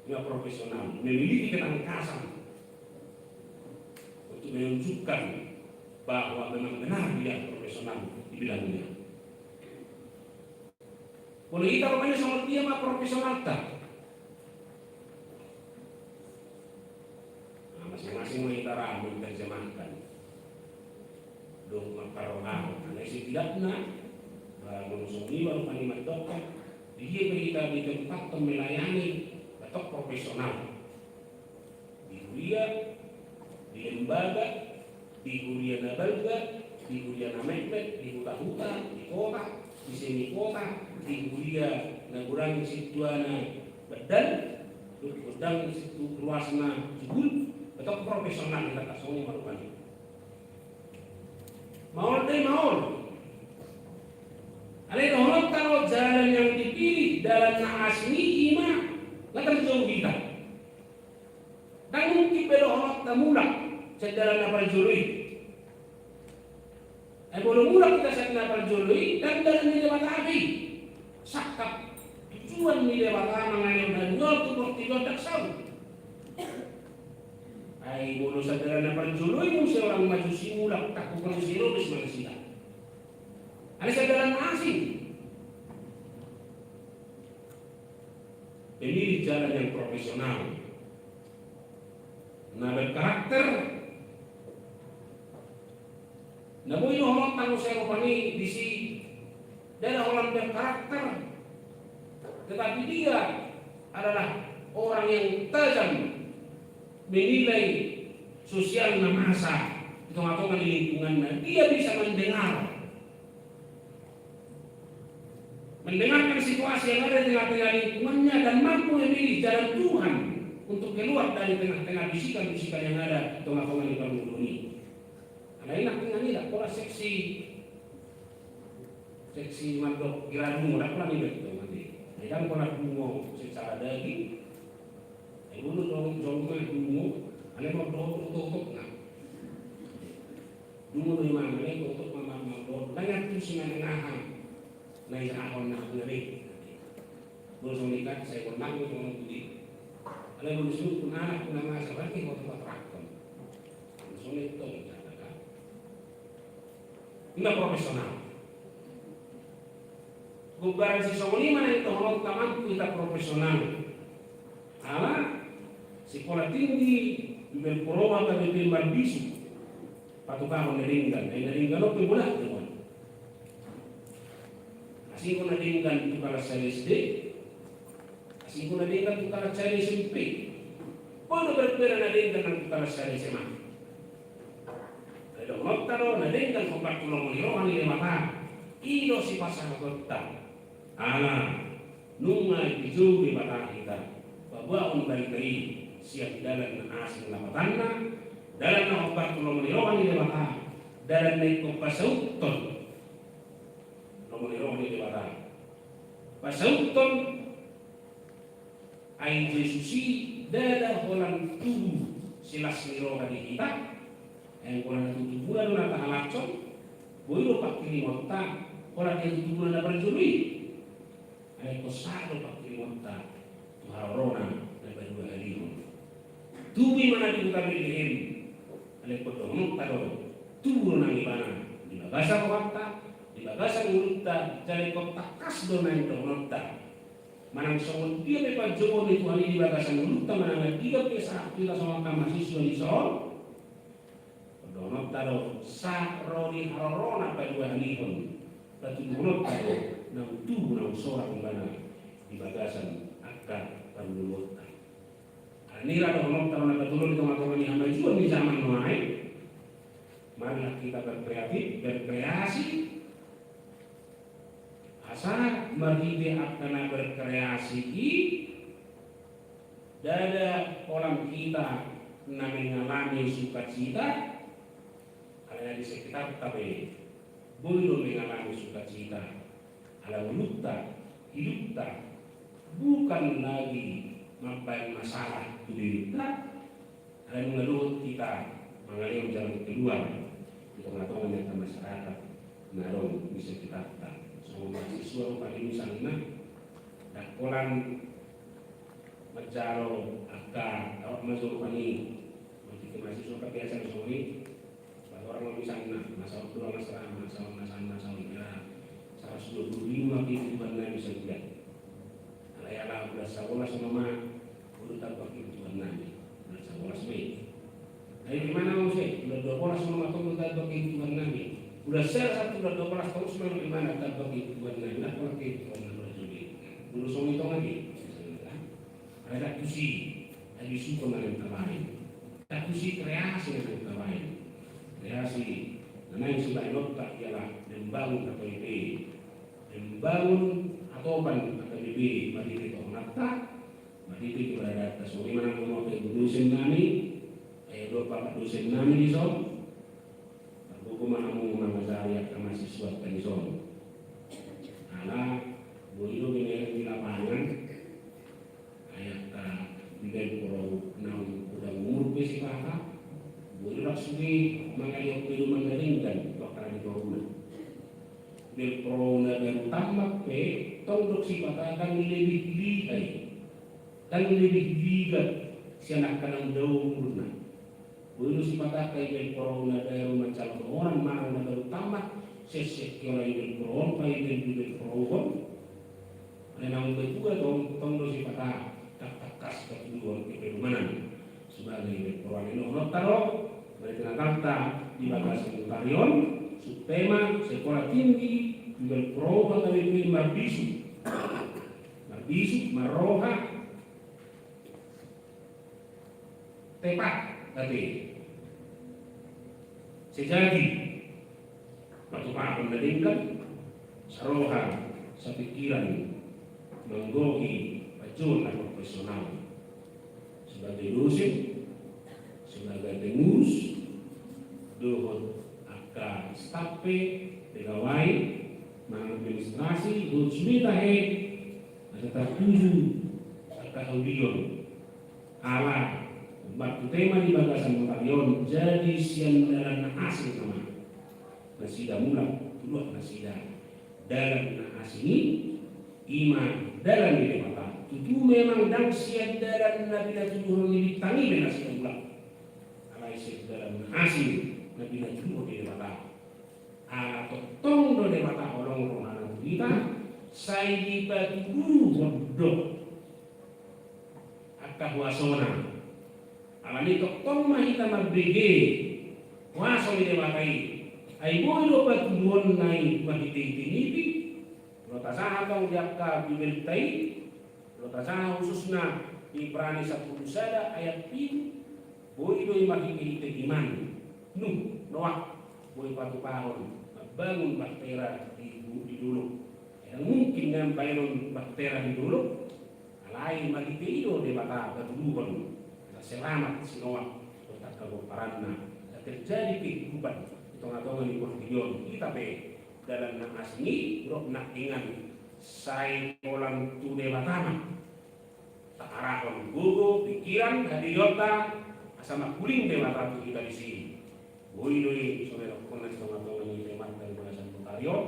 Ia profesional, memiliki ketangkasan untuk menunjukkan bahwa memang benar dia profesional di bidangnya. Molo hita rupani songon dia ma profesionalta. Nah, masing-masing ma hita ra menerjemahkan dohot marparrohahon. Alai setidakna, ba, molo songon i ma rupani mandok, di dia pe hita di tempat melayani, ba tong profesional. Di huria, di lembaga, di huria na balga, di huria na metmet, di huta-huta, di kota, di semi kota, di huria na godang sintuana bandal, dohot godang sintu ruasna jugul, ba tong profesional hita, songon i ma rupani. Maol do i, maol. Alai dohononta do jalan yang dipilih, dalan na asing i, i ma na tarjou hita. Ndang mungkin be dohononta mulak sian dalan na parjolo i. Ai molo mulak hita sian na parjolo i, ndang dalan ni Debata be i. Sangkap tujuan ni Debata mangalehon hami on tu portibi on ndang saut. Ai molo sian dalan na parjolo i muse orang Majusi mulak, tangkup ni si Herodes ma nasida. Alai sian dalan na asing. Pemilih jalan yang profesional, na berkarakter. Na boi dohononta muse rupani disi, ndada holan berkarakter, tetapi dia adalah orang yang tajam menilai sosial na masa di tongatonga ni lingkunganna, dia bisa mendengar, mendengarkan situasi yang ada di tengah-tengah lingkungannya dan mampu memilih jalan Tuhan untuk keluar dari tengah-tengah bisikan-bisikan yang ada di tongatonga ni parngoluon i. Alai nangkin i ndang pola seksi, seksi mandok ira dungo, ndang pola niba i, tongon i. Ai ndang pola dungo secara daging. Ai molo do jolma dungo, alai molo do otok-otok na. Dungo do imana, alai otok-otok ma, ma, ma, do, ndang antusi manang aha na iahahon na, na be. Molo songon i kan, sai gondang do songon i. Alai molo songon i pun anak, pun ama, sabar ni, otok-otok rakkon. Songon i tong, jataka. Nda profesional. Gombaran sisongon i ma na intohononta mampu hita profesional. Ala Sikola Tinggi Bibelvrouw H K B P marbisuk patukahon na denggan, ai na denggan on pe bola tu on. Asing na denggan tu kalas sada S D, asing na denggan tu kalas sada S M P. Pola do berbeda na denggan nang tu kalas sada S M A. Ai dohononta do, na denggan hombar tu lomo ni roha ni Debata. I do sipasahatonta. Ala nunga dijou Debata hita paboahon barita i sian dalan na asing lapatanna, dalan na hombar tu lomo ni roha ni Debata, dalan na ingkon pasauthon lomo ni roha ni Debata. Pasauthon Ai Jesus i ndada holan tubu silas ni roha di hita. Ai holan na tutubuna do na tahalashon. Boi do pangkirimonta holan dia tutubuna na parjolo i. Alai ingkon sahat do pangkirimonta tu harorona na paduahalihon. Tubu i ma na di huta Betlehem. Alai ingkon dohononta do, tubu do nang ibana di bagasan rohanta, di bagasan ngolunta, jala ingkon tangkas do nang dohononta. Manang songon dia pe panjouon ni Tuhan i di bagasan ngolunta, manang na didok pe sahat hita songon angka mahasiswa dison, dohononta do, sahat ro di harorona paduahalihon, patuduhononta do, naung tubu naung sorak ibana di bagasan angka parngoluonta. Alani i ra dohononta do na patolhas di tongatonga ni hamajuon ni jaman nuaeng, marilah kita berkreatif, berkreasi, asa marhite angka na berkreasi i, ndada holan hita na mengalami sukacita, alai di sekitarta pe boi do mengalami sukacita. Ala ngolunta, hidupta, bukan lagi mambaen masalah tu dirinta, Alai nunga dohot hita mangalehon jalan keluar di tongatonga ni angka masyarakat na adong di sekitarta. Songon mahasiswa rupani misalna, ndang holan manjalo angka, awak ma jo rupani, molo tingki mahasiswa kan biasa do songon i, patorang ma misalna, masa on do asrama, masa on, masa on, masa on, ya, saratus dua puluh ribu ma kebutuhan nami sabulan. Alai ala bulan sabolas ma, ma, baru tambah kebutuhan nami. Bulan sabolas ma i. Alai di mana muse? Bulan dua bolas ma, ma, baru tambah kebutuhan nami. Bulan sabolas, bulan dua bolas, torus ma, di mana tambah kebutuhan nami? Nah, kalau kebutuhan nami jadi. Baru songon i tong ate. Alai ndang tusi, habis itu nang yang terbaik. Ndang tusi kreasi na naeng tabaen. Kreasi na naeng sibaenonta ialah membangun H K B P. Membangun atopan H K B P marhite tohonanta, marhite keberadaanta. Songon i ma nang dohot dosen nami, eh, dohot bapak dosen nami dison. Targogo ma hamu mangajari angka mahasiswanta dison. Ala boi do gabe di lapangan, ai angka di Bibelvrouw naung godang umur pe sipata, boi do rap sude mangalehon pedoman na denggan tu angka na di toruna. Bibelvrouw na baru tamat pe, tong didok sipata ndang lebih lihai, ndang lebih ligat sian angka naung dao umurna. Boi do sipata angka Bibelvrouw na baru manjalo dohonan manang na baru tamat, sian sian hiola Bibelvrouw on, paima Bibelvrouw on. Alai naung matua tong, tong do sipata ndang tangkas patuduhon kepedomanan. Sebagai Bibelvrouw, alai dohononta do, marhite Natalta di bagasan Bukari on, subtema Sekolah Tinggi Bibelvrouw H K B P marbisuk. Marbisuk, marroha, tepat, ate. sejati, patupahon na denggan, saroha, sapikiran, manggohi panjouon na profesional. Sebagai dosen, sebagai pengurus, dohot angka staf pe, pegawai, manang administrasi, dohot sude tahe, na tartuju angka audion. Ala, marhite ma di bagasan notari on, jadi sian dalan na asing nama nasida mulak tu luat nasida. Dalan na asing i, i ma dalan ni Debata. Tutu memang ndang sian dalan na pinatuduhon ni bintang i be nasida mulak. Alai sian dalan na asing na pinatuduhon ni Debata. Ala tongtong do Debata holong rohana tu hita, sai dipatuduhon do angka huasona. Alani tongtong ma hita mambege huaso ni Debata i. Ai boi do patuduhonna i marhitehite nipi. Molo tajaha tong di angka Bibelta i, molo tajaha khususna di Ibrani sampulu sada ayat pitu, boi do i marhitehite iman Nuh, Noah, boi patupahon mambangun bahtera di, di dolok. Ndang mungkin nian baenon bahtera di dolok. Alai marhite i do Debata patuduhon, asa selamat si Noah dohot angka pomparanna, asa terjadi kehidupan di tongatonga ni portibi on. Hita pe dalan na asing i, rap na ingan, sai holan tu Debata ma taarahon gogo, pikiran, hadirionta, asa mangkuling Debata tu hita disi. Boi do i songon na didokkonna di tongatonga ni jemaat di bagasan notari on,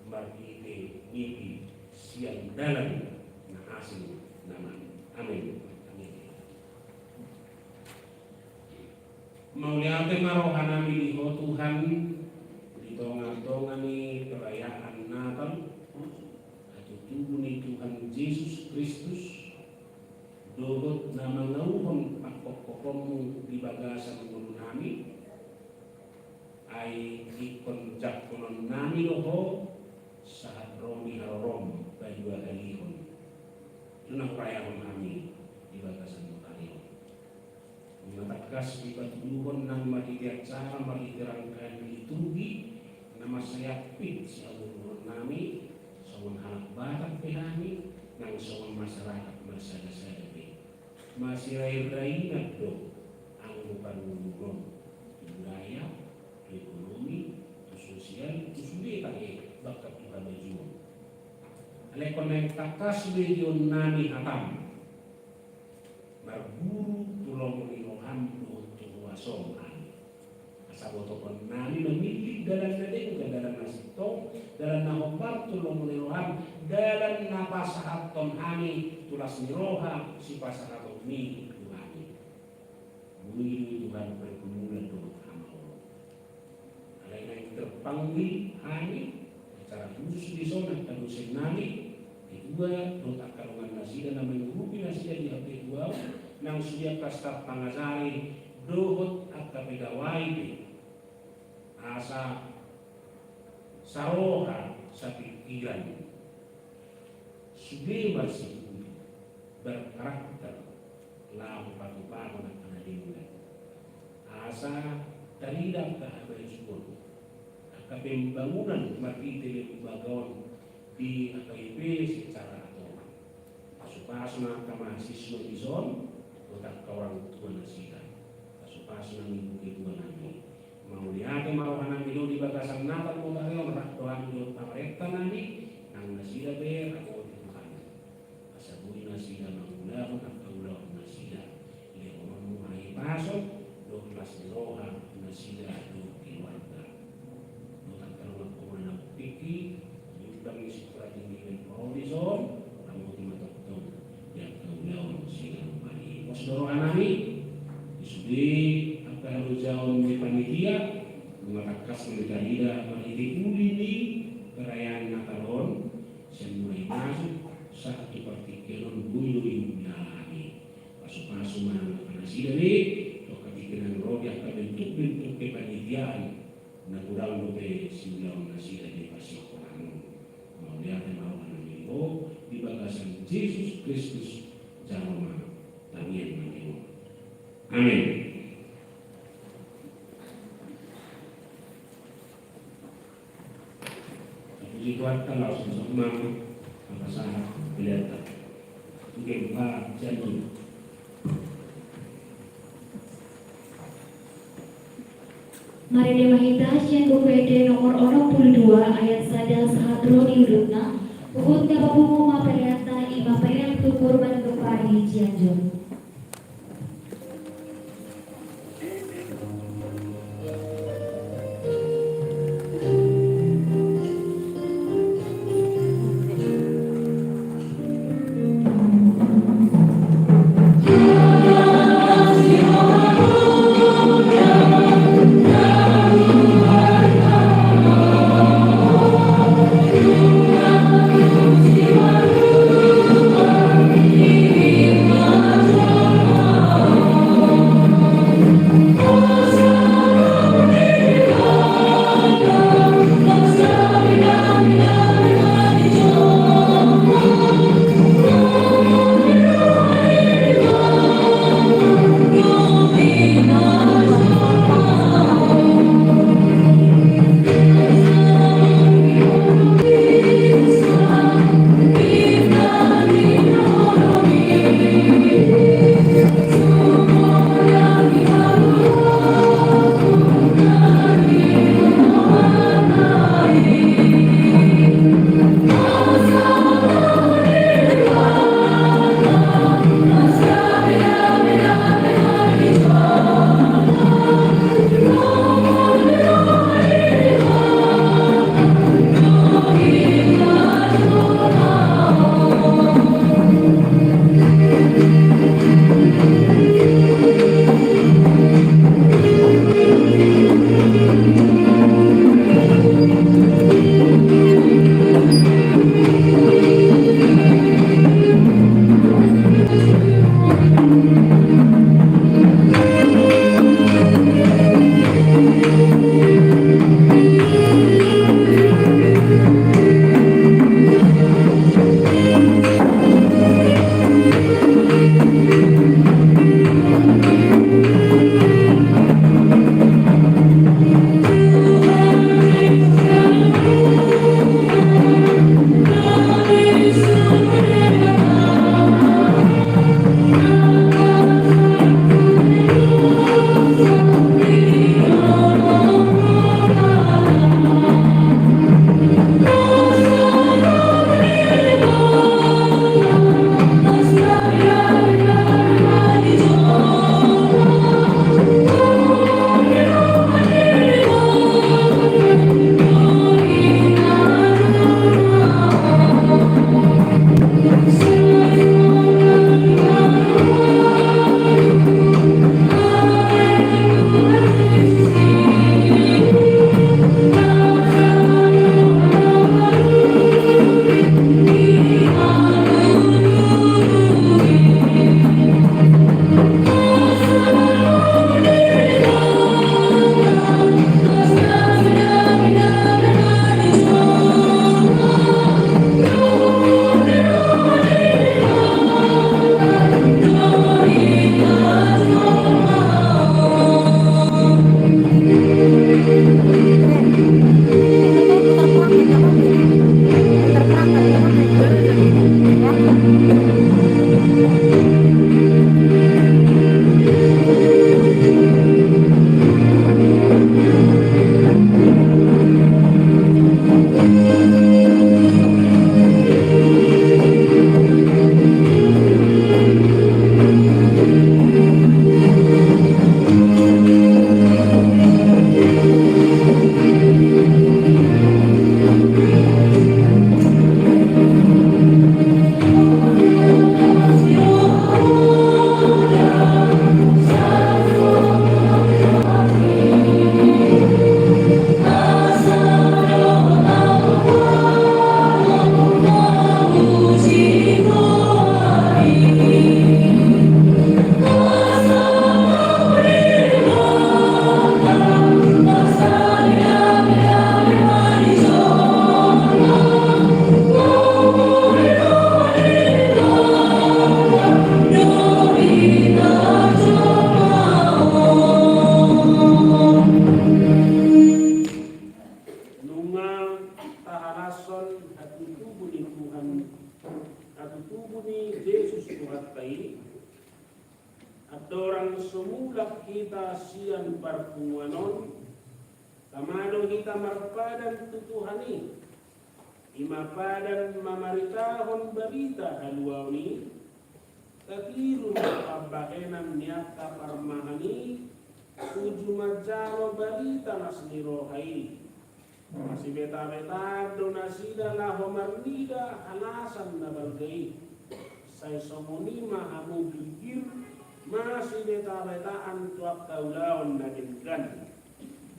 marhite nipi sian dalan na asing nama. Amin. Amin. Mauliate ma rohanami di Ho Tuhan, di tongatonga ni perayaan Natal, hatutubu ni Tuhan Jesus Kristus, dohot na mangauhon pangkophoponmu di bagasan ngolunami, ai ingkon jangkononnami do Ho, sahat ro di harorom paduahalihon. I do na hurayahon hami di bagasan notari on. Nunga tangkas dipatuduhon nang marhite acara, marhite rangkaian liturgi, na mansai ampit sihaburjuonnami, songon halak Batak pe hami, nang songon masyarakat marsadasada pe. Masirairai nang do anggo parngoluon, tu budaya, tu ekonomi, tu sosial, tu sude tahe, bahkan tu habajuon. Alai ingkon naeng tangkas begeonnami hatam. Marguru tu lomo ni roham dohot tu huasom, amin. Asa botohon nami mamillit dalan na denggan, dalan na sintong, dalan na hombar tu lomo ni roham, dalan na pasahathon hami tu las ni roha sipasahatonmi tu hami. Boi do i Tuhan pergumulan dohot hamaolon. Alai naeng terpanggil hami secara khusus dison angka dosennami, ketua dohot angka dongan nasida na mangurupi nasida di hatuaon, nang sude angka staf pangajari dohot angka pegawai pe. Asa saroha sapikiran, sude marsipuli, berkarakter, laho patupahon angka na denggan. Asa tarida angka habajuon, angka pembangunan marhite lembaga on di H K I P secara atoran. Pasupasu ma angka mahasiswa dison, dohot angka orang tua nasida. Pasupasu nang ibu ketua nami. Mauliate ma rohanami do di bagasan Natal modern on, rap do hami dohot pamarenta nami, nang nasida pe ramoti Tuhan. Asa boi nasida mangulahon angka ulaon nasida, lehononmu hahipason dohot las ni roha tu nasida dohot keluarga. Dohot angka dongan na tingki, di undang ni sipura tingki, parodi son, ramoti ma tongtong di angka ulaon siganup ari. Pos do rohanami di sude angka halojaon ni panitia, nunga tangkas ma ditarida marhite uli ni perayaan Natal on, sian mulai masuk sahat tu partingkian on, boi do iulahon hami. Pasupasu ma angka nasida be, tu angka tingki na ro di angka bentuk-bentuk kepanitiaan, na godang dope siulahon nasida di parsihohoran on. Mauliate ma rohanami di Ho, di bagasan Jesus Kristus, jalo ma tangiang nami on. Amin. Di kuartal laos masuk mang, apa sahat, kelihatan. Oke, Pak Janji. Marende ma hita sian Buku Ende nomor onom pulu dua ayat sada sahat ro di ujungna. Huhut na papungu ma peleanta, i ma pelean tu Purban Betari Cianjur. Andorang so mulak hita sian parpunguan on, tama do hita marpadan tu Tuhan i, i ma padan mamaritahon barita haluaon i. Tatiru ma pambahenan ni angka parmahan i, uju manjalo barita las ni roha i. Masibetabeta do nasida laho marnida halasan na balga i. Sai songon i ma hamu girgir, masibetabetaan tu angka ulaon na denggan.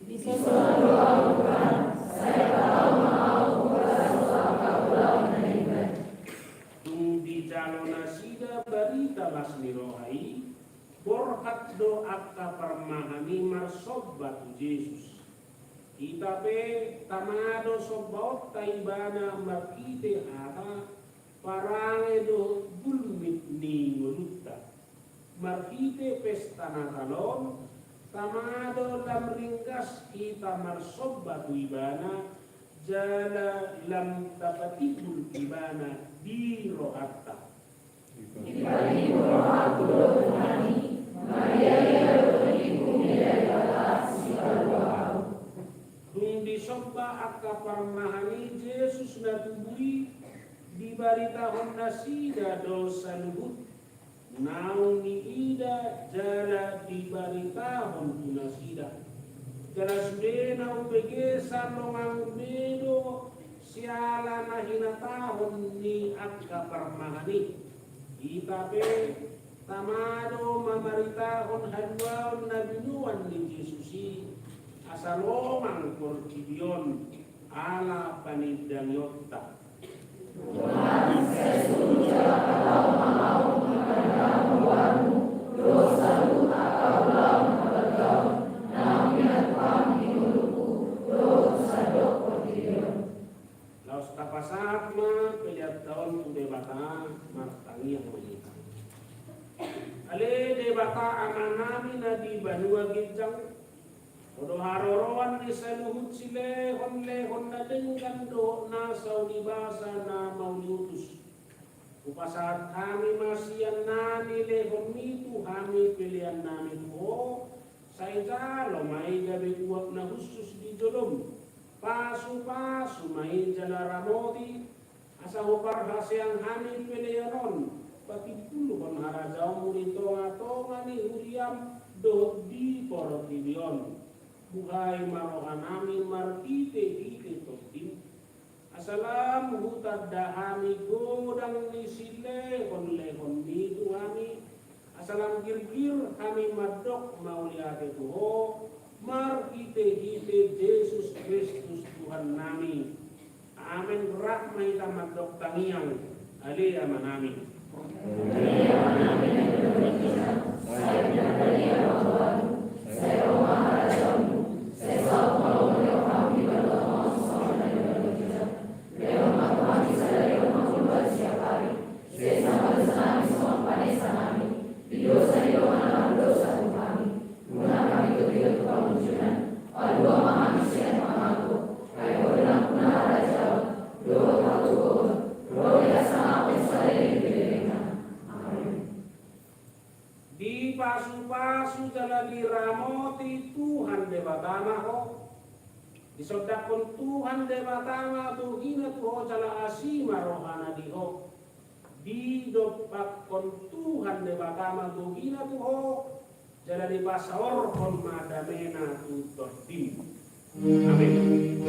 Dison do ahu, Tuhan, sai hatahon ma ahu horas tu angka ulaon na denggan. Dung dijalo nasida barita las ni roha i, borhat do angka parmahan i marsomba tu Jesus. Hita pe tama do sombaonta ibana marhite hata, parange dohot gulmit ni ngolunta. Marhite pesta Natal on, tama do lam ringgas hita marsomba tu ibana, jala lam tapatimbul ibana di rohanta. Dipatimbul rohangku do Tuhan i, mariaria do tondingku di Debata Sipalua ahu. Dung disomba angka parmahan i Jesus na tubu i, dibaritahon nasida do saluhut naung niida jala dibaritahon tu nasida. Jala sude na umbege sandongan be do siala na hinatahon ni angka parmahan i. Hita pe tama do mamaritahon haluaon na binoan ni Jesus i, asa longang portibi on ala panindangionta. Tuhan, sai solu jala hatahon ma ahu mamaritahon haluaonmu dohot saluhut angka ulaon haluaon na hinatahon ni ngolungku dohot sandok portibi on. Laos tapasahat ma peleanta on tu Debata, martangiang ma hita. Ale Debata Amanami na di banua ginjang, Ho do haroroan ni saluhut silehonlehon na denggan dohot na saulibasa na mauliutus. Hupasahat hami ma sian na nilehonmi tu hami peleannami tu Ho, sai jalo ma i gabe uap na hushus di jolom. Pasupasu ma i jala ramoti, asa huparhaseang hami pelean on patimbulhon harajaonmu di tongatonga ni huriam dohot di portibi on. Buhai ma rohanami marhitehite Tondim, asa lam hutanda hami godang ni silehonlehonmi tu hami, asa lam girgir hami mandok mauliate tu Ho, marhitehite Jesus Kristus Tuhannami. Amen. Rap ma hita mandok tangiang, Ale Amanami. Dipasupasu jala diramoti Tuhan Debata ma ho. Disondangkon Tuhan Debata ma bogina tu ho jala asi ma rohana di ho. Didompakkon Tuhan Debata ma bogina tu ho, jala dipasaorhon ma damena tu tondim. Amen.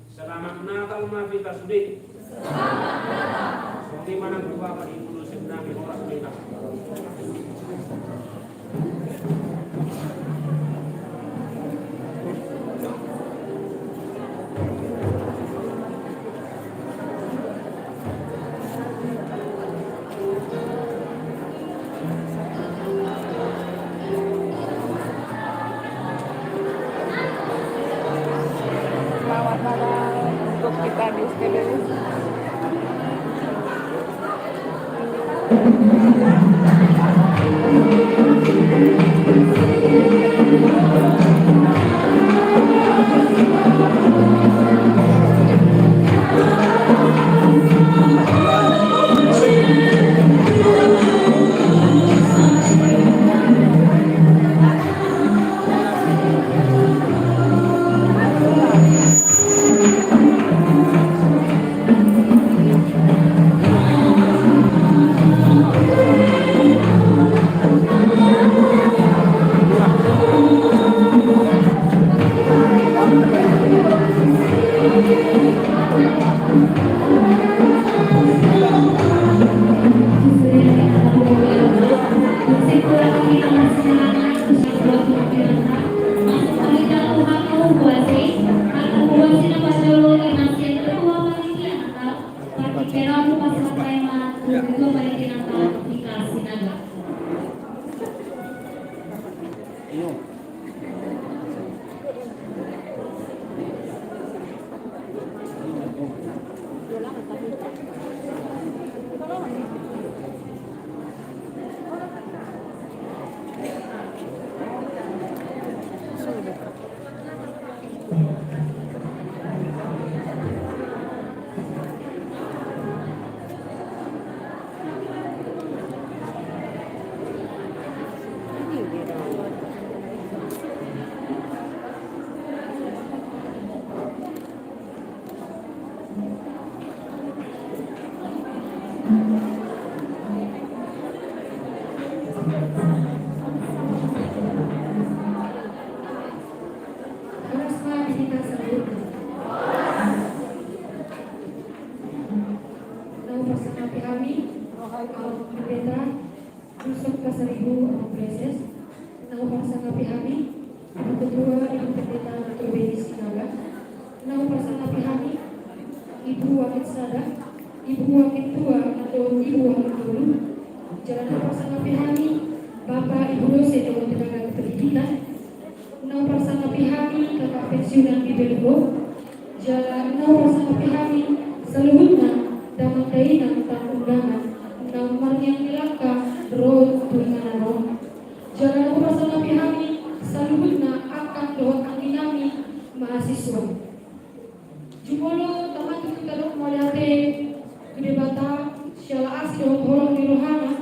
Selamat Natal ma hita sude. Selamat Natal. Songon i ma nang tu Bapa di banua surga, horas ma hita. Selamat malam untuk kita di S T B. Hita saluhutna. Naung pasangapi hami, Amang Pendeta Wilson Pasaribu, Amang Praeses. Naung pasangapi hami, Ibu Ketua, Ibu Pendeta Tobeni Sinaga. Naung pasangapi hami, Ibu Wakil Sada, Ibu Wakil Tua, atau Ibu Wakil Tolu. Jala naung pasangapi hami, Bapak Ibu dosen dohot tenaga kependidikan. Naung pasangapi hami, kakak pensiunan Bibelvrouw. Jala naung pasangapi hami, saluhutna damang dainang tamu undangan, naung marniang ni langka ro tu inganan on. Jala naung pasangapi hami, saluhutna angka dohot anggi nami mahasiswa. Jumolo tama tutu tadok mauliate tu Debata, siala asi dohot holong ni rohana,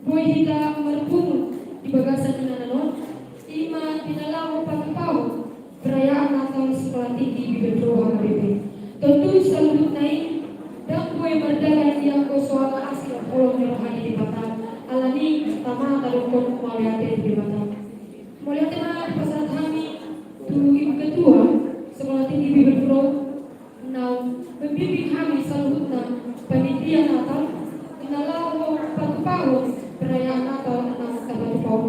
boi hita marpungu di bagasan inganan on, i ma di na laho patupahon perayaan Natal Sekolah Tinggi Bibelvrouw H K B P. Tontu saluhutna i ndang boi mardalan i anggo so ala asi dohot holong ni roha ni Debata. Alani i tama tadokhon mauliate tu Debata. Mauliate ma dipasahat hami tu Ibu Ketua Sekolah Tinggi Bibelvrouw naung membimbing hami saluhutna panitia Natal, na laho patupahon perayaan Natal na tapatupa on.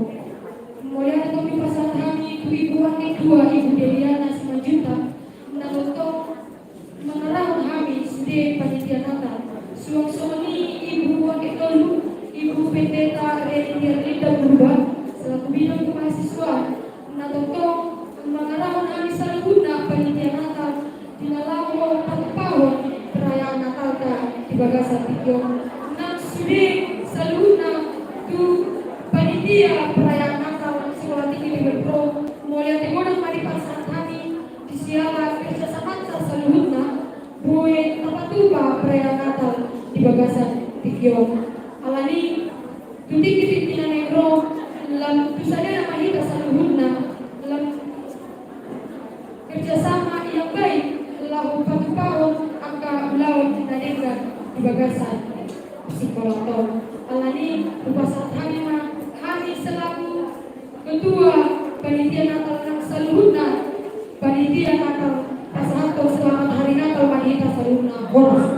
Mauliate tong dipasahat hami tu Ibu Wakil Tua, Ibu Deliana Simanjuntak, na tongtong mangarahon hami sude panitia Natal. Suang songon i Ibu Wakil Tolu, Ibu Pendeta Reni Erlinda Purba, selaku bidang kemahasiswaan, na tongtong mangarahon hami saluhutna panitia Natal di na laho patupahon perayaan Natalta di bagasan tingki on. Nang sude saluhutna tu panitia perayaan Natal Sekolah Tinggi Bibelvrouw, mauliate godang ma dipasahat hami di siala kerjasamanta saluhutna, boi tapatupa perayaan Natal di bagasan tingki on. Alani i, tu tingki-tingki na naeng ro, lam tu sadana ma hita saluhutna, lam kerjasama yang baik laho patupahon angka ulaon na denggan di bagasan sikolahon. Alani i, hupasahat hami ma, hami selaku Ketua Panitia Natal nang saluhutna Panitia Natal, pasahathon selamat Hari Natal ma di hita saluhutna. Horas.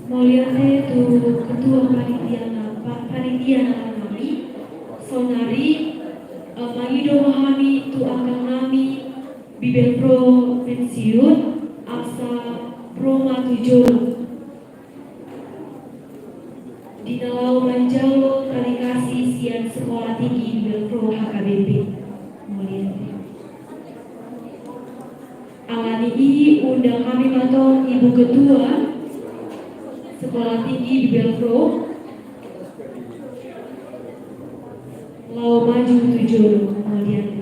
Mauliate tu Ketua Panitia na-, pa-, Panitia Natal nami. Saonari, eh, mangido ma hami tu angkang nami Bibelvrouw pensiun, asa ro ma tu jolo di na laho manjalo tali kasih sian Sekolah Tinggi Bibelvrouw H K B P. Mauliate. Alani i, undang hami ma tong Ibu Ketua Sekolah Tinggi Bibelvrouw laho maju tu jolo. Mauliate.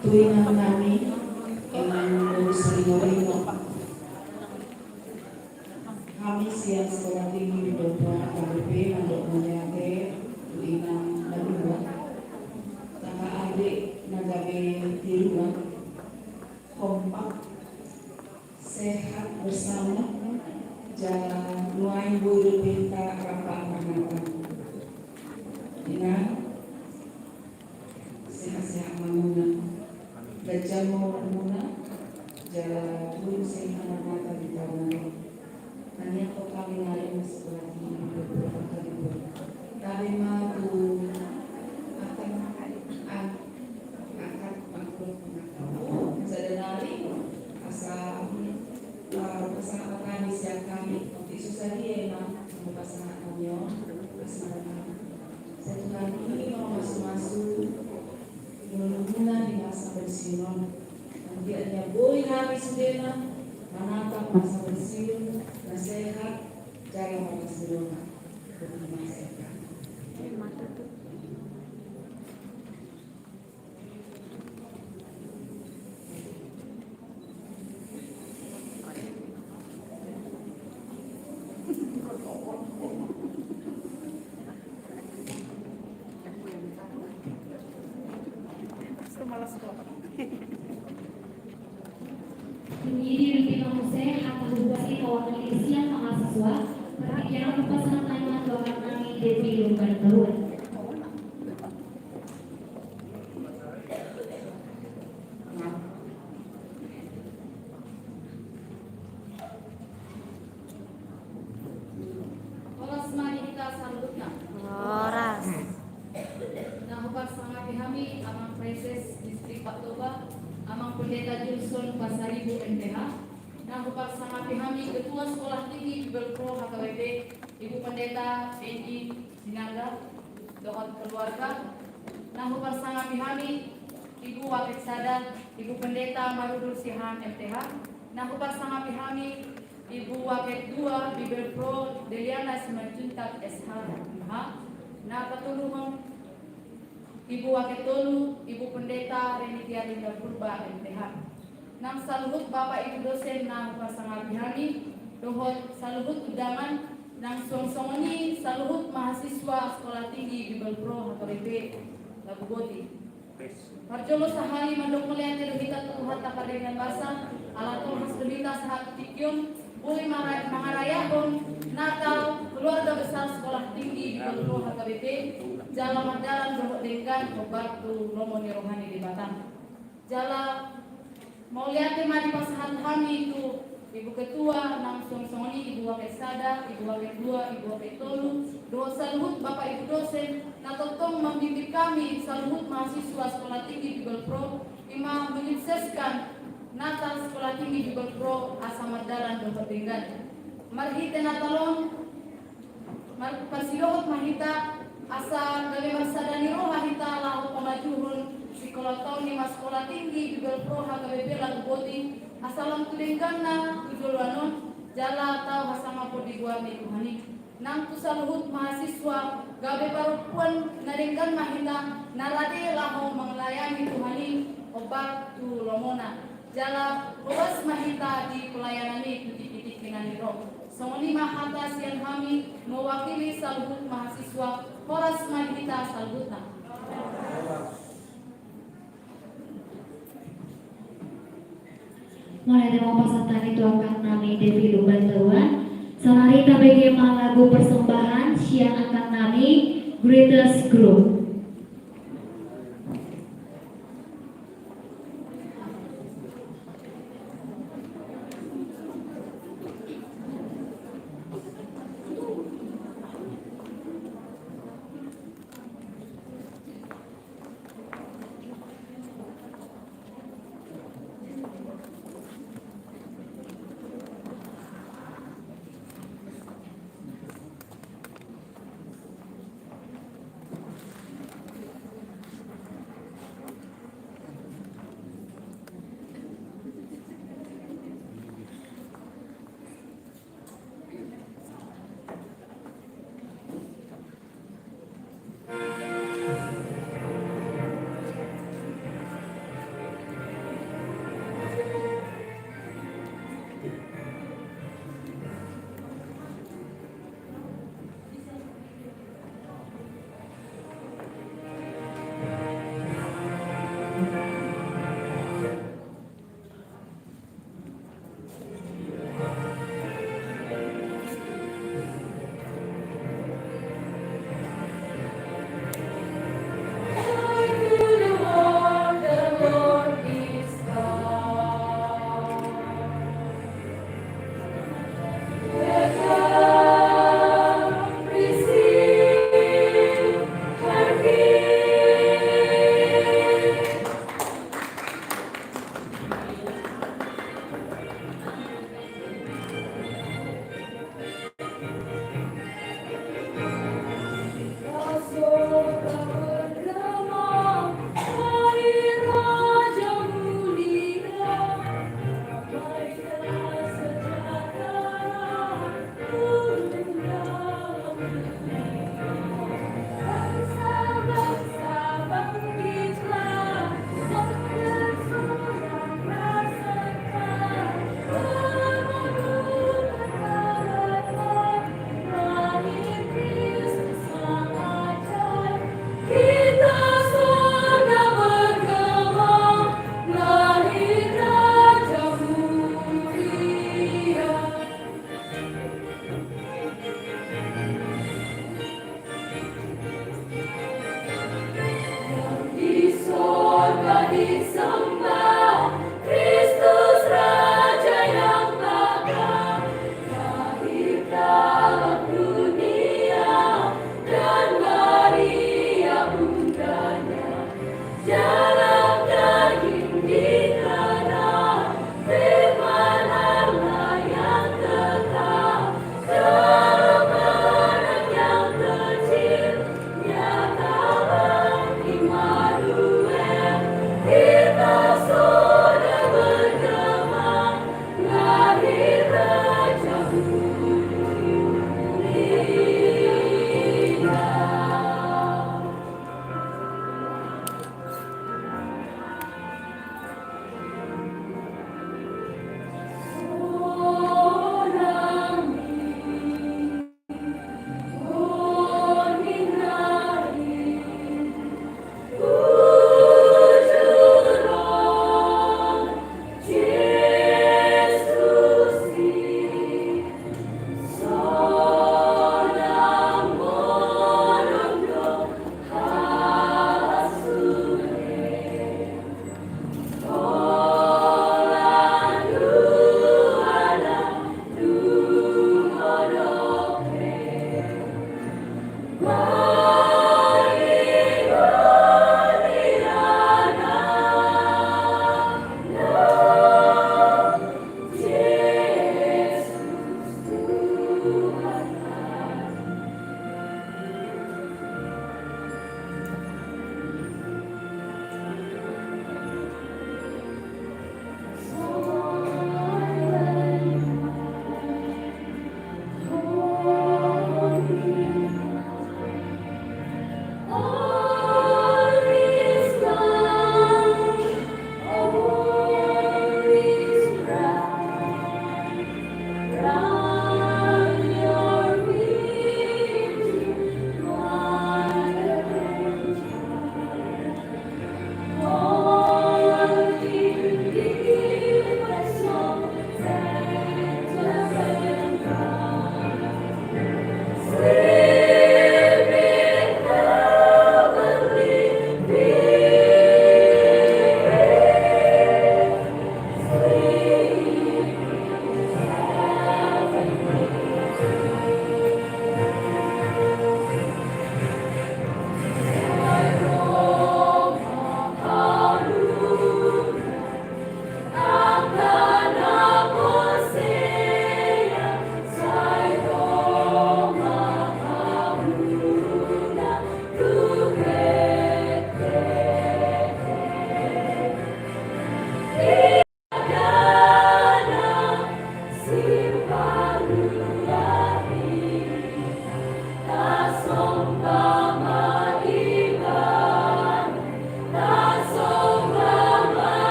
Tu inang nami, inang Boru Siringoringo. Hami sian Sekolah Tinggi Bibelvrouw H K B P mandok mauliate tu inang na dua. Kakak adik na gabe di ruang, kompak, sehat bersama, jala nuaeng boi dope hita rap marnatal. Inang, sehat-sehat ma muna. Ganjang ma umurmuna. Jala tu sehingga mata di tangan. Naniak kota minari masih berarti. Tabe ma tu akan angkat angkut pengakan. Sadari asa pasangan kami siap kami. Isu sadia ma pasangan kami. Pasangan kami. Satu lagi mau masuk-masuk. Nununguna di masa pensiun on. Anggiat na boi hami sudena manatap masa pensiun na sehat jala marlas ni roha. Ini di Lubina Muse, hata hubasi kawan Indonesia mahasiswa, perhatian pasangan taiman doakan kami Devi Lumban Teruan. Horas ma di hita saluhutna. Horas. Na huparsangapi hami Amang Praeses Distrik Pak Toba, Amang Pendeta Julson Pasaribu M T H. Na huparsangapi hami Ketua Sekolah Tinggi Bibelvrouw H K B P, Ibu Pendeta Edi Sinaga dohot keluarga. Na huparsangapi hami Ibu Waket Sada, Ibu Pendeta Marudul Siahaan M T H. Na huparsangapi hami Ibu Waket Dua Bibelvrouw Deliana Simanjuntak S H M H. Na patoluhon Ibu Waket Tolu, Ibu Pendeta Reni Tiarinda Purba M T H. Nang saluhut Bapak Ibu dosen na huparsangapi hami, dohot saluhut undangan, nang suang songon i saluhut mahasiswa Sekolah Tinggi Bibelvrouw H K B P Laguboti. Parjolo sahali mandok mauliate do hita tu Tuhanta pardenggan basa, ala tolhas do hita sahat tingki on, boi mara-, mangarayahon Natal keluarga besar Sekolah Tinggi Bibelvrouw H K B P, jala mardalan dohot denggan hombar tu lomo ni roha ni Debata. Jala mauliate ma dipasahat hami tu Ibu Ketua, nang suang songon i Ibu Waket Sada, Ibu Waket Dua, Ibu Waket Tolu, dohot saluhut Bapak Ibu dosen na tongtong mambimbing kami saluhut mahasiswa Sekolah Tinggi Bibelvrouw, i ma menyukseskan Natal Sekolah Tinggi Bibelvrouw asa mardalan dohot denggan. Marhite Natal on, Mar-, parsidohot ma hita, asa gabe marsada ni roha hita laho pamajuhon sikola taon ni ma Sekolah Tinggi Bibelvrouw H K B P Laguboti, asa lam tu dengganna tu joloan on, jala tau hasangapon di goar ni Tuhan i. Nang tu saluhut mahasiswa, gabe parompuan na denggan ma hita, na rade laho manglayani Tuhan i, hombar tu lomona. Jala horas ma hita di pelayanan i tu tingki-tingki na nidok. Songon i ma hata sian hami mewakili saluhut mahasiswa, horas ma di hita saluhutna. Mauliate ma pasahat hami tu angka nami Devi Lumban Teruan. Saonari tabege ma lagu persembahan sian angka nami Greatest Group.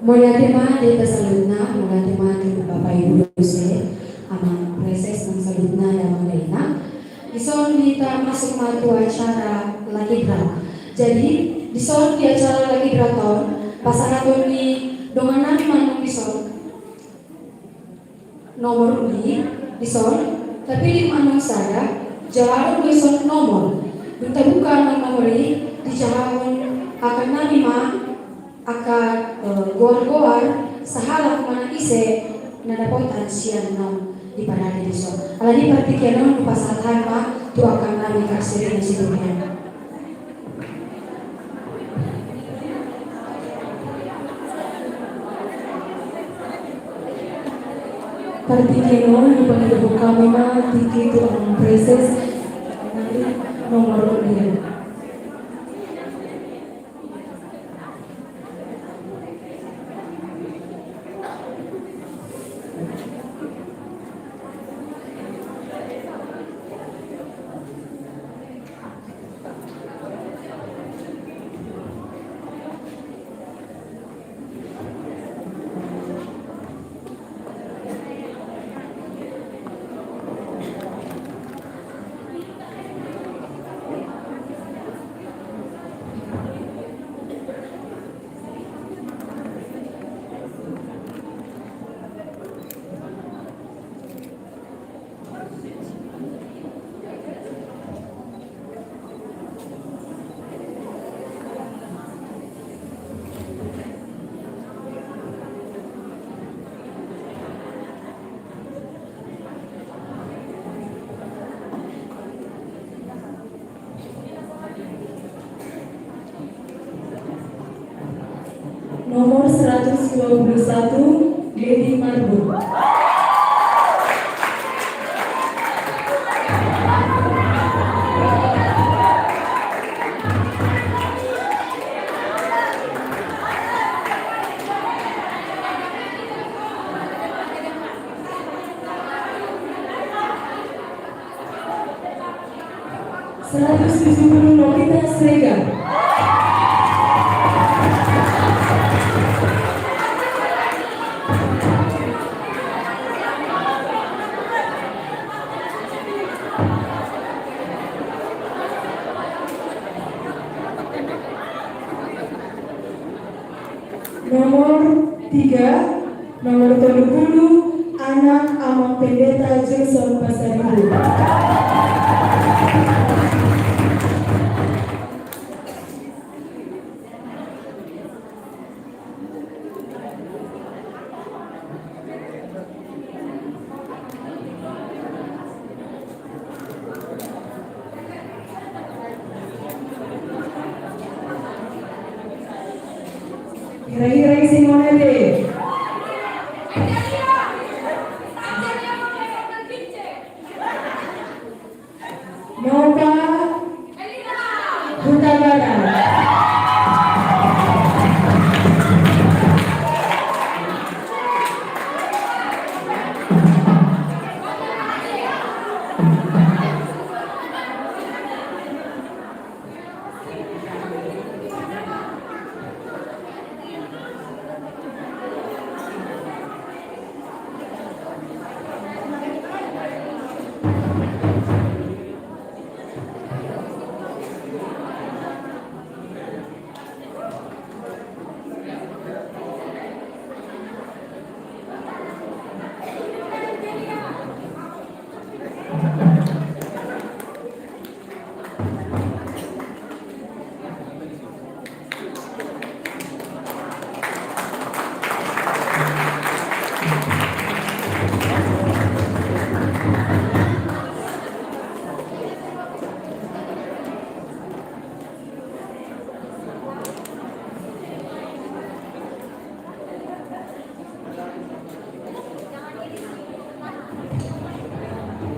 Mauliate ma di hita saluhutna, mauliate ma di Bapak Ibu dosen, Amang Praeses nang saluhutna, Damang Dainang. Dison hita masuk ma tu acara Lakibra. Jadi, dison di acara Lakibra on, pasahaton ni dongan nami ma annon dison nomor uli dison, tapi di annon sada, jala adong do dison nomor. Dung tabuka annon nomor i, dijahahon angka nami ma angka, eh, goar-goar sahalak manang ise na dapotan sian naung diparade dison. Alani partingkian on hupasahat ma tu angka nami, angka sirina situhina. Partingkian on, dipangido hami ma tingki tu Amang Praeses, nomor uli. Nomor seratus dua puluh satu, Dedi Marbun. Seratus tujuh puluh, Novita Siregar. Nomor tiga, nomor tolu puluh, anak Amang Pendeta Johnson Pasaribu. Hira-hira isi mone be. Nova Hutabarat.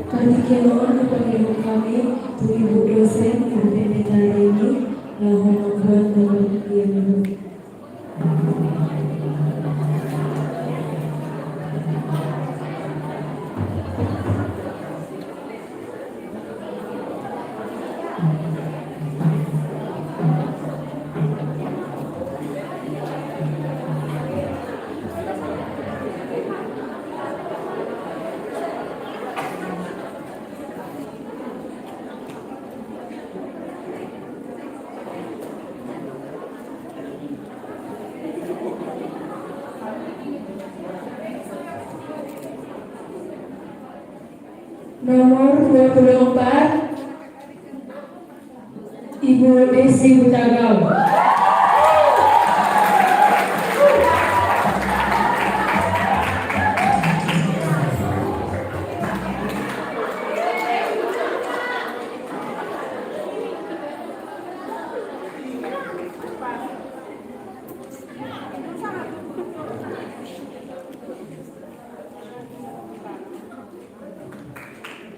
Partingkian on dipangido hami tu ibu dosen, Ibu Pendeta Reni, laho mambuat nomor undian. Dua puluh empat, Ibu Desi Hutagaung.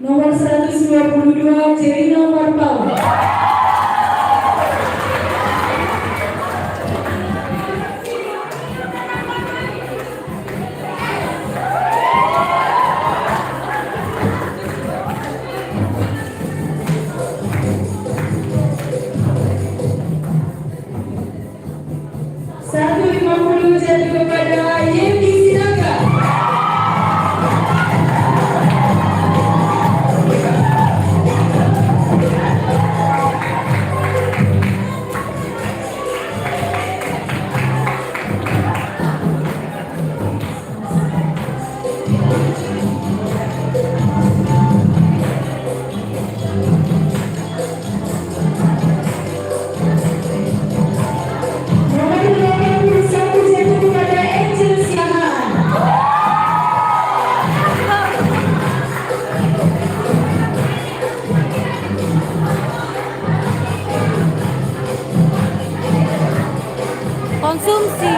Nomor seratus dua puluh dua, Jerina Marpaung. Satu lima puluh jatuh kepada Yenti Sinaga. Nomor delapan puluh satu jatuh kepada Angel Siahaan. Konsumsi.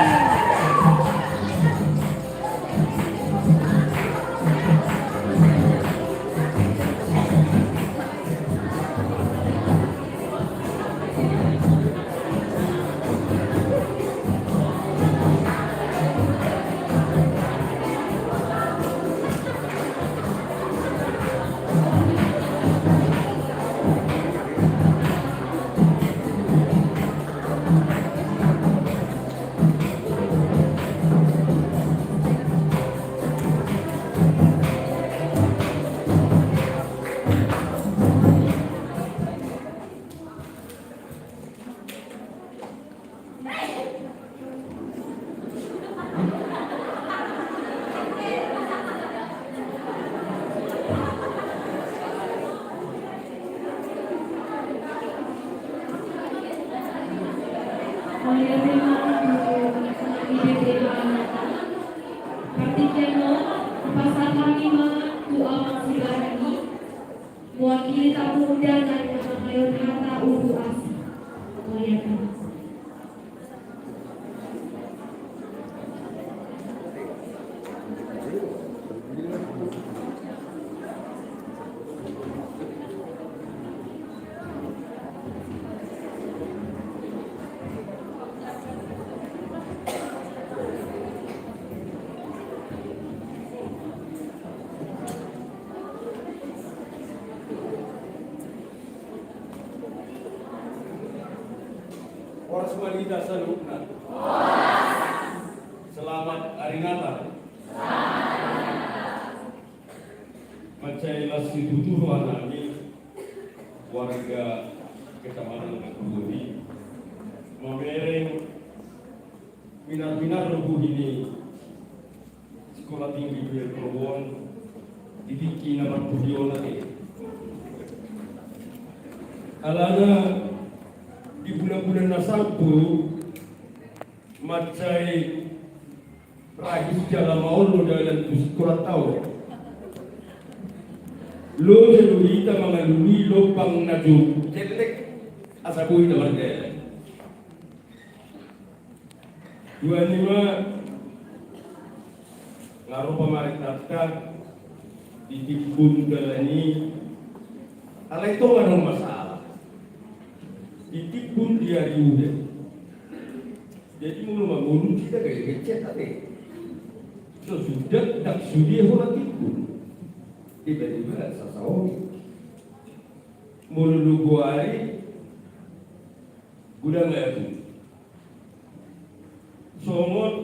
Partingkian on, hupasahat hami ma tu amang sibarani, mewakili tamu undangan na mangayahon hata udu asi. Mauliate. Horas ma di hita saluhutna. Selamat Hari Natal. Mansai las ni tutu roha nami, warga Kecamatan Lenggang Tujuh, mamereng minar-minar lobi ni Sekolah Tinggi Dua Elbrogon di tingki na marpudi on ate. Alana di bulan-bulan na salpu, mansai rahis jala maol do dalan tu sekolah taon. Loja do hita mangalului lobang na jellek asa boi na mardalan. Duani ma, nga ro pamarentanta ditimbun dalan i, alai tonga adong masalah. Ditimbun di ari udan. Jadi molo mangolu hita gabe becek ate. So suda ndang sude holan timbun. Tiba-tiba sasaotik. Molo logo ari, godang ahu. Songon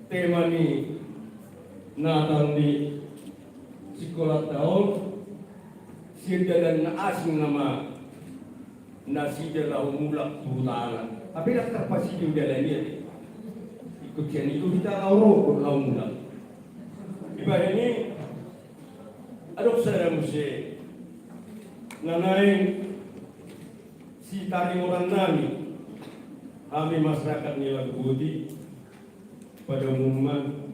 tema ni Natal ni sekolah taon, sian dalan na asing nama nasida laho mulak tu huta anak. Tapi ndang tarpasidi dalan i ate. Ingkon sian i do hita laho ro laho mulak. Dibahen i Adong sada muse na naeng sitaringotan nami, hami masyarakat ni Laguboti, pada umumna,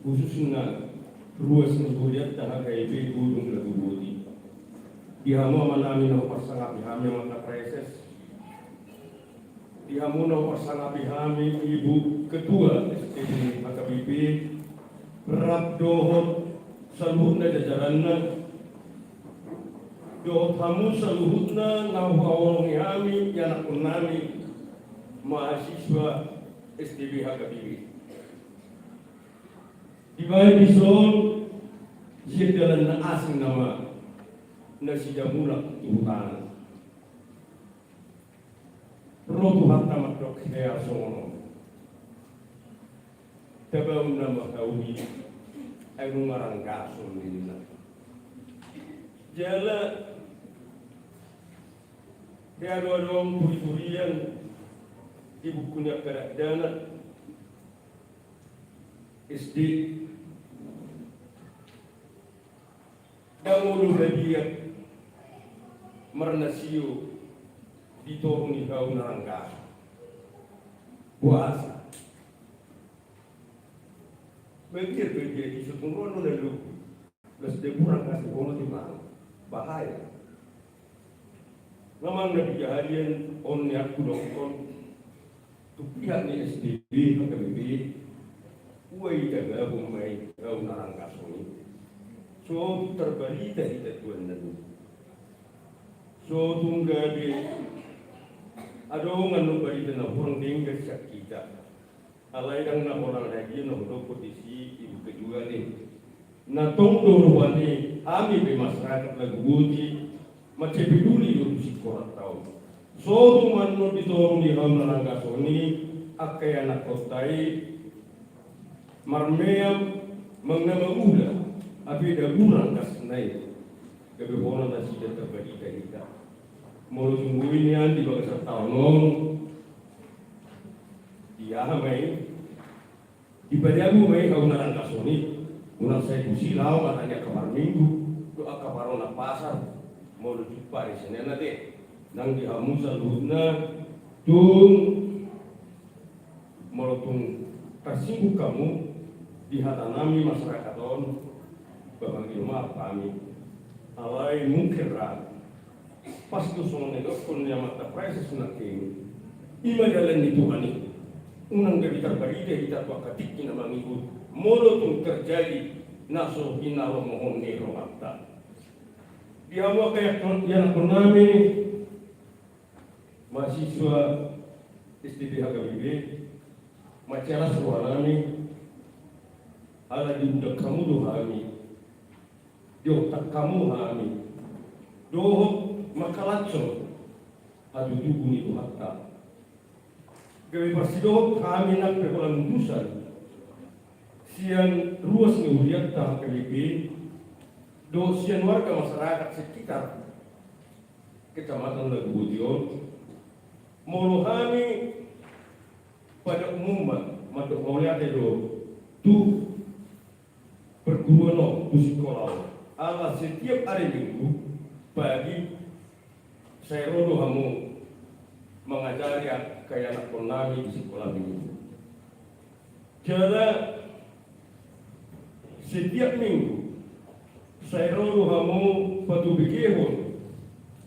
khususna ruas ni hurianta H K B I Godung Laguboti. Di hamu ama nami na huparsangapi hami, amanta praeses. Di hamu na huparsangapi hami, ibu ketua S T B H K B P, rap dohot saluhutna jajaranna, dohot hamu saluhutna na huhaholongi hami, ianakhon nami, mahasiswa S T B H K B P. Dibahen dison, sian dalan na asing nama nasida mulak tu hutana. Ro Tuhanta mandok hea songon on. Tabaun nama hau i, ai nunga ranggason ninna. Jala hea do adong turiturian di buku ni angka dakdanak S D. Ndang olo badia marnasio di toru ni hau na ranggason. Boasa? Badia, badia di sotung ro na lobi. Las de burang kasih kono di mana? Bahaya. Memang na di kejadian on ni aku dokon. Tu pihak ni S T B H K B P, ua i tagabung ma i hau na ranggason i. So tung tarbarita hita tu anak i. So tung gabe adong annon barita na hurang denggan sian hita. Alai ndang na holan hadian na hudokkon disi ibu ketua i. Na tong do rohani hami pe masyarakat Laguboti, mansai peduli do tu singkoranta on. So tung annon di toru ni hau na ranggason i, angka ianakhonta i marmeam manang na mangula, hape ndang burang kasna i. Gabe holan nasida tarbarita hita. Molo tung boi nian di bagasan taon on, di aha ma i? Dipadabu ma i hau na ranggason i, unang sai tusi laho ma tani angka parminggu dohot angka parona pasar, molo jumpa di sian i ate. Nang di hamu saluhutna, tung molo tung tarsinggung hamu di hata nami masyarakat on, ba mangido maaf hami. Alai mungkin ra pas do songon na nidokkon ni amanta praeses nangkin i. I ma dalan ni Tuhan i. Unang gabe tarbarita hita tu angka tingki na mangihut molo tung terjadi na so hinalomohon ni rohanta. Di hamu angka ianakhon nami mahasiswa S T B H K B P, mansai las roha nami ala diundang hamu do hami. Diontang hamu hami dohot mangkalashon hatutubu ni Tuhanta. Gabe parsidohot hami nang pe holan utusan sian ruas ni hurianta H K B P dohot sian warga masyarakat sekitar Kecamatan Laguboti on. Molo hami pada umumna mandok mauliate do tu perguruan on, tu sikola on. Ala setiap hari Minggu pagi sai ro do hamu mangajari angka ianakhon nami di sikola minggu. Jala setiap minggu sai ro do hamu patubegehon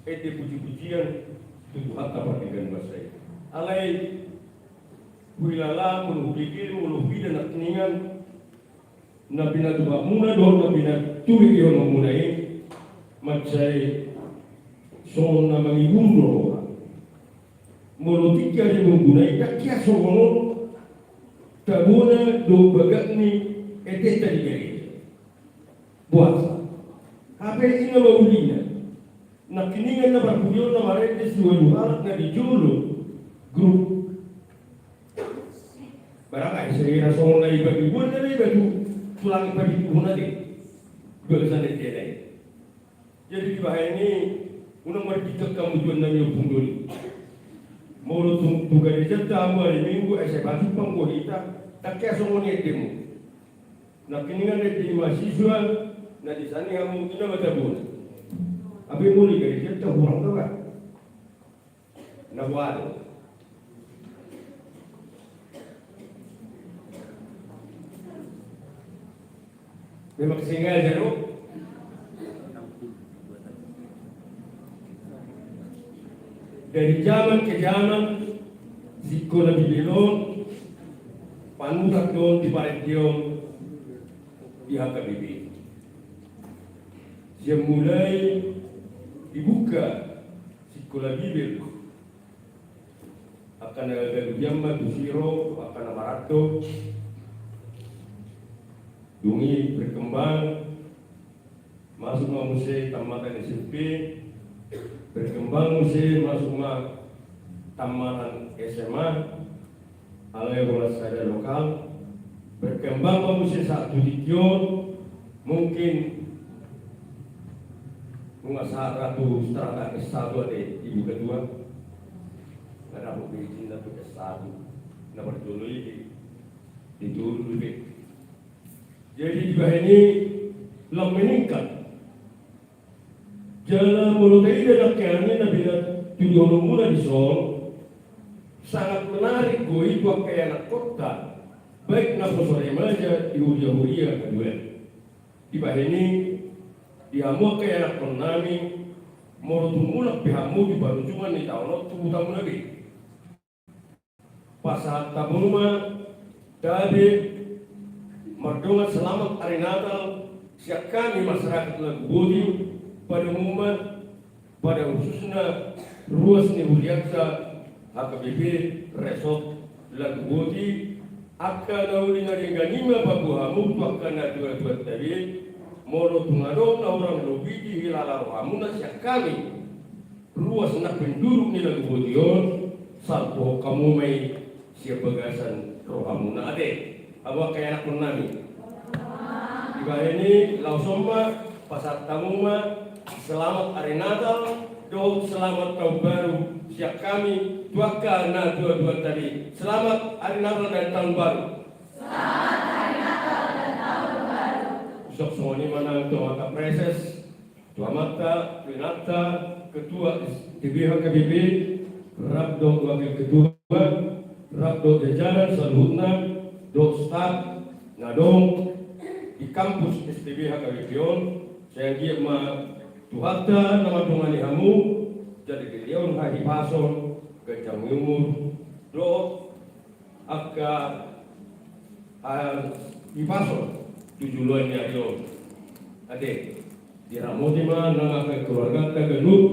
ende pujipujian tu Tuhanta pardenggan basa i. Alai huhilala molo hubege molo huida nangkiningan na pinatupaonmuna dohot na pinatubegehonmuna i, mansai songon na mangihut do roha. Molo tingki ari Minggu na i ndang hea songon on tabona dohot bagak ni endenta di gareja. Boasa? Hape i na maulina. Nangkiningan na parpudi on na marende siualu halak na di jolo grup. Barang ai sai ra songon na i padibuan na i batu tulang i padibuan na i. Dua sana dia na i. Jadi dibahen i unang margitang hamu tuan nami Ompung Doli. Molo tung tu garejanta hamu ari Minggu ai sai pajumpang do hita, ndang hea songon i endemu. Nangkiningan ende ni mahasiswa Na di sana hamu ina ma tabona. Abe muli gari dia taburang tu kan. Na buat. Memang sengaja do. Dari zaman ke zaman, Sikola Bibel on panurat do on di parende on di H K B P. Sian mulai dibuka Sikola Bibel, angka na gabe galuhian ma tu siro, angka na marandok. Dung i berkembang, masuk ma muse tamatan S M P, berkembang muse masuk ma tamatan S M A, alai holan sada lokal, berkembang ma muse sahat tu tingki on, mungkin nunga sahat ra tu strata S satu ate, ibu ketua. Nga dapot be izinna tu S satu. Na parjolo i di, di turun be. Jadi dibahen i lam meningkat. Jala molo taida nangkiningan na pinatudihononmuna dison, sangat menarik do i tu angka ianakkonta, baik naposo remaja di huria-huria haduan. Dibahen i, di hamu angka ianakkonnami, molo tung mulak pe hamu di parujungan ni taon on, tubutamuna be. Pasahat hamu ma tabe mardongan selamat ari Natal sian hami masyarakat Laguboti, pada umumna, pada khususna ruas ni hurianta H K B P Resort Laguboti, angka na uli na denggan i ma paboa hamu tu angka natuatuanta be, molo tung adong na hurang lobi dihilala rohamuna sian hami. Ruas na penduduk ni Laguboti on, salpuhon hamu ma i sian bagasan rohamuna ate. Hamu angka ianakkonnami. Dibahen i laos on ma, pasahat hamu ma selamat ari Natal dohot selamat tahun baru sian hami tu angka natuatuanta be. Selamat ari Natal dan tahun baru. Selamat ari Natal dan tahun baru. Songon i ma nang tu angka praeses. Tu amanta, tu inanta, ketua S T B H K B P, rap dohot wakil ketua, rap dohot jajaran saluhutna, dohot staf na adong di kampus S T B H K B P on, sai anggiat ma Tuhanta na mandongani hamu, jala dilehon hahipason, ganjang ni umur, dohot angka, ah, hipason tu joloan ni ari on. Ate, diramoti ma nang angka keluarganta ganup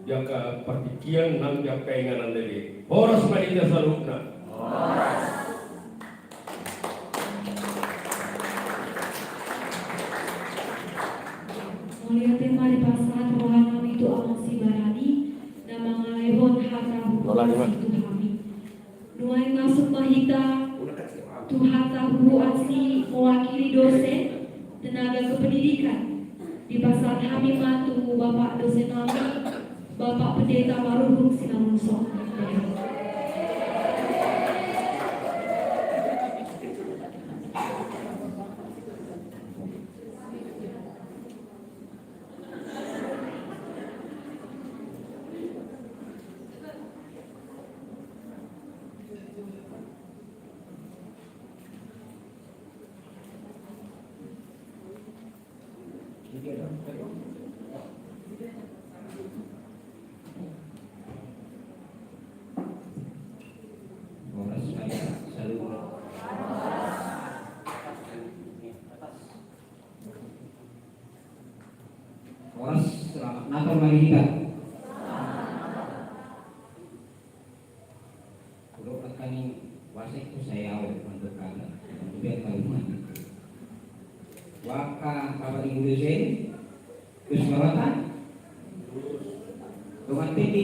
di angka partingkian nang di angka inganan na denggan. Horas ma di hita saluhutna. Horas. Mauliate ma dipasahat rohanami tu Amang Sibarani na mangalehon hata huhuan si tu hami. Nuaeng masuk ma hita tu hata huhuan si mewakili dosen tenaga kependidikan. Dipasahat hami ma tu Bapak dosen nami, Bapak Pendeta Marurung Sinamuson. Horas, selamat Natal ma di hita. Udah rekening wasek tu saya awal untuk kata. Untuk biar tahu mana. Waka apa Indonesia ini? Terus berapa? Dongan titi,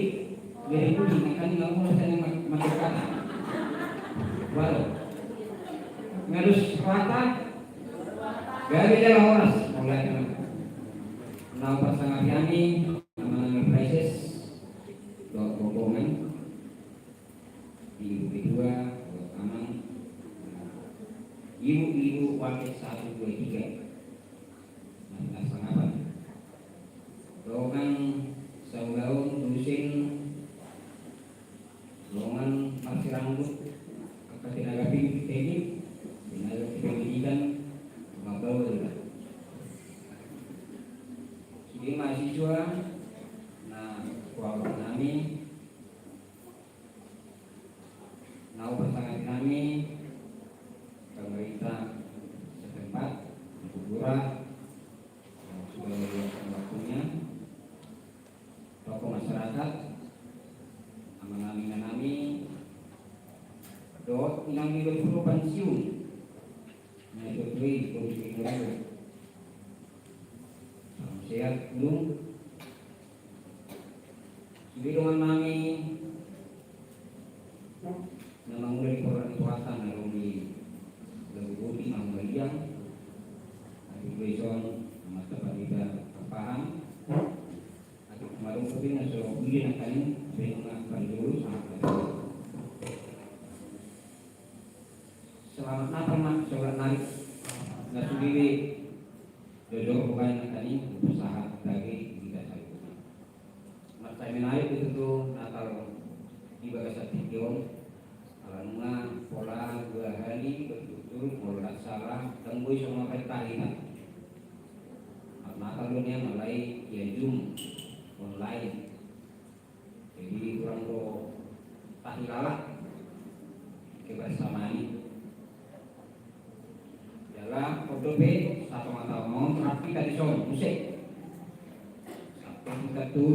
jadi pudi, makanya nggak mau saya mat-, mati kata. Baru. Ngalus rata, gabe jala horas, mulai dengan. Nau pasangan yani, nama-nama prices, do rombongan, ibu kedua, amang, ibu-ibu wakil satu, dua, tiga. Nah, kita Nunga pasangapi hami pemerintah setempat, Ibu Lurah, yang sudah meluangkan waktunya, tokoh masyarakat, amang nami, inang nami, dohot inang nami, dohot pensiun. Nah, itu tuh, itu tuh, itu tuh. Salam sehat, Gung. Sude dongan nami na mangula di porlak ni Tuhanta na adong di Labubuti, Manggaliang, Abu Beson, Mata Pandita Pahang, Abu Marung, tapi na so uli na kain, Benga Pandulus, Selamat Natal, Mak. Selamat Natal. Na sude be jojor, bukan na tadi usaha sebagai kita satu. Marsae menarik itu tuh Natal di bagasan tingki on. Ala nunga pola dua hali berturut-turut, molo ndang salah, tembus sama perintah kita. Natal dunia mulai ya Zoom online. Jadi kurang do tahi lalap kebersamaan i. Jala on dope satonga taon on rap hita dison muse. Sabtu, Minggu, Sabtu,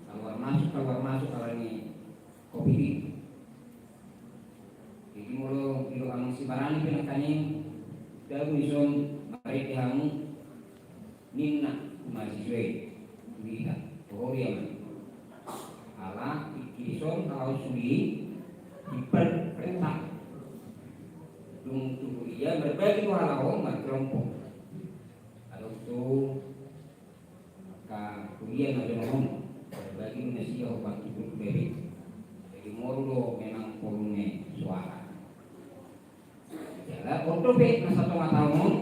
keluar masuk, keluar masuk, ala ni covid i. Jadi molo didok amang Sibarani pe nangkaning, dabu dison marende hamu, ninna mahasiswa i tu hita, toho dia ma. Ala tingki dison, ala on sude i, diperintah. Dung tutu ia marbagi tu halak on markelompok. Adong tu angka kuliah na jonok on, marbagi tu na sia, hombar tu grup bere. Jadi moru do memang volume suara. Jala on dope na satonga taon on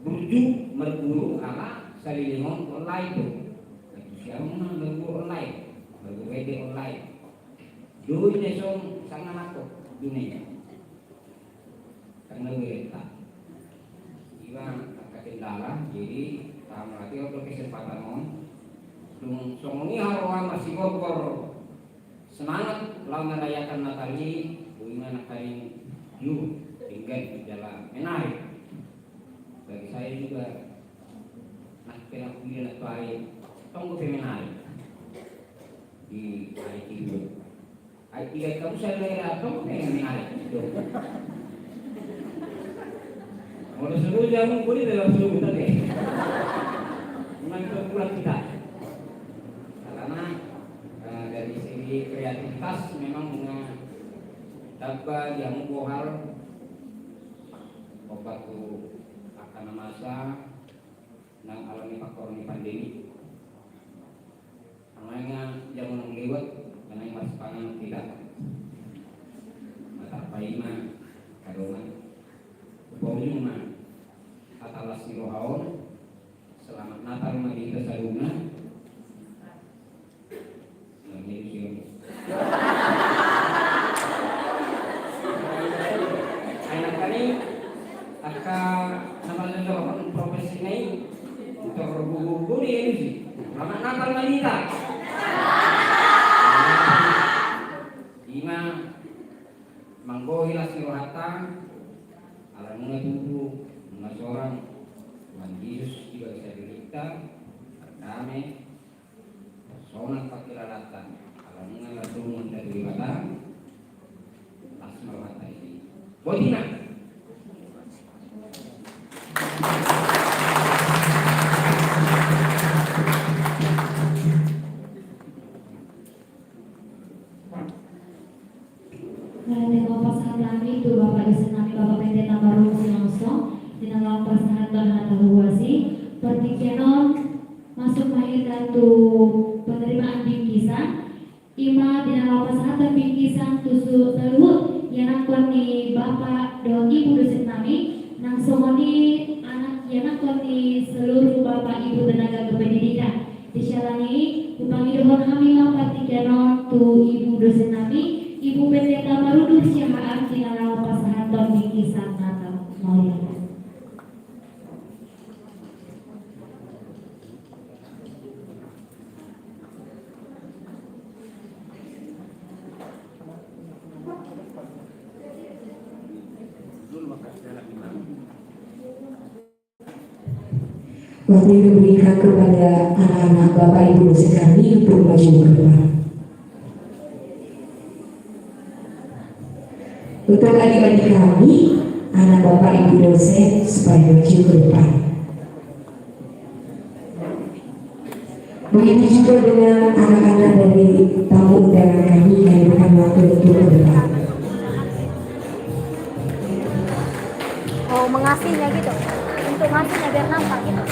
burju marguru, ala saleleng on online do. Marguru online, marguru ende online. Dui na song sanga nangkok dunia. Karena gue tak. Iba angka kendala, jadi tahan lagi on do kesempatan on. Dung songon i haroa masigogo semangat laho merayakan Natal i, boi ma nangkaning juru denggan di jala menarik. Bagi saya juga, nah, kena kuliah na tuai tonggo pe menarik di hari Minggu. Ai tiga kamu saya lagi datang ko pe menarik. Molo seluruh jamu boleh dalam seluruh tadi. Memang itu kurang kita. Karena eh, dari segi kreativitas memang bunga tamba yang bohal obat tu akan masa nang alami faktor ni pandemi. Alai nga jaman na lewat, alai marsipanganon hita. Mata paima kadongan. Upaujung ma hata las ni roha on. Selamat Natal ma di hita saluhutna. Nah, jadi siap. Anak kami, angka nama jojor profesi nai, terguguri ini sih. Selamat Natal ma di hita. Ima manggohi las ni rohanta, ala nunga tubu, nunga sorang Tuhan Yesus di bagasan diri hita, pardame, sonang pangkilalaanta, ala nunga mardomu hita tu Debata, las ma rohanta i. Boti ma. Nah, terima pasahat nami tu Bapak dosen nami, Bapak Pendeta Barung Silangsong, di na laho pasahathon hata huhuasi. Partingkian on masuk ma hita tu penerimaan bingkisan. Ima di na laho pasahathon bingkisan tu saluhut ianakhon ni Bapak dohot Ibu dosen nami, nang songon i anak ianakhon ni seluruh Bapak Ibu tenaga kependidikan. Di siala ni i, hupangidohon hami ma partingkian on tu Ibu dosen nami, Ibu Pendeta Marudur Siahaan, di na laho pasahathon bingkisan Natal. Mauliate. Waktu itu berikan kepada anak-anak Bapak Ibu dosen kami untuk maju ke depan. Untuk adik-adik kami, anak Bapak Ibu dosen supaya maju ke depan. Begitu juga dengan anak-anak dari tamu undangan kami, kami berikan waktu untuk ke depan. Oh, mengasihnya gitu. Untuk ngasihnya biar nampak gitu.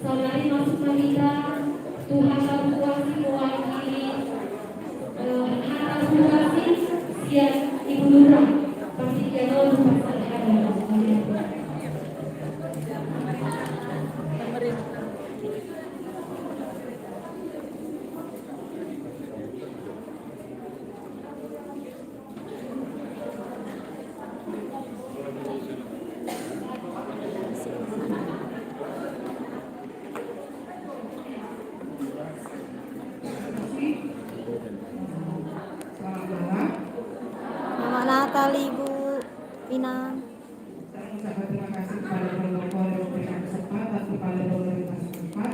Saudari masuk ma hita tu hata huasi mewakili, eh, hata huasi sian Ibu Lurah. Pasti dia mau lupa saudara. Selamat Natal. Selamat Natal, Ibu Inang. Saya mengucapkan terima kasih kepada protokol yang memberikan kesempatan kepada pemerintah setempat,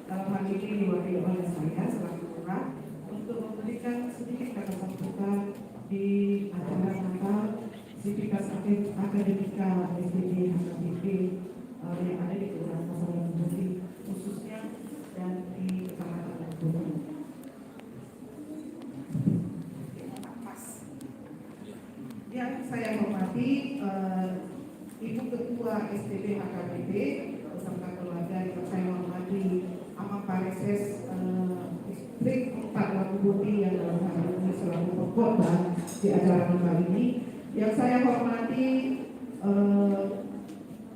dalam hal ini diwakili oleh saya selaku lurah, untuk memberikan sedikit kata sambutan di acara Natal Sivitas Akademika S D P H K B P, eh, yang ada di Kelurahan Pasar Lambung Putih, khususnya dan di Kecamatan Lambung Putih. Yang saya hormati, eh, Ibu Ketua S D P H K B P beserta keluarga, yang saya hormati Amang Pareses, eh, Distrik empat Lambung Putih yang dalam hal ini selaku pengkhotbah di acara Natal ini. Yang saya hormati, eh,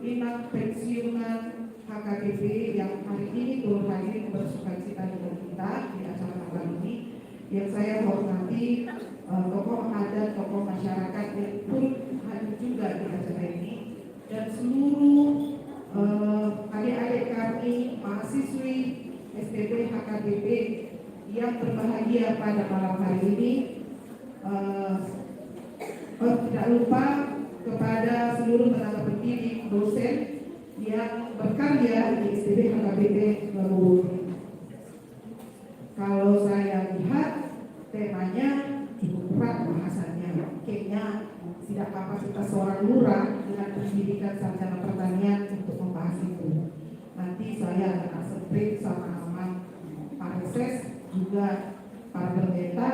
Inang Pensiunan H K B P yang hari ini turut hadir bersukacita dengan kita di acara Natal ini. Yang saya hormati, eh, tokoh adat, tokoh masyarakat yang turut hadir juga di acara ini, dan seluruh, eh, adik-adik kami mahasiswi S D P H K B P yang berbahagia pada malam hari ini. Eh, oh, tidak lupa kepada seluruh tenaga pendidik, dosen yang berkarya di S D P H K B P Lambung Putih. Kalau saya lihat, temanya cukup berat bahasannya. Kayaknya tidak kapasitas seorang lurah Pendidikan Sarjana Pertanian untuk membahas itu. Nanti saya akan separate sama-sama Pak Reses, juga para pendeta,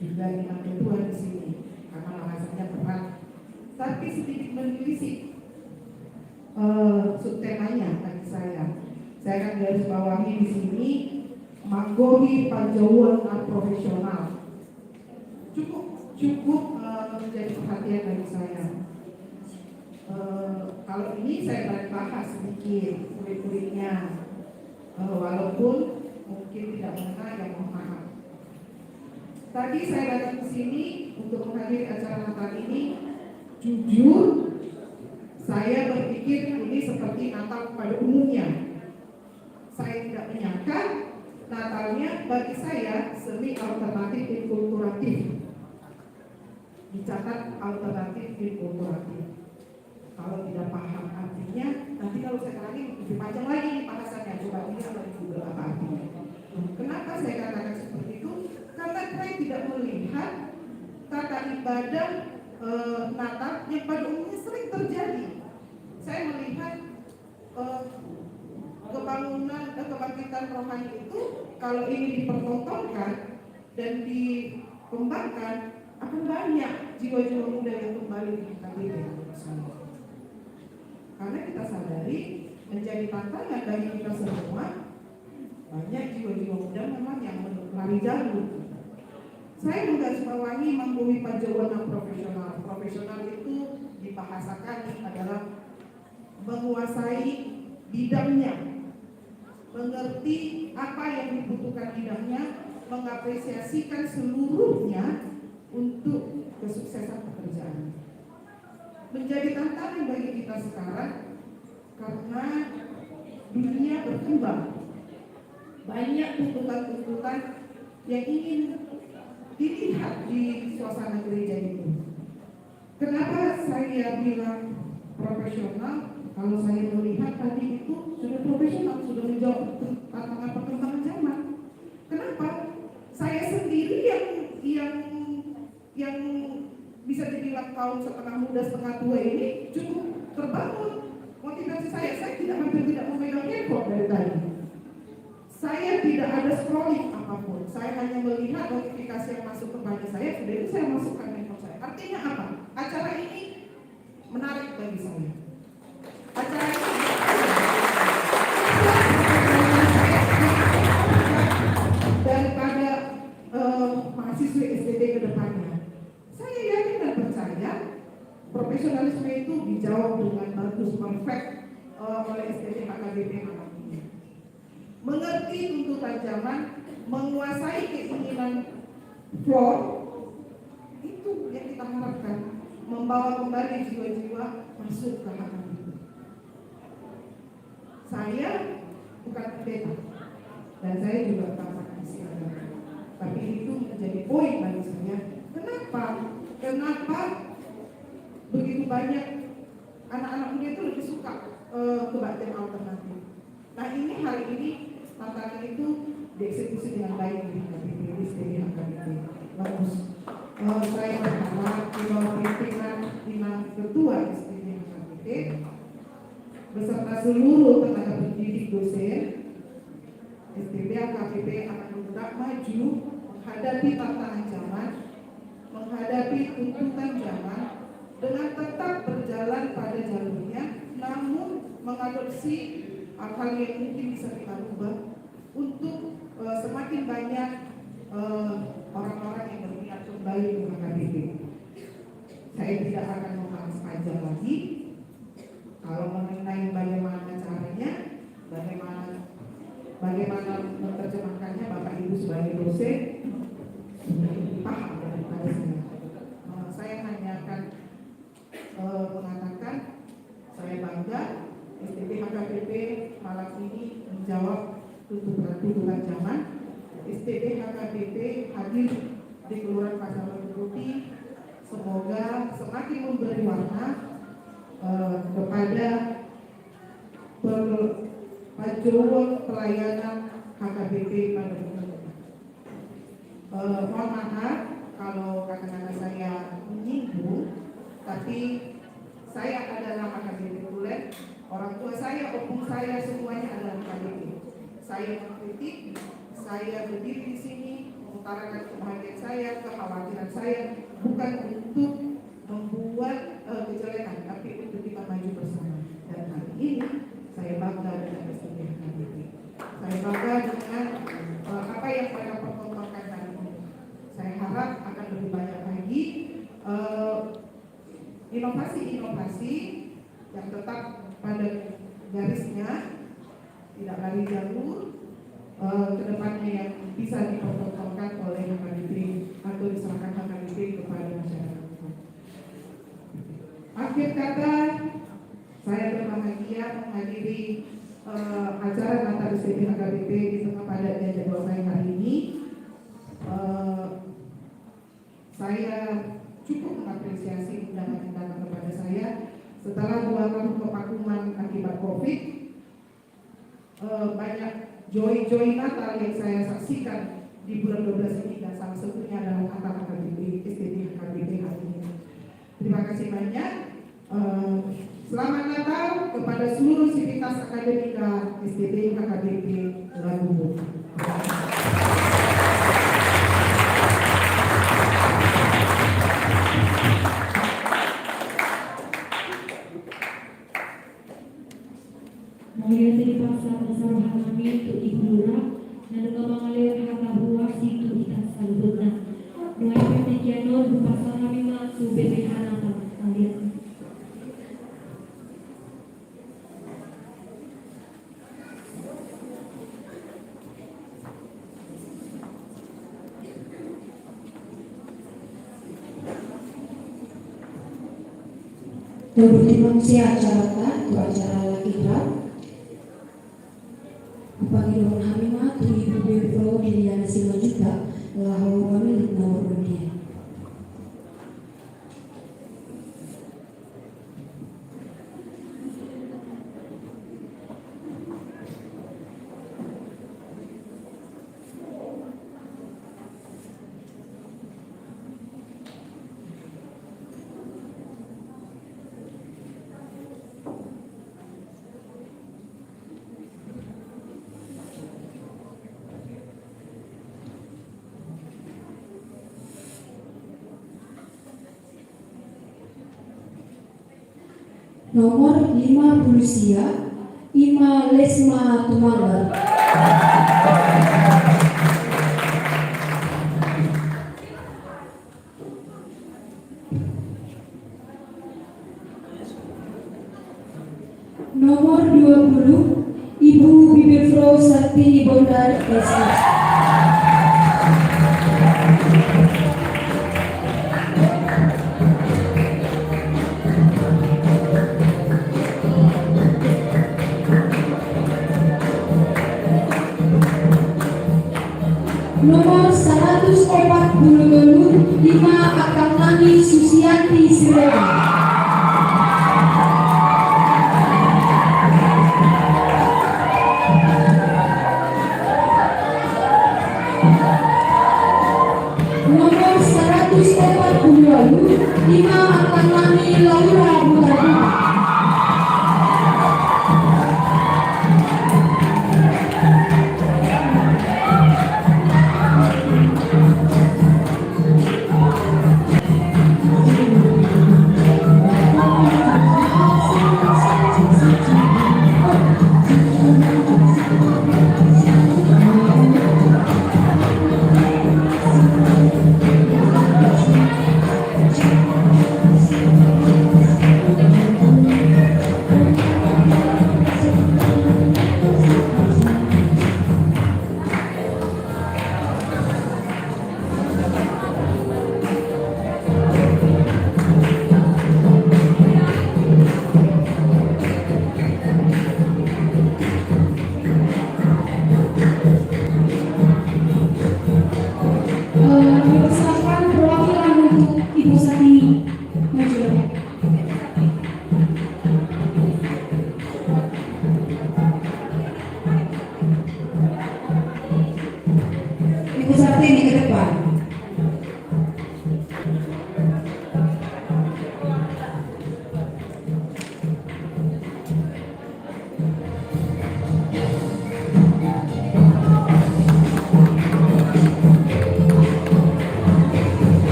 juga dengan ketua di sini, karena bahasanya berat. Tapi sedikit menyelisih eh, subtemanya bagi saya. Saya akan garis bawahi di sini, manggohi panjouon na profesional. Cukup, cukup eh, menjadi perhatian bagi saya. Eh, kalau ini saya akan bahas sedikit kulit-kulitnya, eh, walaupun mungkin tidak mengenal, ya mohon maaf. Tadi saya datang ke sini untuk menghadiri acara Natal ini. Jujur, saya berpikir ini seperti Natal pada umumnya. Saya tidak menyangka Natalnya bagi saya semi alternatif inkulturatif. Dicatat alternatif inkulturatif. Kalau tidak paham artinya, nanti kalau saya terangin lebih panjang lagi nih bahasannya. Coba ini apa di Google apa artinya. Kenapa saya katakan seperti itu? Karena saya tidak melihat tata ibadah eh, Natal yang pada umumnya sering terjadi. Saya melihat eh, kebangunan, eh, kebangkitan rohani itu kalau ini dipertontonkan dan dikembangkan, akan banyak jiwa-jiwa muda yang kembali di H K B P. Karena kita sadari menjadi tantangan bagi kita semua, banyak jiwa-jiwa muda memang yang men- lari jalur. Saya menggarisbawahi manggohi panjouon na profesional. Profesional itu dibahasakan adalah menguasai bidangnya, mengerti apa yang dibutuhkan bidangnya, mengapresiasikan seluruhnya untuk kesuksesan pekerjaan. Menjadi tantangan bagi kita sekarang karena dunia berkembang. Banyak tuntutan-tuntutan yang ingin dilihat di suasana gereja itu. Kenapa saya bilang profesional? Kalau saya melihat tadi itu sudah profesional, sudah menjawab tantangan perkembangan zaman. Kenapa? Saya sendiri yang yang yang bisa dibilang kaum setengah muda setengah tua ini cukup terbangun motivasi saya. Saya tidak hampir tidak memegang handphone dari tadi. Saya tidak ada scrolling apapun. Saya hanya melihat notifikasi yang masuk kepada saya, sudah itu saya masukkan handphone saya. Artinya apa? Acara ini menarik bagi saya. Acara ini daripada eh, mahasiswa S D T ke depannya. Saya yakin dan percaya profesionalisme itu dijawab dengan bagus, perfect eh, oleh S D T H K B P malam ini. Mengerti tuntutan zaman, menguasai keinginan floor, itu yang kita harapkan, membawa kembali jiwa-jiwa masuk ke H K B P. Saya bukan pendeta dan saya juga bukan praktisi agama. Tapi itu menjadi poin bagi saya. Kenapa? Kenapa begitu banyak anak-anak muda itu lebih suka eh, kebaktian alternatif? Nah, ini hari ini tantangan itu dieksekusi dengan baik di H K B P, di S D T H K B P. Bagus. Eh, saya berharap di bawah pimpinan Inang Ketua S D T H K B P beserta seluruh tenaga pendidik, dosen, S D T H K B P akan bergerak maju menghadapi tantangan zaman, menghadapi tuntutan zaman dengan tetap berjalan pada jalurnya, namun mengadopsi hal-hal yang mungkin bisa kita ubah untuk eh, semakin banyak eh, orang-orang yang berminat kembali ke H K B P. Saya tidak akan membahas panjang lagi. Kalau mengenai bagaimana caranya, bagaimana bagaimana menerjemahkannya, Bapak Ibu sebagai dosen paham daripada saya. Eh, saya hanya akan eh, mengatakan saya bangga S D T H K B P malam ini menjawab tuntutan, tuntutan zaman. S D T H K B P hadir di Kelurahan Pasar Batu Putih. Semoga semakin memberi warna eh, kepada per- panjouon pelayanan H K B P pada umumnya. Eh, mohon maaf kalau kata-kata saya menyinggung, tapi Saya adalah H K B P Tulen, orang tua saya, opung saya, semuanya adalah H K B P. Saya mengkritik, saya berdiri di sini mengutarakan kebahagiaan saya, kekhawatiran saya, bukan untuk membuat, eh, kejelekan, tapi untuk kita maju bersama. Dan hari ini saya bangga dengan S T B H K B P. Saya bangga dengan, eh, apa yang mereka pertontonkan hari ini. Saya harap akan lebih banyak lagi, eh, inovasi-inovasi yang tetap pada garisnya, tidak lari jauh, eh, ke depannya yang bisa dipertontonkan oleh H K B P atau diserahkan H K B P kepada masyarakat. Akhir kata, saya berbahagia menghadiri, eh, acara Natal S T B H K B P di tengah padatnya jadwal saya hari ini. Eh, Saya cukup mengapresiasi undangan yang datang kepada saya. Setelah dua tahun kevakuman akibat covid, eh, banyak joy-joy Natal yang saya saksikan di bulan dua belas ini, dan salah satunya adalah Natal H K B P, S T B H K B P hari ini. Terima kasih banyak. Eh, selamat Natal kepada seluruh sivitas akademika S T B H K B P Labubu. Mauliate di pasa pasarohan nami tu Ibu Lurah, na nunga mangalehon hata huasi tu hita saluhutna. Nuaeng partingkian on hupasahat hami ma tu B P H Natal. Mauliate. Molo tung muse acaranta tu acara Lucky Draw, hupangido hami ma tu Ibu Befro Deliana Simanjuntak laho mamilih nomor undian. Nomor lima pulu sia, i ma Lesma Tumanggar. Nomor dua puluh, Ibu Bibelvrouw Sartini Bondar, S K. Nomor saratus opat pulu tolu, i ma angka nami Susianti Siregar. Nomor saratus opat pulu walu, i ma angka nami Laura Hutagalung.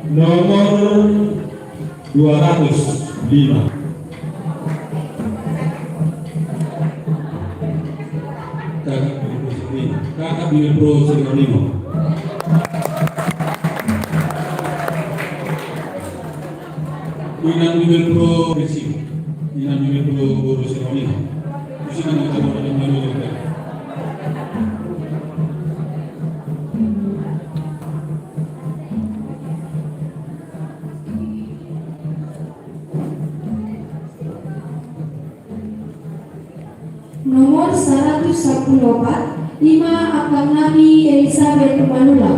Nomor dua ratus lima. Kakak Bibelvrouw Sri Waluyo. Inang Bibelvrouw Resi. Inang Bibelvrouw Boru Sri Waluyo. Di sini ada orang yang malu. Nomor saratus sampulu opat, ima amang nami Elisabet Manula.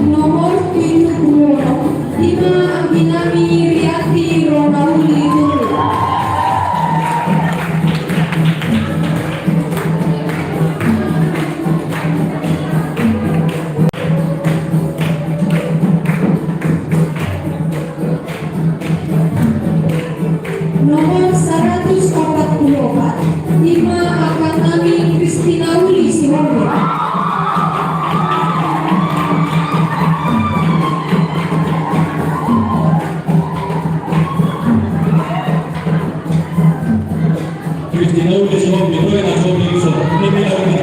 Nomor pitu pulu onom, ima anggi nami Rianti Romauli Turu. Nomor saratus opat pulu opat, ima amang nami Kristina Uli Sihombing. Kristina Uli Sihombing, ro na Sihombing so. Ini bilang ini.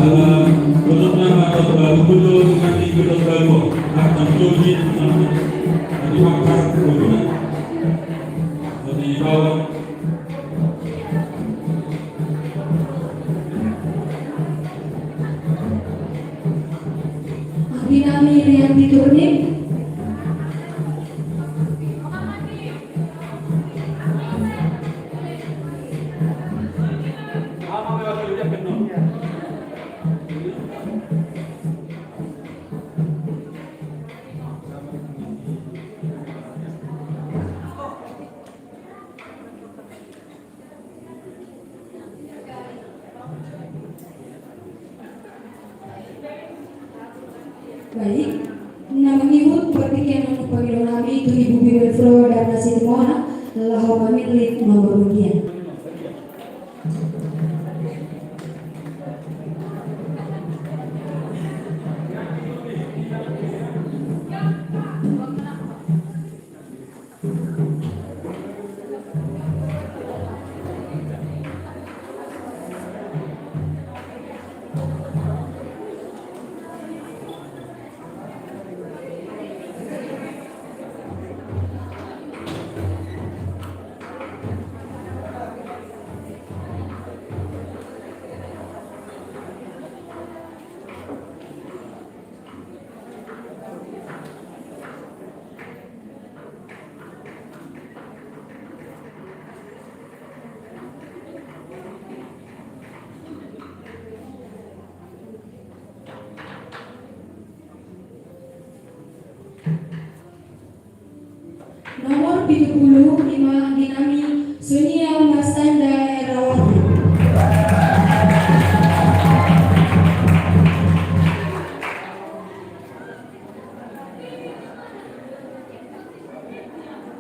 Ala godang nama, godang baru, godang nanti, godang baru. Akan tolong ini, nanti makan, godang. Godang baru. Anggi nami Rianti Turnip. Baik, na mangihut partingkian nang pangidoan nami tu Ibu Bibelvrouw Darna Situmorang, laho mamillit nomor undian. Nomor pitu pulu lima, anggi nami Sonia Marsaenda Errawati.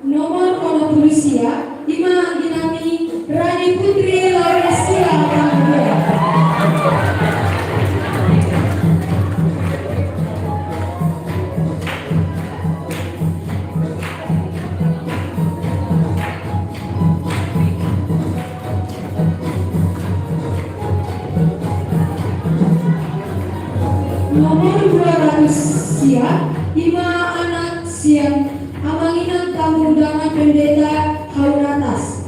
Nomor onom pulu sia, Ima angginami Rani Putri Lauresia Tangguh. Nomor dua ratus sia, ima anak sian amang inang tamu undangan Pendeta Haunatas.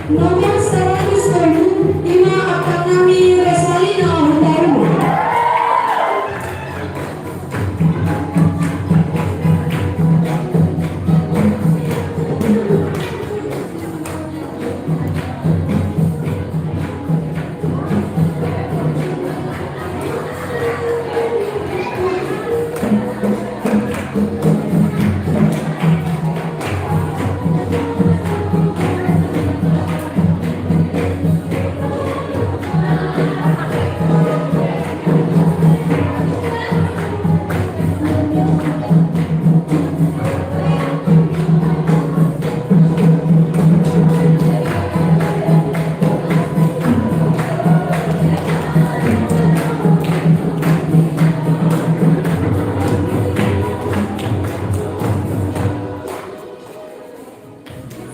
Nomor seratus tolu, ima angginami Resalina Hutauruk.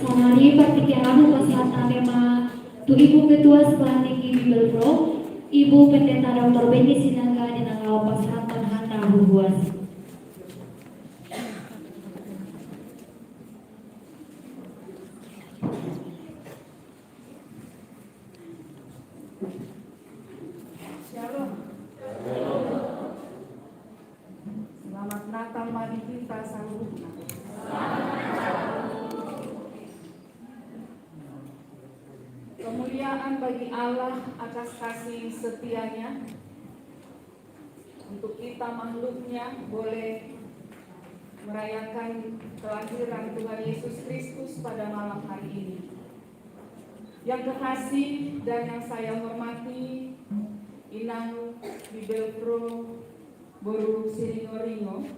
Saonari partingkian on hupasahat hami ma tu Ibu Ketua Sekolah Tinggi Bibelvrouw, Ibu Pendeta Doktor Beni Sinaga, di na laho pasahathon hata huhuas. Shalom. Selamat Natal ma di hita saluhutna. Kemuliaan bagi Allah atas kasih setia-Nya untuk kita makhluknya boleh merayakan kelahiran Tuhan Yesus Kristus pada malam hari ini. Yang kekasih dan yang saya hormati, Inang Bibelvrouw Boru Siringoringo,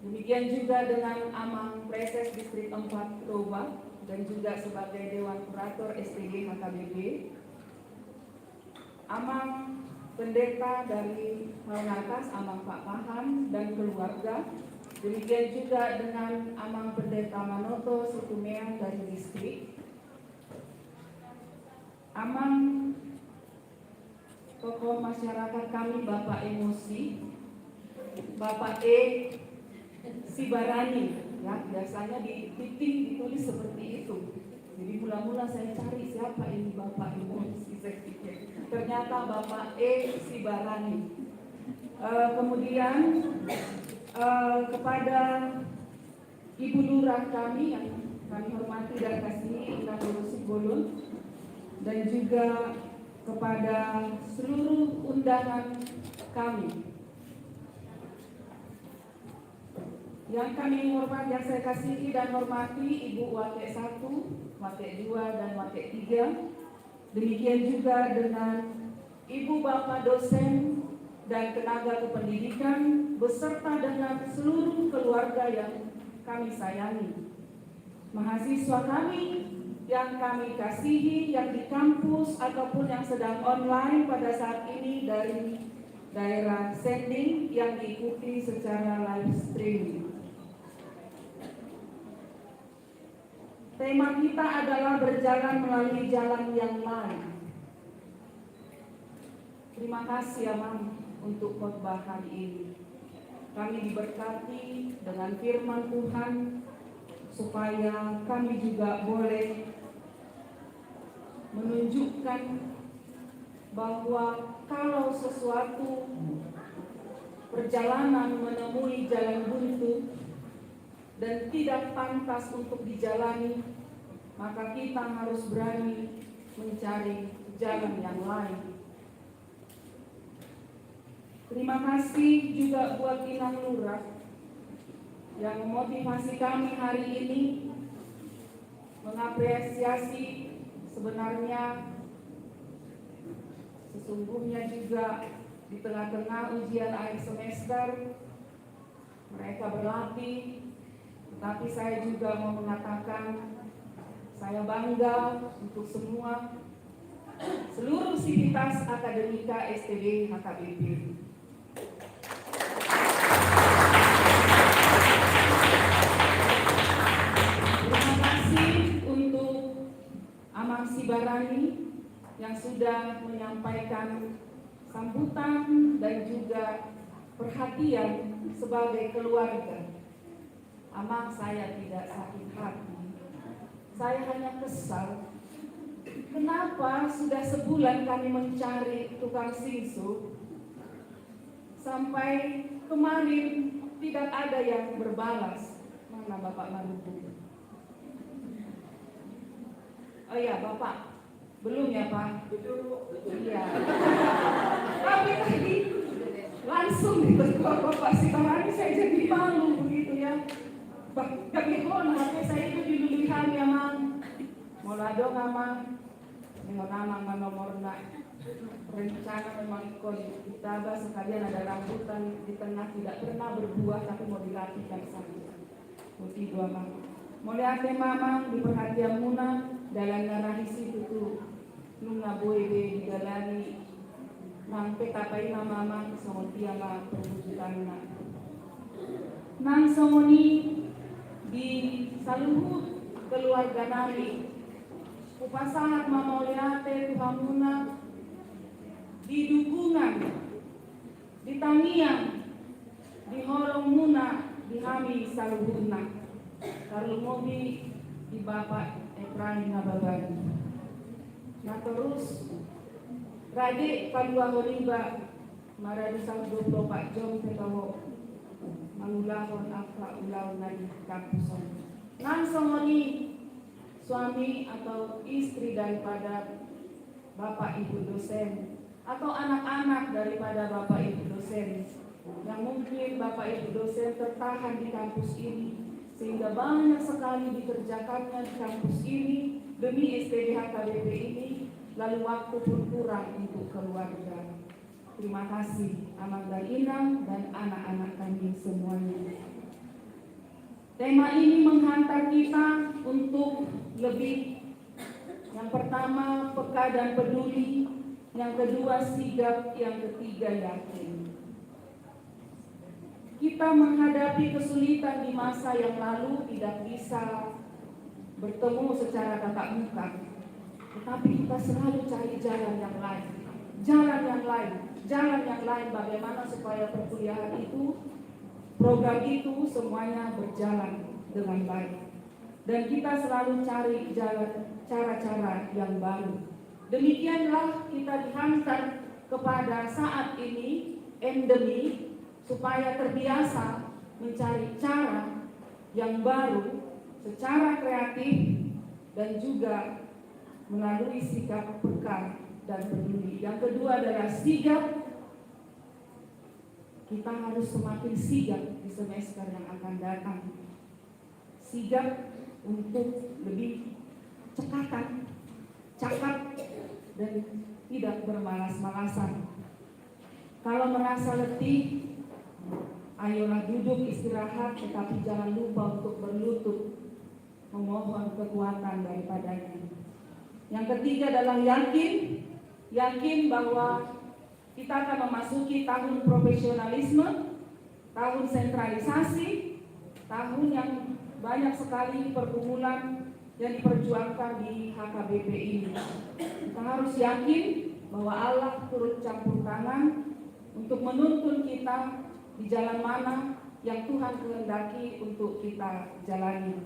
demikian juga dengan Amang Praeses Distrik empat Toba dan juga sebagai Dewan Kurator S T G H K B P, Amang Pendeta dari Haunatas, Amang Pakpahan dan keluarga, demikian juga dengan Amang Pendeta Manoto Situmeang dari distrik, Amang tokoh masyarakat kami, Bapak Emosi, Bapak E Sibarani, ya, biasanya di titing ditulis seperti itu. Jadi mula-mula saya cari siapa ini Bapak Emosi, saya pikir. Ternyata Bapak E Sibarani. Eh, kemudian, eh, kepada Ibu Lurah kami yang kami hormati dan kasihi, Inang Boru Simbolon, dan juga kepada seluruh undangan kami. Yang kami hormati, yang saya kasihi dan hormati Ibu Wakil satu, Wakil dua, dan Wakil tiga. Demikian juga dengan Ibu Bapak dosen dan tenaga kependidikan beserta dengan seluruh keluarga yang kami sayangi. Mahasiswa kami yang kami kasihi, yang di kampus ataupun yang sedang online pada saat ini dari daerah Sending yang diikuti secara live streaming. Tema kita adalah berjalan melalui jalan yang lain. Terima kasih, Amang, untuk khotbah hari ini. Kami diberkati dengan firman Tuhan, supaya kami juga boleh menunjukkan bahwa kalau sesuatu perjalanan menemui jalan buntu, dan tidak pantas untuk dijalani, maka kita harus berani mencari jalan yang lain. Terima kasih juga buat Inang Lurah yang memotivasi kami hari ini mengapresiasi sebenarnya sesungguhnya juga di tengah-tengah ujian akhir semester mereka berlatih, tetapi saya juga mau mengatakan saya bangga untuk semua seluruh sivitas akademika S T B H K B P. Terima kasih untuk Amang Sibarani yang sudah menyampaikan sambutan dan juga perhatian sebagai keluarga. Amang, saya tidak sakit hati. Saya hanya kesal. Kenapa sudah sebulan kami mencari tukang singsu, sampai kemarin tidak ada yang berbalas? Mana Bapak Marubung? Oh iya, Bapak. Belum ya, Pak? Iya. Tapi tadi langsung ditegur Bapak Sibarani, saya jadi malu begitu ya. Bah, tapi hon, tapi saya itu dilului hami, Amang. Molo adong, Amang, dengan Amang ma nomorna. Rencana memang ingkon ditaba sekalian ada rambutan di tengah tidak pernah berbuah tapi mau dirapikan saja. Boti do, Amang. Mauliate ma, Amang, di perhatianmuna. Dalan na ra hisi tutu nunga boi be didalani. Nang pe tapaima ma, Amang, songon dia ma perwujudanna. Nang songon i di saluhut keluarga nami, hupasahat ma mauliate tu hamuna di dukungan, di tangiang, di holongmuna di hami saluhutna, tarlumobi di Bapak Efraim Nababan. Na torus rade paluahon iba maradu sahat dua pulu opat jom pe toho mangulahon angka ulaon na di kampus on. Nang songon i suami atau istri daripada Bapak Ibu dosen atau anak-anak daripada Bapak Ibu dosen, yang mungkin Bapak Ibu dosen tertahan di kampus ini, sehingga banyak sekali dikerjakannya di kampus ini demi S T B H K B P ini, lalu waktu pun kurang untuk keluarga. Terima kasih, Amang dan Inang, dan anak-anak kami semuanya. Tema ini menghantar kita untuk lebih, yang pertama, peka dan peduli, yang kedua, sigap, yang ketiga, yakin. Kita menghadapi kesulitan di masa yang lalu tidak bisa bertemu secara tatap muka, tetapi kita selalu cari jalan yang lain, jalan yang lain, jalan yang lain, bagaimana supaya perkuliahan itu, program itu semuanya berjalan dengan baik. Dan kita selalu cari jalan, cara-cara yang baru. Demikianlah kita dihantar kepada saat ini endemi, supaya terbiasa mencari cara yang baru secara kreatif dan juga melalui sikap peka dan peduli. Yang kedua adalah sigap. Kita harus semakin sigap di semester yang akan datang. Sigap untuk lebih cekatan, cakap, dan tidak bermalas-malasan. Kalau merasa letih, ayolah duduk istirahat, tetapi jangan lupa untuk berlutut memohon kekuatan daripada-Nya. Yang ketiga adalah yakin, yakin bahwa kita akan memasuki tahun profesionalisme, tahun sentralisasi, tahun yang banyak sekali pergumulan yang diperjuangkan di H K B P ini. Kita harus yakin bahwa Allah turut campur tangan untuk menuntun kita di jalan mana yang Tuhan kehendaki untuk kita jalani.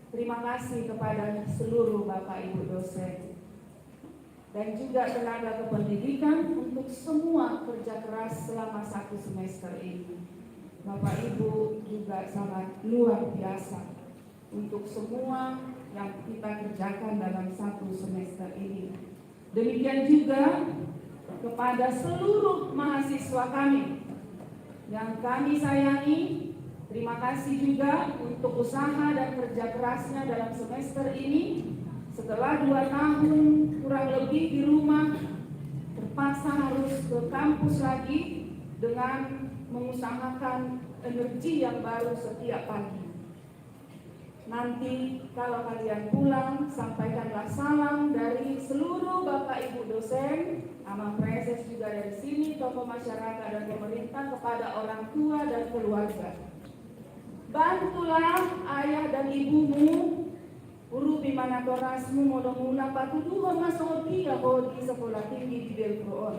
Terima kasih kepada seluruh Bapak Ibu dosen dan juga tenaga kependidikan untuk semua kerja keras selama satu semester ini. Bapak Ibu juga sangat luar biasa untuk semua yang kita kerjakan dalam satu semester ini. Demikian juga kepada seluruh mahasiswa kami yang kami sayangi, Terima kasih juga untuk usaha dan kerja kerasnya dalam semester ini. Setelah dua tahun kurang lebih di rumah, terpaksa harus ke kampus lagi dengan mengusahakan energi yang baru setiap pagi. Nanti kalau kalian pulang, sampaikanlah salam dari seluruh Bapak Ibu dosen, Amang Praeses juga dari sini, tokoh masyarakat dan pemerintah kepada orang tua dan keluarga. Bantulah ayah dan ibumu, urupi ma natorasmu, molo mula patuduhon ma songon dia ho di sekolah tinggi di Belgrade on.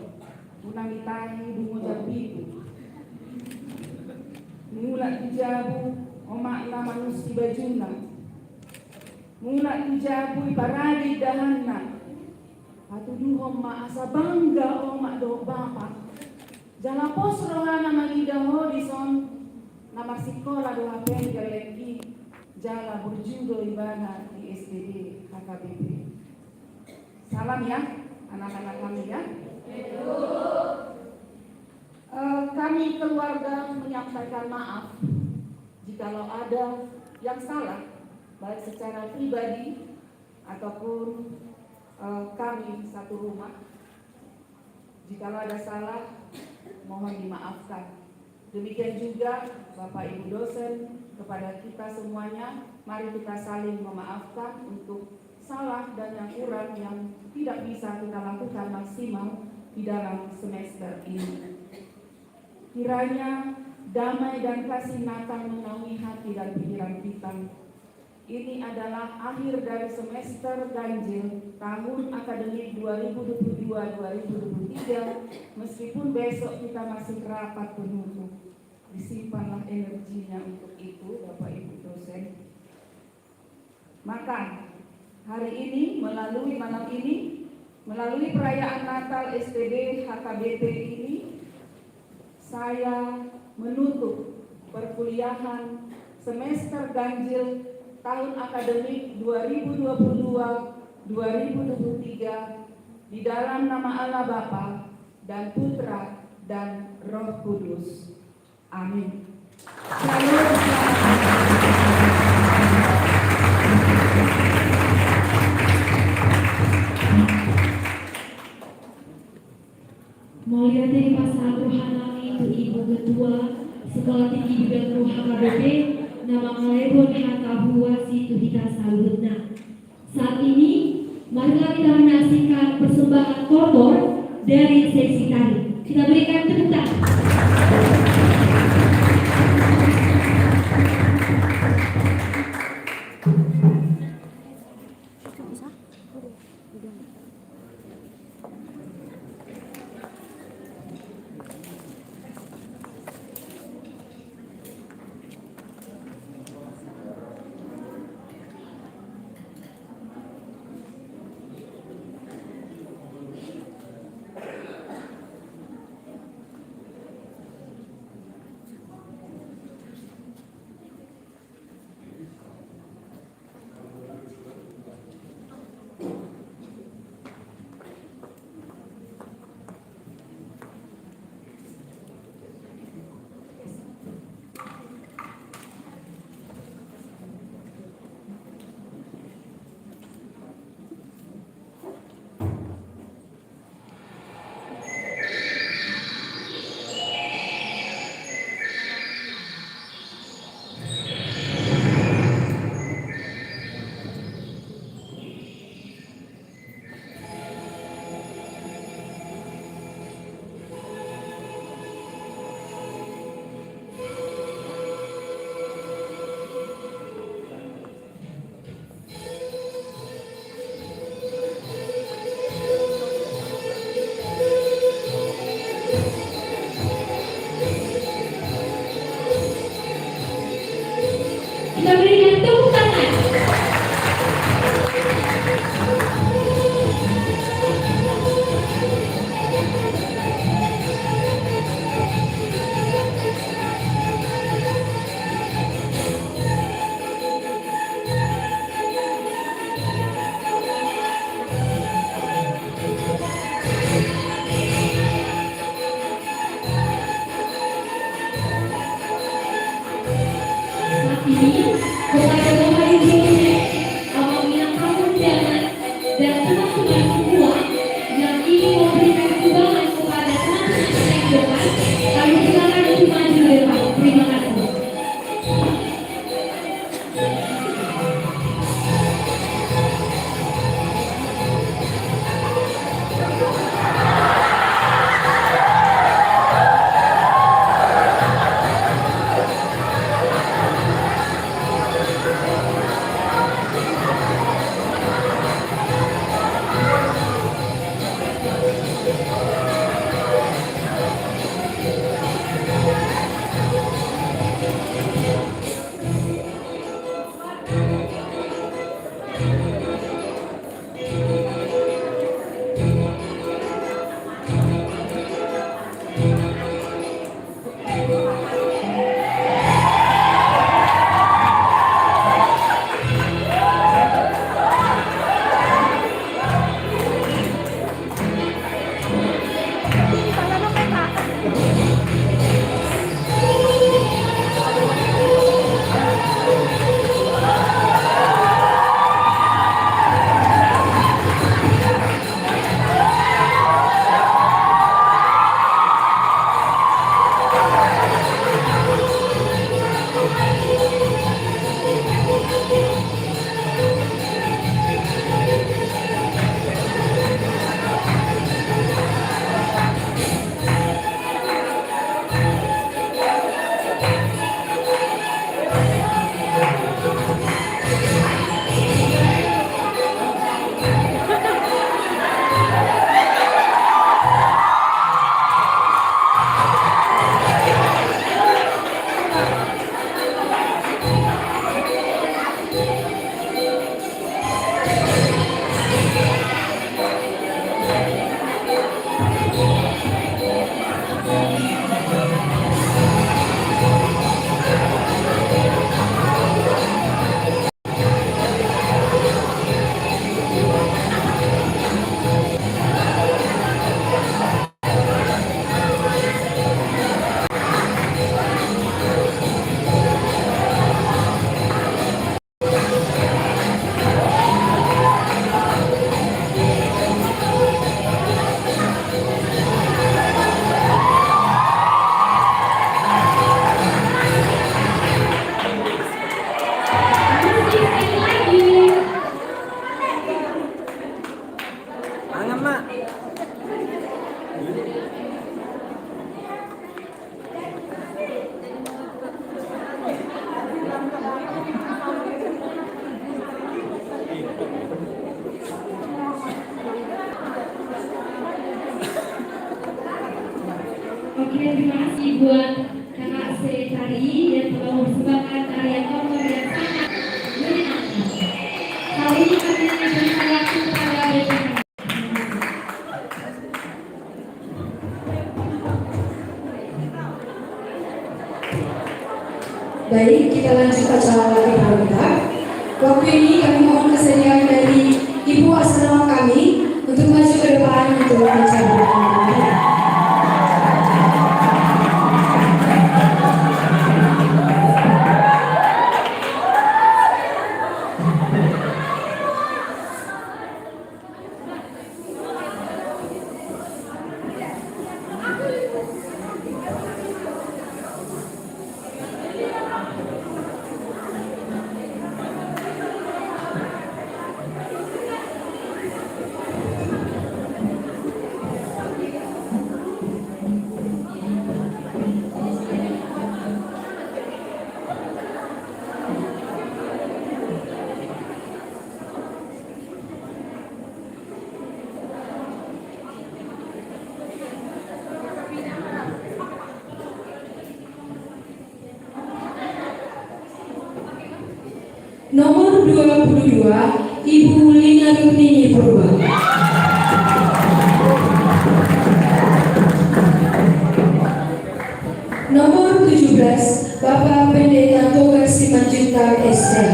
Unang ditahi dungo jambiku. Mulak tu jabu, omakna manussi bajuna. Mulak tu jabu, iparade indahanna. Patuduhon ma asa bangga omak dohot bapa. Jala pos rohana mangida ho dison na marsikola do hape di lelengki, jala burju do ibana di S D D H K B P. Salam ya, anak-anak kami ya. Eh, kami keluarga menyampaikan maaf jikalau ada yang salah, baik secara pribadi ataupun, eh, kami satu rumah. Jikalau ada salah, mohon dimaafkan. Demikian juga Bapak Ibu dosen, kepada kita semuanya, mari kita saling memaafkan untuk salah dan yang kurang yang tidak bisa kita lakukan maksimal di dalam semester ini. Kiranya damai dan kasih Natal menaungi hati dan pikiran kita. Ini adalah akhir dari semester ganjil tahun akademik dua ribu dua puluh dua dua ribu dua puluh tiga, meskipun besok kita masih rapat penutup. Disimpanlah energinya untuk itu, Bapak Ibu dosen. Maka, hari ini, melalui malam ini, melalui perayaan Natal S T D H K B P ini, saya menutup perkuliahan semester ganjil tahun akademik dua ribu dua puluh dua dua ribu dua puluh tiga di dalam nama Allah Bapa dan Putra dan Roh Kudus. Amin. Shalom, shalom. Mauliate ma sahat roha nami tu Ibu Ketua Sekolah Tinggi Bidan H K B P na mangalehon hata huasi tu hita saluhutna. Saat ini, marilah kita menyaksikan persembahan tortor dari seksi tari. Kita berikan tepuk tangan. Kita berikan tepuk tangan. Mangan, Mak. Oke, terima kasih buat Kakak Sekretari yang telah mempersembahkan tarian hormat yang sangat menyenangkan. Kali ini kami akan berikan waktu kepada B P K. Baik, kita lanjut acara kita. Waktu ini kami mohon kesediaan dari Ibu Asrama kami untuk maju ke depan untuk mencabut. Nomor dua puluh dua, Ibu Lina Rukmini Purba. Nomor tujuh belas, Bapak Pendeta Togar Simanjuntak S T.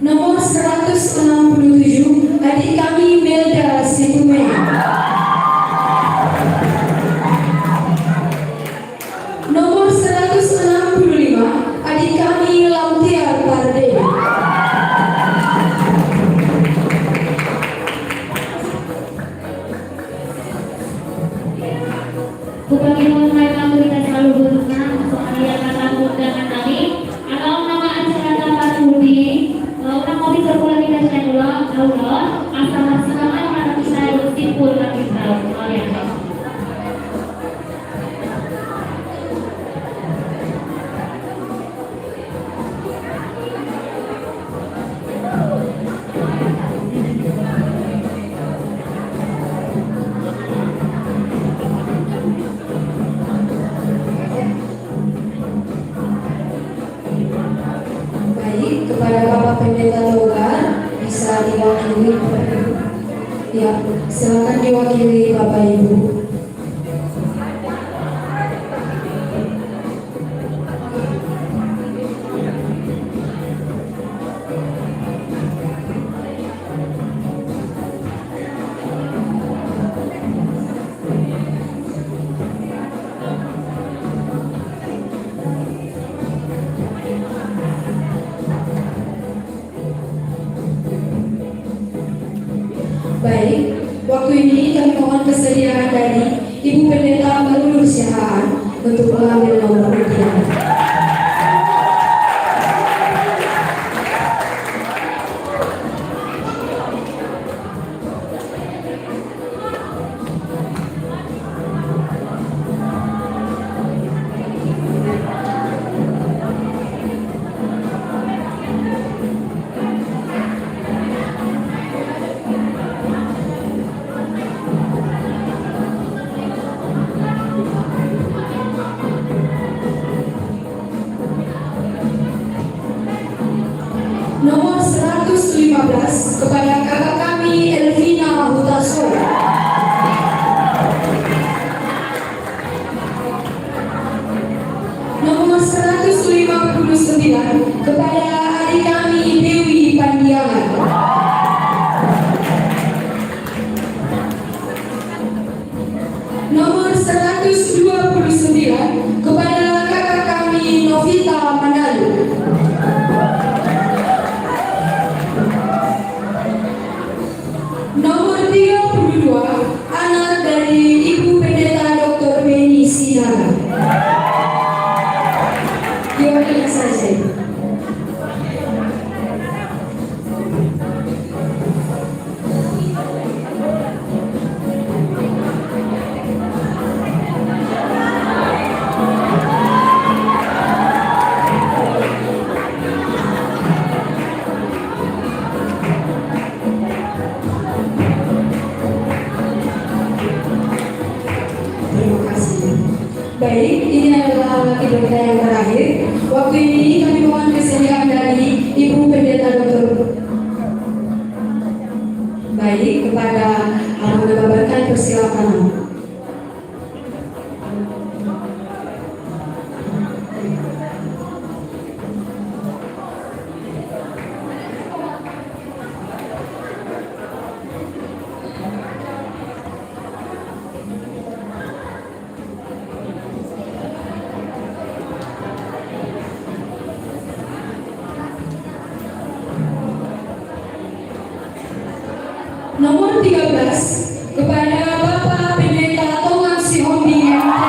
Nomor seratus enam puluh tujuh, adik kami Melda Situmorang. Nomor seratus enam puluh lima, adik kami Lautiar Pardede. Silakan diwakili Bapak Ibu. Baik, waktu ini kami mohon kesediaan dari Ibu Pendeta Malulur Siahaan untuk mengambil nomor undian. Nomor seratus lima belas, kepada kakak kami Elvina Hutaso. Nomor seratus lima puluh sembilan, kepada adik kami Dewi Pandiangan. Nomor seratus dua puluh sembilan, kepada kakak kami Novita Manalu. Nomor tiga puluh dua, anak dari Ibu Pendeta Doktor Beni Sinaga. Diwakili saja. Terima kasih. Baik, ini adalah laki-laki yang terakhir. Waktu ini kami mohon kesediaan dari Ibu Pendeta Doktor. Baik, kepada Abang Nabab Barkan, persilakan. Nomor tiga belas, kepada Bapak Pendeta Tongang Sihombing, M T.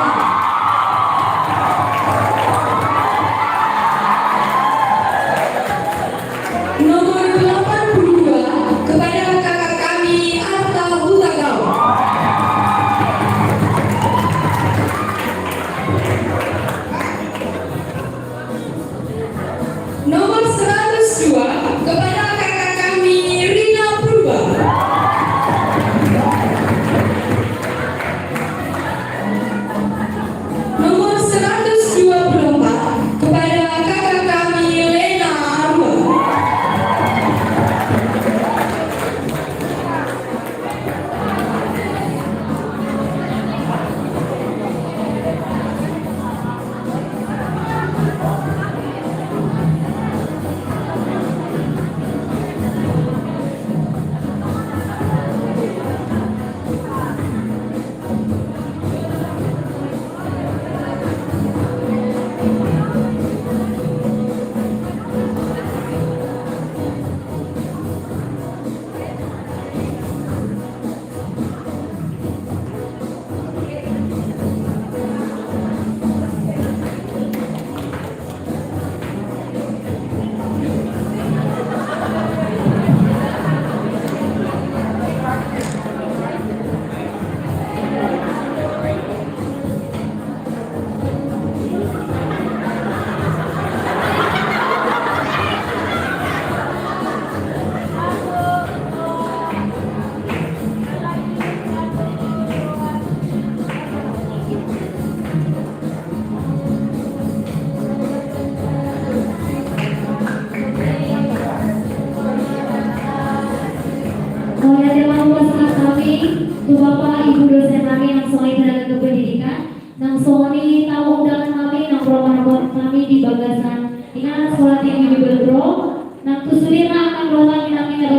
Nomor delapan puluh dua, kepada kakak kami Arta Hutagaol. Nomor seratus dua, kepada kakak kami Rina Purba.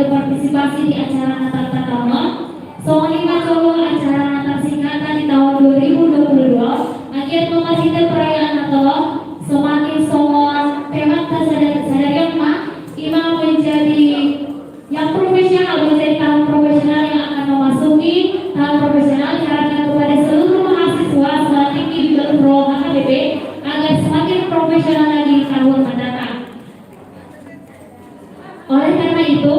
partisipasi di acara Natal Takamon. Songon i ma jolo acara Natal Singkatan di tahun dua ribu dua puluh dua. Anggiat ma marhite perayaan Natal on semakin songon temanta sadari, sadari on ma, i ma menjadi yang profesional, menjadi tahun profesional yang akan memasuki tahun profesional, diharapkan kepada seluruh mahasiswa sekolah tinggi di H K B P agar semakin profesional lagi di tahun mendatang. Oleh karena itu,